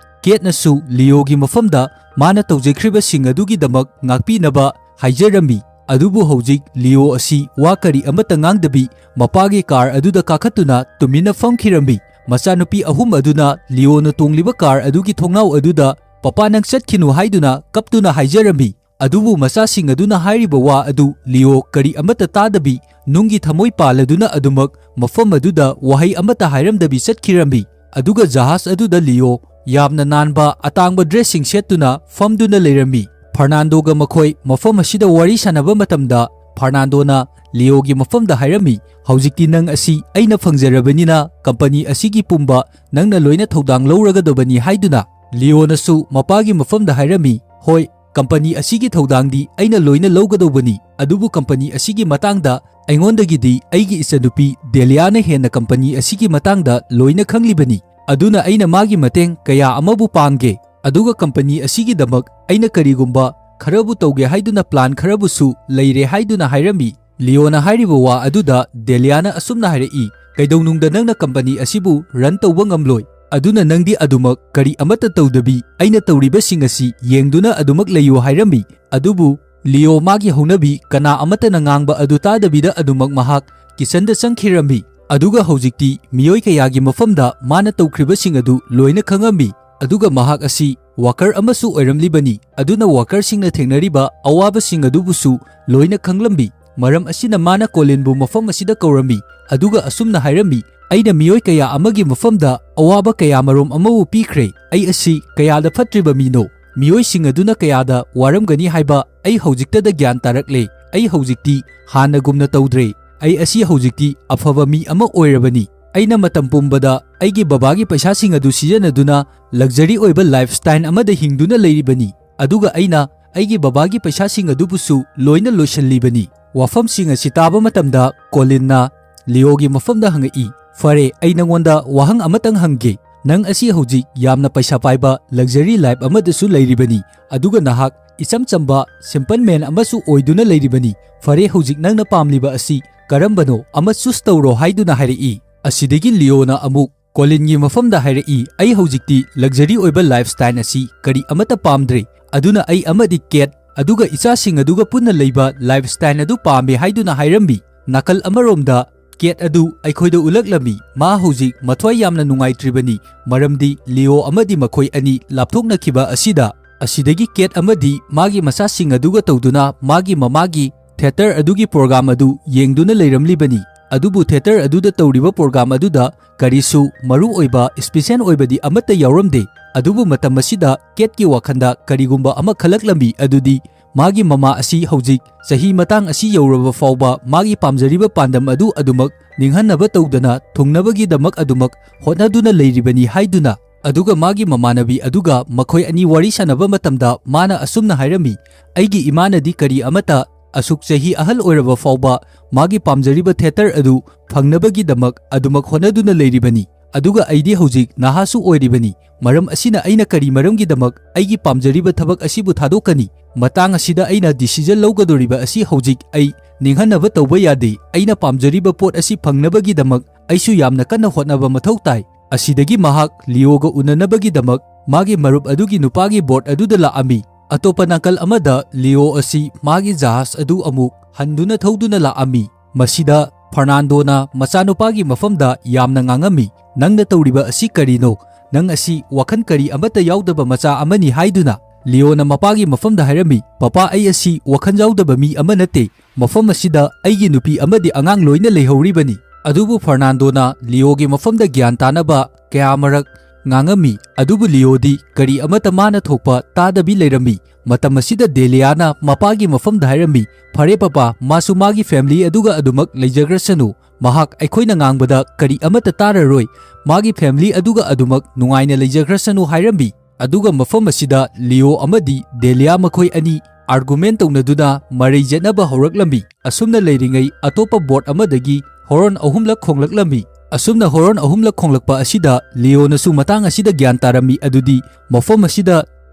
ꯀꯦꯠꯅꯁꯨ ꯂꯤꯑꯣꯒꯤ ꯃꯐꯝꯗ ꯃꯥꯅ ꯇꯧꯖꯈ꯭ꯔꯤꯕꯁꯤꯡ ꯑꯗꯨꯒꯤꯗꯃꯛ ꯉꯥꯛꯄꯤꯅꯕ ꯍꯥꯏꯖꯔꯝꯃꯤ꯫ ꯑꯗꯨꯕꯨ ꯍꯧꯖꯤꯛ ꯂꯤꯑꯣ ꯑꯁꯤ ꯋꯥ ꯀꯔꯤ ꯑꯃꯠꯇ ꯉꯥꯡꯗꯕꯤ ꯃꯄꯥꯒꯤ ꯀꯥꯔ ꯑꯗꯨꯗ ꯀꯥꯈꯠꯇꯨꯅ ꯇꯨꯃꯤꯟꯅ ꯐꯝꯈꯤꯔꯝꯃꯤ꯫ ꯃꯆꯥꯅꯨꯄꯤ ꯑꯍꯨꯝ ꯑꯗꯨꯅ ꯂꯤꯑꯣꯅ ꯇꯣꯡꯂꯤꯕ ꯀꯥꯔ ꯑꯗꯨꯒꯤ ꯊꯣꯡꯅꯥꯎ ꯑꯗꯨꯗ "ꯄꯄꯥ, ꯅꯪ ꯆꯠꯈꯤꯅꯨ" ꯍꯥꯏꯗꯨꯅ ꯀꯞꯇꯨꯅ ꯍꯥꯏꯖꯔꯝꯃꯤ꯫ ꯑꯗꯨꯕꯨ ꯃꯆꯥꯁꯤꯡ ꯑꯗꯨꯅ ꯍꯥꯏꯔꯤꯕ ꯋꯥ ꯑꯗꯨ ꯂꯤꯑꯣ ꯀꯔꯤ ꯑꯃꯠꯇ ꯇꯥꯗꯕꯤ ꯅꯨꯡꯒꯤ ꯊꯃꯣꯏ ꯄꯥꯜꯂꯗꯨꯅ ꯑꯗꯨꯃꯛ ꯃꯐꯝ ꯑꯗꯨꯗ ꯋꯥꯍꯩ ꯑꯃꯠꯇ ꯍꯥꯏꯔꯝꯗꯕꯤ ꯆꯠꯈꯤꯔꯝꯃꯤ꯫ ꯑꯗꯨꯒ ꯖꯍꯥꯖ ꯑꯗꯨꯗ ꯂꯤꯑꯣ ꯌꯥꯝꯅ ꯅꯥꯟꯕ ꯑꯇꯥꯡꯕ ꯗ꯭ꯔꯦꯁꯁꯤꯡ ꯁꯦꯠꯇꯨꯅ ꯐꯝꯗꯨꯅ ꯂꯩꯔꯝꯃꯤ꯫ ꯐꯔꯅꯥꯟꯗꯣꯒ ꯃꯈꯣꯏ ꯃꯐꯝ ꯑꯁꯤꯗ ꯋꯥꯔꯤ ꯁꯥꯟꯅꯕ ꯃꯇꯝꯗ ꯐꯔꯅꯥꯟꯗꯣꯅ ꯂꯤꯑꯣꯒꯤ ꯃꯐꯝꯗ ꯍꯥꯏꯔꯝꯃꯤ, "ꯍꯧꯖꯤꯛꯇꯤ ꯅꯪ ꯑꯁꯤ ꯑꯩꯅ ꯐꯪꯖꯔꯕꯅꯤꯅ ꯀꯝꯄꯅꯤ ꯑꯁꯤꯒꯤ ꯄꯨꯝꯕ ꯅꯪꯅ ꯂꯣꯏꯅ ꯊꯧꯗꯥꯡ ꯂꯧꯔꯒꯗꯕꯅꯤ" ꯍꯥꯏꯗꯨꯅ꯫ ꯂꯤꯑꯣꯅꯁꯨ ꯃꯄꯥꯒꯤ ꯃꯐꯝꯗ ꯍꯥꯏꯔꯝꯃꯤ, "ꯍꯣꯏ, ꯀꯝꯄꯅꯤ ꯑꯁꯤꯒꯤ ꯊꯧꯗꯥꯡꯗꯤ ꯑꯩꯅ ꯂꯣꯏꯅ ꯂꯧꯒꯗꯧꯕꯅꯤ, ꯑꯗꯨꯕꯨ ꯀꯝꯄꯅꯤ ꯑꯁꯤꯒꯤ ꯃꯇꯥꯡꯗ ꯑꯩꯉꯣꯟꯗꯒꯤꯗꯤ ꯑꯩꯒꯤ ꯏꯆꯟꯅꯨꯄꯤ ꯗꯦꯂꯤꯌꯥꯅ ꯍꯦꯟꯅ ꯀꯝꯄꯅꯤ ꯑꯁꯤꯒꯤ ꯃꯇꯥꯡꯗ ꯂꯣꯏꯅ ꯈꯪꯂꯤꯕꯅꯤ꯫ ꯑꯗꯨꯅ ꯑꯩꯅ ꯃꯥꯒꯤ ꯃꯇꯦꯡ ꯀꯌꯥ ꯑꯃꯕꯨ ꯄꯥꯡꯒꯦ, ꯑꯗꯨꯒ ꯀꯝꯄꯅꯤ ꯑꯁꯤꯒꯤꯗꯃꯛ ꯑꯩꯅ ꯀꯔꯤꯒꯨꯝꯕ ꯈꯔꯕꯨ ꯇꯧꯒꯦ ꯍꯥꯏꯗꯨꯅ ꯄ꯭ꯂꯥꯟ ꯈꯔꯕꯨꯁꯨ ꯂꯩꯔꯦ" ꯍꯥꯏꯗꯨꯅ ꯍꯥꯏꯔꯝꯃꯤ꯫ ꯂꯤꯑꯣꯅ ꯍꯥꯏꯔꯤꯕ ꯋꯥ ꯑꯗꯨꯗ ꯗꯦꯂꯤꯌꯥꯅ ꯑꯁꯨꯝꯅ ꯍꯥꯏꯔꯛꯏ, "ꯀꯩꯗꯧꯅꯨꯡꯗ ꯅꯪꯅ ꯀꯝꯄꯅꯤ ꯑꯁꯤꯕꯨ ꯔꯟ ꯇꯧꯕ ꯉꯝꯂꯣꯏ, ꯑꯗꯨꯅ ꯅꯪꯗꯤ ꯑꯗꯨꯃꯛ ꯀꯔꯤ ꯑꯃꯠꯇ ꯇꯧꯗꯕꯤ ꯑꯩꯅ ꯇꯧꯔꯤꯕꯁꯤꯡ ꯑꯁꯤ ꯌꯦꯡꯗꯨꯅ ꯑꯗꯨꯃꯛ ꯂꯩꯌꯨ" ꯍꯥꯏꯔꯝꯃꯤ꯫ ꯑꯗꯨꯕꯨ ꯂꯤꯑꯣ ꯃꯥꯒꯤ ꯍꯧꯅꯕꯤ ꯀꯅꯥ ꯑꯃꯠꯇꯅ ꯉꯥꯡꯕ ꯑꯗꯨ ꯇꯥꯗꯕꯤꯗ ꯑꯗꯨꯃꯛ ꯃꯍꯥꯛ ꯀꯤꯆꯟꯗ ꯆꯪꯈꯤꯔꯝꯃꯤ꯫ ꯑꯗꯨꯒ ꯍꯧꯖꯤꯛꯇꯤ ꯃꯤꯑꯣꯏ ꯀꯌꯥꯒꯤ ꯃꯐꯝꯗ ꯃꯥꯅ ꯇꯧꯈ꯭ꯔꯤꯕꯁꯤꯡ ꯑꯗꯨ ꯂꯣꯏꯅ ꯈꯪꯉꯝꯃꯤ꯫ ꯑꯗꯨꯒ ꯃꯍꯥꯛ ꯑꯁꯤ ꯋꯥꯀꯔ ꯑꯃꯁꯨ ꯑꯣꯏꯔꯝꯂꯤꯕꯅꯤ, ꯑꯗꯨꯅ ꯋꯥꯀꯔꯁꯤꯡꯅ ꯊꯦꯡꯅꯔꯤꯕ ꯑꯋꯥꯕꯁꯤꯡ ꯑꯗꯨꯕꯨꯁꯨ ꯂꯣꯏꯅ ꯈꯪꯂꯝꯃꯤ꯫ ꯃꯔꯝ ꯑꯁꯤꯅ ꯃꯥꯅ ꯀꯣꯂꯤꯟꯕꯨ ꯃꯐꯝ ꯑꯁꯤꯗ ꯀꯧꯔꯝꯃꯤ, ꯑꯗꯨꯒ ꯑꯁꯨꯝꯅ ꯍꯥꯏꯔꯝꯃꯤ, "ꯑꯩꯅ ꯃꯤꯑꯣꯏ ꯀꯌꯥ ꯑꯃꯒꯤ ꯃꯐꯝꯗ ꯑꯋꯥꯕ ꯀꯌꯥ ꯃꯔꯨꯝ ꯑꯃꯕꯨ ꯄꯤꯈ꯭ꯔꯦ꯫ ꯑꯩ ꯑꯁꯤ ꯀꯌꯥꯗ ꯐꯠꯇ꯭ꯔꯤꯕ ꯃꯤꯅꯣ! ꯃꯤꯑꯣꯏꯁꯤꯡ ꯑꯗꯨꯅ ꯀꯌꯥꯗ ꯋꯥꯔꯝꯒꯅꯤ ꯍꯥꯏꯕ ꯑꯩ ꯍꯧꯖꯤꯛꯇꯗ ꯒ꯭ꯌꯥꯟ ꯇꯥꯔꯛꯂꯦ꯫ ꯑꯩ ꯍꯧꯖꯤꯛꯇꯤ ꯍꯥꯟꯅꯒꯨꯝꯅ ꯇꯧꯗ꯭ꯔꯦ꯫ ꯑꯩ ꯑꯁꯤ ꯍꯧꯖꯤꯛꯇꯤ ꯑꯐꯕ ꯃꯤ ꯑꯃ ꯑꯣꯏꯔꯕꯅꯤ꯫ ꯑꯩꯅ ꯃꯇꯝ ꯄꯨꯝꯕꯗ ꯑꯩꯒꯤ ꯕꯕꯥꯒꯤ ꯄꯩꯁꯥꯁꯤꯡ ꯑꯗꯨ ꯁꯤꯖꯤꯟꯅꯗꯨꯅ ꯂꯛꯖꯔꯤ ꯑꯣꯏꯕ ꯂꯥꯏꯐꯁ꯭ꯇꯥꯏꯜ ꯑꯃꯗ ꯍꯤꯡꯗꯨꯅ ꯂꯩꯔꯤꯕꯅꯤ, ꯑꯗꯨꯒ ꯑꯩꯅ ꯑꯩꯒꯤ ꯕꯕꯥꯒꯤ ꯄꯩꯁꯥꯁꯤꯡ ꯑꯗꯨꯕꯨꯁꯨ ꯂꯣꯏꯅ ꯂꯣꯏꯁꯤꯜꯂꯤꯕꯅꯤ"꯫ ꯋꯥꯐꯝꯁꯤꯡ ꯑꯁꯤ ꯇꯥꯕ ꯃꯇꯝꯗ ꯀꯣꯂꯤꯟꯅ ꯂꯤꯑꯣꯒꯤ ꯃꯐꯝꯗ ꯍꯪꯉꯛꯏ, "ꯐꯔꯦ, ꯑꯩ ꯅꯉꯣꯟꯗ ꯋꯥꯍꯪ ꯑꯃꯇꯪ ꯍꯪꯒꯦ꯫ ꯅꯪ ꯑꯁꯤ ꯍꯧꯖꯤꯛ ꯌꯥꯝꯅ ꯄꯩꯁꯥ ꯄꯥꯏꯕ ꯂꯛꯖꯔꯤ ꯂꯥꯏꯐ ꯑꯃꯗꯁꯨ ꯂꯩꯔꯤꯕꯅꯤ, ꯑꯗꯨꯒ ꯅꯍꯥꯛ ꯏꯆꯝ ꯆꯝꯕ ꯁꯤꯝꯄꯜ ꯃꯦꯟ ꯑꯃꯁꯨ ꯑꯣꯏꯗꯨꯅ ꯂꯩꯔꯤꯕꯅꯤ꯫ ꯐꯔꯦ, ꯍꯧꯖꯤꯛ ꯅꯪꯅ ꯄꯥꯝꯂꯤꯕ ꯑꯁꯤ ꯀꯔꯝꯕꯅꯣ ꯑꯃ ꯆꯨꯁ ꯇꯧꯔꯣ" ꯍꯥꯏꯗꯨꯅ ꯍꯥꯏꯔꯛꯏ꯫ ꯑꯁꯤꯗꯒꯤ ꯂꯤꯑꯣꯅ ꯑꯃꯨꯛ ꯀꯣꯂꯤꯟꯒꯤ ꯃꯐꯝꯗ ꯍꯥꯏꯔꯛꯏ, "ꯑꯩ ꯍꯧꯖꯤꯛꯇꯤ ꯂꯛꯖꯔꯤ ꯑꯣꯏꯕ ꯂꯥꯏꯐꯁ꯭ꯇꯥꯏꯜ ꯑꯁꯤ ꯀꯔꯤ ꯑꯃꯠꯇ ꯄꯥꯝꯗ꯭ꯔꯦ, ꯑꯗꯨꯅ ꯑꯩ ꯑꯃꯗꯤ ꯀꯦꯠ ꯑꯗꯨꯒ ꯏꯆꯥꯁꯤꯡ ꯑꯗꯨꯒ ꯄꯨꯟꯅ ꯂꯩꯕ ꯂꯥꯏꯐ ꯁ꯭ꯇꯥꯏꯜ ꯑꯗꯨ ꯄꯥꯝꯃꯤ ꯍꯥꯏꯗꯨꯅ ꯍꯥꯏꯔꯝꯃꯤ꯫ ꯅꯥꯀꯜ ꯑꯃꯔꯣꯝꯗ ꯀꯦꯠ ꯑꯗꯨ ꯑꯩꯈꯣꯏꯗ ꯎꯠꯂꯛꯂꯝꯃꯤ꯫ ꯃꯥ ꯍꯧꯖꯤꯛ ꯃꯊ꯭ꯋꯥꯏ ꯌꯥꯝꯅ ꯅꯨꯡꯉꯥꯏꯇ꯭ꯔꯤꯕꯅꯤ, ꯃꯔꯝꯗꯤ ꯂꯤꯑꯣ ꯑꯃꯗꯤ ꯃꯈꯣꯏ ꯑꯅꯤ ꯂꯥꯞꯊꯣꯛꯅꯈꯤꯕ ꯑꯁꯤꯗ꯫ ꯑꯁꯤꯗꯒꯤ ꯀꯦꯠ ꯑꯃꯗꯤ ꯃꯥꯒꯤ ꯃꯆꯥꯁꯤꯡ ꯑꯗꯨꯒ ꯇꯧꯗꯨꯅ ꯃꯥꯒꯤ ꯃꯃꯥꯒꯤ ꯊꯤꯌꯦꯇꯔ ꯑꯗꯨꯒꯤ ꯄ꯭ꯔꯣꯒ꯭ꯔꯥꯝ ꯑꯗꯨ ꯌꯦꯡꯗꯨꯅ ꯂꯩꯔꯝꯂꯤꯕꯅꯤ꯫ ꯑꯗꯨꯕꯨ ꯊꯤꯌꯦꯇꯔ ꯑꯗꯨꯗ ꯇꯧꯔꯤꯕ ꯄ꯭ꯔꯣꯒ꯭ꯔꯥꯝ ꯑꯗꯨꯗ ꯀꯔꯤꯁꯨ ꯃꯔꯨ ꯑꯣꯏꯕ ꯏꯁꯄꯤꯁꯦꯜ ꯑꯣꯏꯕꯗꯤ ꯑꯃꯠꯇ ꯌꯥꯎꯔꯝꯗꯦ꯫ ꯑꯗꯨꯕꯨ ꯃꯇꯝ ꯑꯁꯤꯗ ꯀꯦꯠꯀꯤ ꯋꯥꯈꯜꯗ ꯀꯔꯤꯒꯨꯝꯕ ꯑꯃ ꯈꯜꯂꯛꯂꯝꯃꯤ, ꯑꯗꯨꯗꯤ ꯃꯥꯒꯤ ꯃꯃꯥ ꯑꯁꯤ ꯍꯧꯖꯤꯛ ꯆꯍꯤ ꯃꯇꯥꯡ ꯑꯁꯤ ꯌꯧꯔꯕ ꯐꯥꯎꯕ ꯃꯥꯒꯤ ꯄꯥꯝꯖꯔꯤꯕ ꯄꯥꯟꯗꯝ ꯑꯗꯨ ꯑꯗꯨꯃꯛ ꯅꯤꯡꯍꯟꯅꯕ ꯇꯧꯗꯅ ꯊꯨꯡꯅꯕꯒꯤꯗꯃꯛ ꯑꯗꯨꯃꯛ ꯍꯣꯠꯅꯗꯨꯅ ꯂꯩꯔꯤꯕꯅꯤ ꯍꯥꯏꯗꯨꯅ꯫ ꯑꯗꯨꯒ ꯃꯥꯒꯤ ꯃꯃꯥꯟꯅꯕꯤ ꯑꯗꯨꯒ ꯃꯈꯣꯏ ꯑꯅꯤ ꯋꯥꯔꯤ ꯁꯥꯟꯅꯕ ꯃꯇꯝꯗ ꯃꯥꯅ ꯑꯁꯨꯝꯅ ꯍꯥꯏꯔꯝꯃꯤ, "ꯑꯩꯒꯤ ꯏꯃꯥꯅꯗꯤ ꯀꯔꯤ ꯑꯃꯠꯇ ꯑꯁꯨꯛ ꯆꯍꯤ ꯑꯍꯜ ꯑꯣꯏꯔꯕ ꯐꯥꯎꯕ ꯃꯥꯒꯤ ꯄꯥꯝꯖꯔꯤꯕ ꯊꯤꯌꯦꯇꯔ ꯑꯗꯨ ꯐꯪꯅꯕꯒꯤꯗꯃꯛ ꯑꯗꯨꯃꯛ ꯍꯣꯠꯅꯗꯨꯅ ꯂꯩꯔꯤꯕꯅꯤ꯫ ꯑꯗꯨꯒ ꯑꯩꯗꯤ ꯍꯧꯖꯤꯛ ꯅꯍꯥꯁꯨ ꯑꯣꯏꯔꯤꯕꯅꯤ꯫ ꯃꯔꯝ ꯑꯁꯤꯅ ꯑꯩꯅ ꯀꯔꯤ ꯃꯔꯝꯒꯤꯗꯃꯛ ꯑꯩꯒꯤ ꯄꯥꯝꯖꯔꯤꯕ ꯊꯕꯛ ꯑꯁꯤꯕꯨ ꯊꯥꯗꯣꯛꯀꯅꯤ?" ꯃꯇꯥꯡ ꯑꯁꯤꯗ ꯑꯩꯅ ꯗꯤꯁꯤꯖꯟ ꯂꯧꯒꯗꯧꯔꯤꯕ ꯑꯁꯤ ꯍꯧꯖꯤꯛ ꯑꯩ ꯅꯤꯡꯍꯟꯅꯕ ꯇꯧꯕ ꯌꯥꯗꯦ꯫ ꯑꯩꯅ ꯄꯥꯝꯖꯔꯤꯕ ꯄꯣꯠ ꯑꯁꯤ ꯐꯪꯅꯕꯒꯤꯗꯃꯛ ꯑꯩꯁꯨ ꯌꯥꯝꯅ ꯀꯟꯅ ꯍꯣꯠꯅꯕ ꯃꯊꯧ ꯇꯥꯏ꯫ ꯑꯁꯤꯗꯒꯤ ꯃꯍꯥꯛ ꯂꯤꯑꯣꯒ ꯎꯅꯅꯕꯒꯤꯗꯃꯛ ꯃꯥꯒꯤ ꯃꯔꯨꯞ ꯑꯗꯨꯒꯤ ꯅꯨꯄꯥꯒꯤ ꯕꯣꯠ ꯑꯗꯨꯗ ꯂꯥꯛꯑꯝꯃꯤ꯫ ꯑꯇꯣꯞꯄ ꯅꯥꯀꯜ ꯑꯃꯗ ꯂꯤꯑꯣ ꯑꯁꯤ ꯃꯥꯒꯤ ꯖꯍꯥꯖ ꯑꯗꯨ ꯑꯃꯨꯛ ꯍꯟꯗꯨꯅ ꯊꯧꯗꯨꯅ ꯂꯥꯛꯑꯝꯃꯤ꯫ ꯃꯁꯤꯗ ꯐꯔꯅꯥꯟꯗꯣꯅ ꯃꯆꯥꯅꯨꯄꯥꯒꯤ ꯃꯐꯝꯗ ꯌꯥꯝꯅ ꯉꯥꯡꯉꯝꯃꯤ, "ꯅꯪꯅ ꯇꯧꯔꯤꯕ ꯑꯁꯤ ꯀꯔꯤꯅꯣ? ꯅꯪ ꯑꯁꯤ ꯋꯥꯈꯜ ꯀꯔꯤ ꯑꯃꯠꯇ ꯌꯥꯎꯗꯕ ꯃꯆꯥ ꯑꯃꯅꯤ" ꯍꯥꯏꯗꯨꯅ꯫ ꯂꯤꯑꯣꯅ ꯃꯄꯥꯒꯤ ꯃꯐꯝꯗ ꯍꯥꯏꯔꯝꯃꯤ, "ꯄꯄꯥ, ꯑꯩ ꯑꯁꯤ ꯋꯥꯈꯜ ꯌꯥꯎꯗꯕ ꯃꯤ ꯑꯃ ꯅꯠꯇꯦ꯫ ꯃꯐꯝ ꯑꯁꯤꯗ ꯑꯩꯒꯤ ꯅꯨꯄꯤ ꯑꯃꯗꯤ ꯑꯉꯥꯡ ꯂꯣꯏꯅ ꯂꯩꯍꯧꯔꯤꯕꯅꯤ"꯫ ꯑꯗꯨꯕꯨ ꯐꯔꯅꯥꯟꯗꯣꯅ ꯂꯤꯑꯣꯒꯤ ꯃꯐꯝꯗ ꯒ꯭ꯌꯥꯟ ꯇꯥꯅꯕ ꯀꯌꯥꯃꯔꯛ ꯉꯥꯡꯉꯝꯃꯤ, ꯑꯗꯨꯕꯨ ꯂꯤꯑꯣꯗꯤ ꯀꯔꯤ ꯑꯃꯠꯇ ꯃꯥꯅ ꯊꯣꯛꯄ ꯇꯥꯗꯕꯤ ꯂꯩꯔꯝꯃꯤ꯫ ꯃꯇꯝ ꯑꯁꯤꯗ ꯗꯦꯂꯤꯌꯥꯅ ꯃꯄꯥꯒꯤ ꯃꯐꯝꯗ ꯍꯥꯏꯔꯝꯃꯤ, "ꯐꯔꯦ ꯄꯄꯥ, ꯃꯥꯁꯨ ꯃꯥꯒꯤ ꯐꯦꯃꯤꯂꯤ ꯑꯗꯨꯒ ꯑꯗꯨꯃꯛ ꯂꯩꯖꯈ꯭ꯔꯁꯅꯨ꯫ ꯃꯍꯥꯛ ꯑꯩꯈꯣꯏꯅ ꯉꯥꯡꯕꯗ ꯀꯔꯤ ꯑꯃꯠꯇ ꯇꯥꯔꯔꯣꯏ꯫ ꯃꯥꯒꯤ ꯐꯦꯃꯤꯂꯤ ꯑꯗꯨꯒ ꯑꯗꯨꯃꯛ ꯅꯨꯡꯉꯥꯏꯅ ꯂꯩꯖꯈ꯭ꯔꯁꯅꯨ" ꯍꯥꯏꯔꯝꯃꯤ꯫ ꯑꯗꯨꯒ ꯃꯐꯝ ꯑꯁꯤꯗ ꯂꯤꯑꯣ ꯑꯃꯗꯤ ꯗꯦꯂꯤꯌꯥ ꯃꯈꯣꯏ ꯑꯅꯤ ꯑꯥꯔꯒꯨꯃꯦꯟ ꯇꯧꯅꯗꯨꯅ ꯃꯔꯩ ꯌꯦꯠꯅꯕ ꯍꯧꯔꯛꯂꯝꯃꯤ꯫ ꯑꯁꯨꯝꯅ ꯂꯩꯔꯤꯉꯩ ꯑꯇꯣꯞꯄ ꯕꯣꯠ ꯑꯃꯗꯒꯤ ꯍꯣꯔꯟ ꯑꯍꯨꯝꯂꯛ ꯈꯣꯡꯂꯛꯂꯝꯃꯤ꯫ ꯑꯁꯨꯝꯅ ꯍꯣꯔꯟ ꯑꯍꯨꯝꯂꯛ ꯈꯣꯡꯂꯛꯄ ꯑꯁꯤꯗ ꯂꯤꯑꯣꯅꯁꯨ ꯃꯇꯥꯡ ꯑꯁꯤꯗ ꯒ꯭ꯌꯥꯟ ꯇꯥꯔꯝꯃꯤ, ꯑꯗꯨꯗꯤ ꯃꯐꯝ ꯑꯁꯤꯗ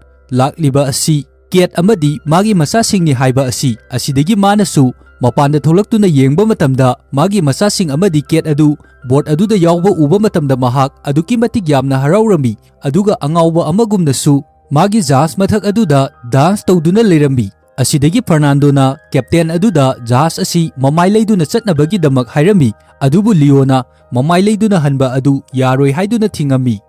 ꯂꯥꯛꯂꯤꯕ ꯑꯁꯤ ꯀꯦꯠ ꯑꯃꯗꯤ ꯃꯥꯒꯤ ꯃꯆꯥꯁꯤꯡꯅꯤ ꯍꯥꯏꯕ ꯑꯁꯤ꯫ ꯑꯁꯤꯗꯒꯤ ꯃꯥꯅꯁꯨ ꯃꯄꯥꯟꯗ ꯊꯣꯛꯂꯛꯇꯨꯅ ꯌꯦꯡꯕ ꯃꯇꯝꯗ ꯃꯥꯒꯤ ꯃꯆꯥꯁꯤꯡ ꯑꯃꯗꯤ ꯀꯦꯠ ꯑꯗꯨ ꯕꯣꯠ ꯑꯗꯨꯗ ꯌꯥꯎꯕ ꯎꯕ ꯃꯇꯝꯗ ꯃꯍꯥꯛ ꯑꯗꯨꯛꯀꯤ ꯃꯇꯤꯛ ꯌꯥꯝꯅ ꯍꯔꯥꯎꯔꯝꯃꯤ, ꯑꯗꯨꯒ ꯑꯉꯥꯎꯕ ꯑꯃꯒꯨꯝꯅꯁꯨ ꯃꯥꯒꯤ ꯖꯍꯥꯖ ꯃꯊꯛ ꯑꯗꯨꯗ ꯗꯥꯟꯁ ꯇꯧꯗꯨꯅ ꯂꯩꯔꯝꯃꯤ꯫ ꯑꯁꯤꯗꯒꯤ ꯐꯔꯅꯥꯟꯗꯣꯅ ꯀꯦꯞꯇꯦꯟ ꯑꯗꯨꯗ ꯖꯍꯥꯖ ꯑꯁꯤ ꯃꯃꯥꯏ ꯂꯩꯗꯨꯅ ꯆꯠꯅꯕꯒꯤꯗꯃꯛ ꯍꯥꯏꯔꯝꯃꯤ, ꯑꯗꯨꯕꯨ ꯂꯤꯑꯣꯅ ꯃꯃꯥꯏ ꯂꯩꯗꯨꯅ ꯍꯟꯕ ꯑꯗꯨ ꯌꯥꯔꯣꯏ ꯍꯥꯏꯗꯨꯅ ꯊꯤꯡꯉꯝꯃꯤ꯫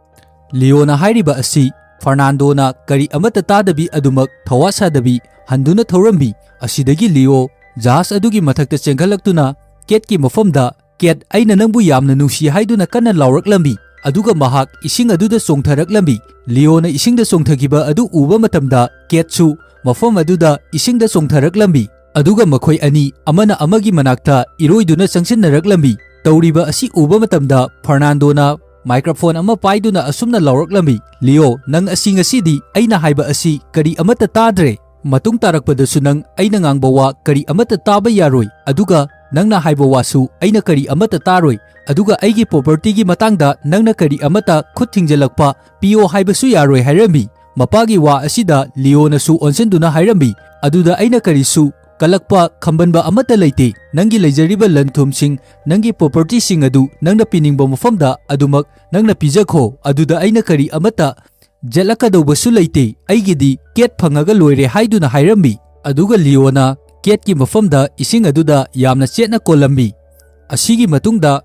ꯂꯤꯑꯣꯅ ꯍꯥꯏꯔꯤꯕ ꯑꯁꯤ ꯐꯔꯅꯥꯟꯗꯣꯅ ꯀꯔꯤ ꯑꯃꯠꯇ ꯇꯥꯗꯕꯤ ꯑꯗꯨꯃꯛ ꯊꯋꯥ ꯁꯥꯗꯕꯤ ꯍꯟꯗꯨꯅ ꯊꯧꯔꯝꯃꯤ꯫ ꯑꯁꯤꯗꯒꯤ ꯂꯤꯑꯣ ꯖꯍꯥꯖ ꯑꯗꯨꯒꯤ ꯃꯊꯛꯇ ꯆꯦꯟꯈꯠꯂꯛꯇꯨꯅ ꯀꯦꯠꯀꯤ ꯃꯐꯝꯗ, "ꯀꯦꯠ, ꯑꯩꯅ ꯅꯪꯕꯨ ꯌꯥꯝꯅ ꯅꯨꯡꯁꯤ" ꯍꯥꯏꯗꯨꯅ ꯀꯟꯅ ꯂꯥꯎꯔꯛꯂꯝꯃꯤ꯫ ꯑꯗꯨꯒ ꯃꯍꯥꯛ ꯏꯁꯤꯡ ꯑꯗꯨꯗ ꯆꯣꯡꯊꯔꯛꯂꯝꯃꯤ꯫ ꯂꯤꯑꯣꯅ ꯏꯁꯤꯡꯗ ꯆꯣꯡꯊꯈꯤꯕ ꯑꯗꯨ ꯎꯕ ꯃꯇꯝꯗ ꯀꯦꯠꯁꯨ ꯃꯐꯝ ꯑꯗꯨꯗ ꯏꯁꯤꯡꯗ ꯆꯣꯡꯊꯔꯛꯂꯝꯃꯤ꯫ ꯑꯗꯨꯒ ꯃꯈꯣꯏ ꯑꯅꯤ ꯑꯃꯅ ꯑꯃꯒꯤ ꯃꯅꯥꯛꯇ ꯏꯔꯣꯏꯗꯨꯅ ꯆꯪꯁꯤꯟꯅꯔꯛꯂꯝꯃꯤ꯫ ꯇꯧꯔꯤꯕ ꯑꯁꯤ ꯎꯕ ꯃꯇꯝꯗ ꯐꯔꯅꯥꯟꯗꯣꯅ ꯃꯥꯏꯀ꯭ꯔꯣꯐꯣꯟ ꯑꯃ ꯄꯥꯏꯗꯨꯅ ꯑꯁꯨꯝꯅ ꯂꯥꯎꯔꯛꯂꯝꯃꯤ, "ꯂꯤꯑꯣ, ꯅꯪ ꯑꯁꯤ ꯉꯁꯤꯗꯤ ꯑꯩꯅ ꯍꯥꯏꯕ ꯑꯁꯤ ꯀꯔꯤ ꯑꯃꯠꯇ ꯇꯥꯗ꯭ꯔꯦ꯫ ꯃꯇꯨꯡ ꯇꯥꯔꯛꯄꯗꯁꯨ ꯅꯪ ꯑꯩꯅ ꯉꯥꯡꯕ ꯋꯥ ꯀꯔꯤ ꯑꯃꯠꯇ ꯇꯥꯕ ꯌꯥꯔꯣꯏ, ꯑꯗꯨꯒ ꯅꯪꯅ ꯍꯥꯏꯕ ꯋꯥꯁꯨ ꯑꯩꯅ ꯀꯔꯤ ꯑꯃꯠꯇ ꯇꯥꯔꯣꯏ, ꯑꯗꯨꯒ ꯑꯩꯒꯤ ꯄ꯭ꯔꯣꯄꯔꯇꯤꯒꯤ ꯃꯇꯥꯡꯗ ꯅꯪꯅ ꯀꯔꯤ ꯑꯃꯠꯇ ꯈꯨꯠ ꯊꯤꯡꯖꯤꯜꯂꯛꯄ ꯄꯤꯌꯣ ꯍꯥꯏꯕꯁꯨ ꯌꯥꯔꯣꯏ" ꯍꯥꯏꯔꯝꯃꯤ꯫ ꯃꯄꯥꯒꯤ ꯋꯥ ꯑꯁꯤꯗ ꯂꯤꯑꯣꯅꯁꯨ ꯑꯣꯟꯁꯤꯟꯗꯨꯅ ꯍꯥꯏꯔꯝꯃꯤ, "ꯑꯗꯨꯗ ꯑꯩꯅ ꯀꯔꯤꯁꯨ ꯀꯜꯂꯛꯄ ꯈꯝꯕꯟꯕ ꯑꯃꯠꯇ ꯂꯩꯇꯦ꯫ ꯅꯪꯒꯤ ꯂꯩꯖꯔꯤꯕ ꯂꯟ ꯊꯨꯝꯁꯤꯡ, ꯅꯪꯒꯤ ꯄ꯭ꯔꯣꯄꯔꯇꯤꯁꯤꯡ ꯑꯗꯨ ꯅꯪꯅ ꯄꯤꯅꯤꯡꯕ ꯃꯐꯝꯗ ꯑꯗꯨꯃꯛ ꯅꯪꯅ ꯄꯤꯖꯈꯣ, ꯑꯗꯨꯗ ꯑꯩꯅ ꯀꯔꯤ ꯑꯃꯠꯇ ꯖꯦꯠꯂꯛꯀꯗꯧꯕꯁꯨ ꯂꯩꯇꯦ꯫ ꯑꯩꯒꯤꯗꯤ ꯀꯦꯠ ꯐꯪꯉꯒ ꯂꯣꯏꯔꯦ" ꯍꯥꯏꯗꯨꯅ ꯍꯥꯏꯔꯝꯃꯤ꯫ ꯑꯗꯨꯒ ꯂꯤꯑꯣꯅ ꯀꯦꯠꯀꯤ ꯃꯐꯝꯗ ꯏꯁꯤꯡ ꯑꯗꯨꯗ ꯌꯥꯝꯅ ꯆꯦꯠꯅ ꯀꯣꯜꯂꯝꯃꯤ꯫ ꯑꯁꯤꯒꯤ ꯃꯇꯨꯡꯗ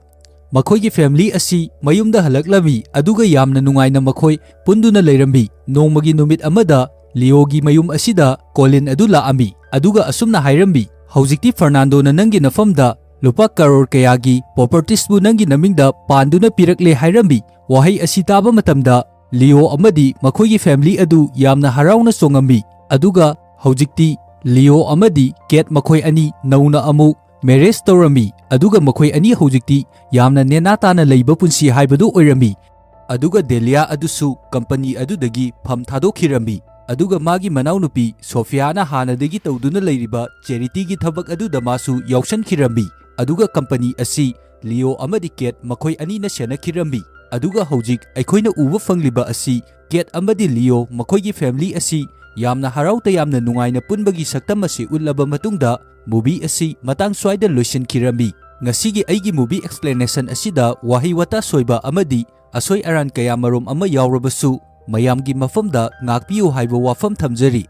ꯃꯈꯣꯏꯒꯤ ꯐꯦꯃꯤꯂꯤ ꯑꯁꯤ ꯃꯌꯨꯝꯗ ꯍꯜꯂꯛꯂꯝꯃꯤ, ꯑꯗꯨꯒ ꯌꯥꯝꯅ ꯅꯨꯡꯉꯥꯏꯅ ꯃꯈꯣꯏ ꯄꯨꯟꯗꯨꯅ ꯂꯩꯔꯝꯃꯤ꯫ ꯅꯣꯡꯃꯒꯤ ꯅꯨꯃꯤꯠ ꯑꯃꯗ ꯂꯤꯑꯣꯒꯤ ꯃꯌꯨꯝ ꯑꯁꯤꯗ ꯀꯣꯂꯤꯟ ꯑꯗꯨ ꯂꯥꯛꯑꯝꯃꯤ, ꯑꯗꯨꯒ ꯑꯁꯨꯝꯅ ꯍꯥꯏꯔꯝꯃꯤ, "ꯍꯧꯖꯤꯛꯇꯤ ꯐꯔꯅꯥꯟꯗꯣꯅ ꯅꯪꯒꯤ ꯅꯐꯝꯗ ꯂꯨꯄꯥ ꯀꯔꯣꯔ ꯀꯌꯥꯒꯤ ꯄ꯭ꯔꯣꯄꯔꯇꯤꯁꯕꯨ ꯅꯪꯒꯤ ꯅꯃꯤꯡꯗ ꯄꯥꯟꯗꯨꯅ ꯄꯤꯔꯛꯂꯦ" ꯍꯥꯏꯔꯝꯃꯤ꯫ ꯋꯥꯍꯩ ꯑꯁꯤ ꯇꯥꯕ ꯃꯇꯝꯗ ꯂꯤꯑꯣ ꯑꯃꯗꯤ ꯃꯈꯣꯏꯒꯤ ꯐꯦꯃꯤꯂꯤ ꯑꯗꯨ ꯌꯥꯝꯅ ꯍꯔꯥꯎꯅ ꯆꯣꯡꯉꯝꯃꯤ꯫ ꯑꯗꯨꯒ ꯍꯧꯖꯤꯛꯇꯤ ꯂꯤꯑꯣ ꯑꯃꯗꯤ ꯀꯦꯠ ꯃꯈꯣꯏ ꯑꯅꯤ ꯅꯧꯅ ꯑꯃꯨꯛ ꯃꯦꯔꯦꯖ ꯇꯧꯔꯝꯃꯤ, ꯑꯗꯨꯒ ꯃꯈꯣꯏ ꯑꯅꯤ ꯍꯧꯖꯤꯛꯇꯤ ꯌꯥꯝꯅ ꯅꯦꯅꯥ ꯇꯥꯅ ꯂꯩꯕ ꯄꯨꯟꯁꯤ ꯍꯥꯏꯕꯗꯨ ꯑꯣꯏꯔꯝꯃꯤ꯫ ꯑꯗꯨꯒ ꯗꯦꯂꯤꯌꯥ ꯑꯗꯨꯁꯨ ꯀꯝꯄꯅꯤ ꯑꯗꯨꯗꯒꯤ ꯐꯝ ꯊꯥꯗꯣꯛꯈꯤꯔꯝꯃꯤ, ꯑꯗꯨꯒ ꯃꯥꯒꯤ ꯃꯅꯥꯎꯅꯨꯄꯤ ꯁꯣꯐꯤꯌꯥꯅ ꯍꯥꯟꯅꯗꯒꯤ ꯇꯧꯗꯨꯅ ꯂꯩꯔꯤꯕ ꯆꯦꯔꯤꯇꯤꯒꯤ ꯊꯕꯛ ꯑꯗꯨꯗ ꯃꯥꯁꯨ ꯌꯥꯎꯁꯟꯈꯤꯔꯝꯃꯤ, ꯑꯗꯨꯒ ꯀꯝꯄꯅꯤ ꯑꯁꯤ ꯂꯤꯑꯣ ꯑꯃꯗꯤ ꯀꯦꯠ ꯃꯈꯣꯏ ꯑꯅꯤꯅ ꯁꯦꯟꯅꯈꯤꯔꯝꯃꯤ꯫ ꯑꯗꯨꯒ ꯍꯧꯖꯤꯛ ꯑꯩꯈꯣꯏꯅ ꯎꯕ ꯐꯪꯂꯤꯕ ꯑꯁꯤ ꯀꯦꯠ ꯑꯃꯗꯤ ꯂꯤꯑꯣ ꯃꯈꯣꯏꯒꯤ ꯐꯦꯃꯤꯂꯤ ꯑꯁꯤ ꯌꯥꯝꯅ ꯍꯔꯥꯎ ꯇꯌꯥꯝꯅ ꯅꯨꯡꯉꯥꯏꯅ ꯄꯨꯟꯕꯒꯤ ꯁꯛꯇꯝ ꯑꯁꯤ ꯎꯠꯂꯕ ꯃꯇꯨꯡꯗ movie ꯑꯁꯤ ꯃꯇꯥꯡ ꯁ꯭ꯋꯥꯏꯗ ꯂꯣꯏꯁꯤꯟꯈꯤꯔꯝꯃꯤ꯫ ꯉꯁꯤꯒꯤ ꯑꯩꯒꯤ movie explanation ꯑꯁꯤꯗ ꯋꯥꯍꯩ ꯋꯥꯇꯥ ꯁꯣꯏꯕ ꯑꯃꯗꯤ ꯑꯁꯣꯏ ꯑꯔꯥꯟ ꯀꯌꯥ ꯃꯔꯨꯝ ꯑꯃ ꯌꯥꯎꯔꯕꯁꯨ ꯃꯌꯥꯝꯒꯤ ꯃꯐꯝꯗ ꯉꯥꯛꯄꯤꯌꯨ ꯍꯥꯏꯕ ꯋꯥꯐꯝ ꯊꯝꯖꯔꯤ꯫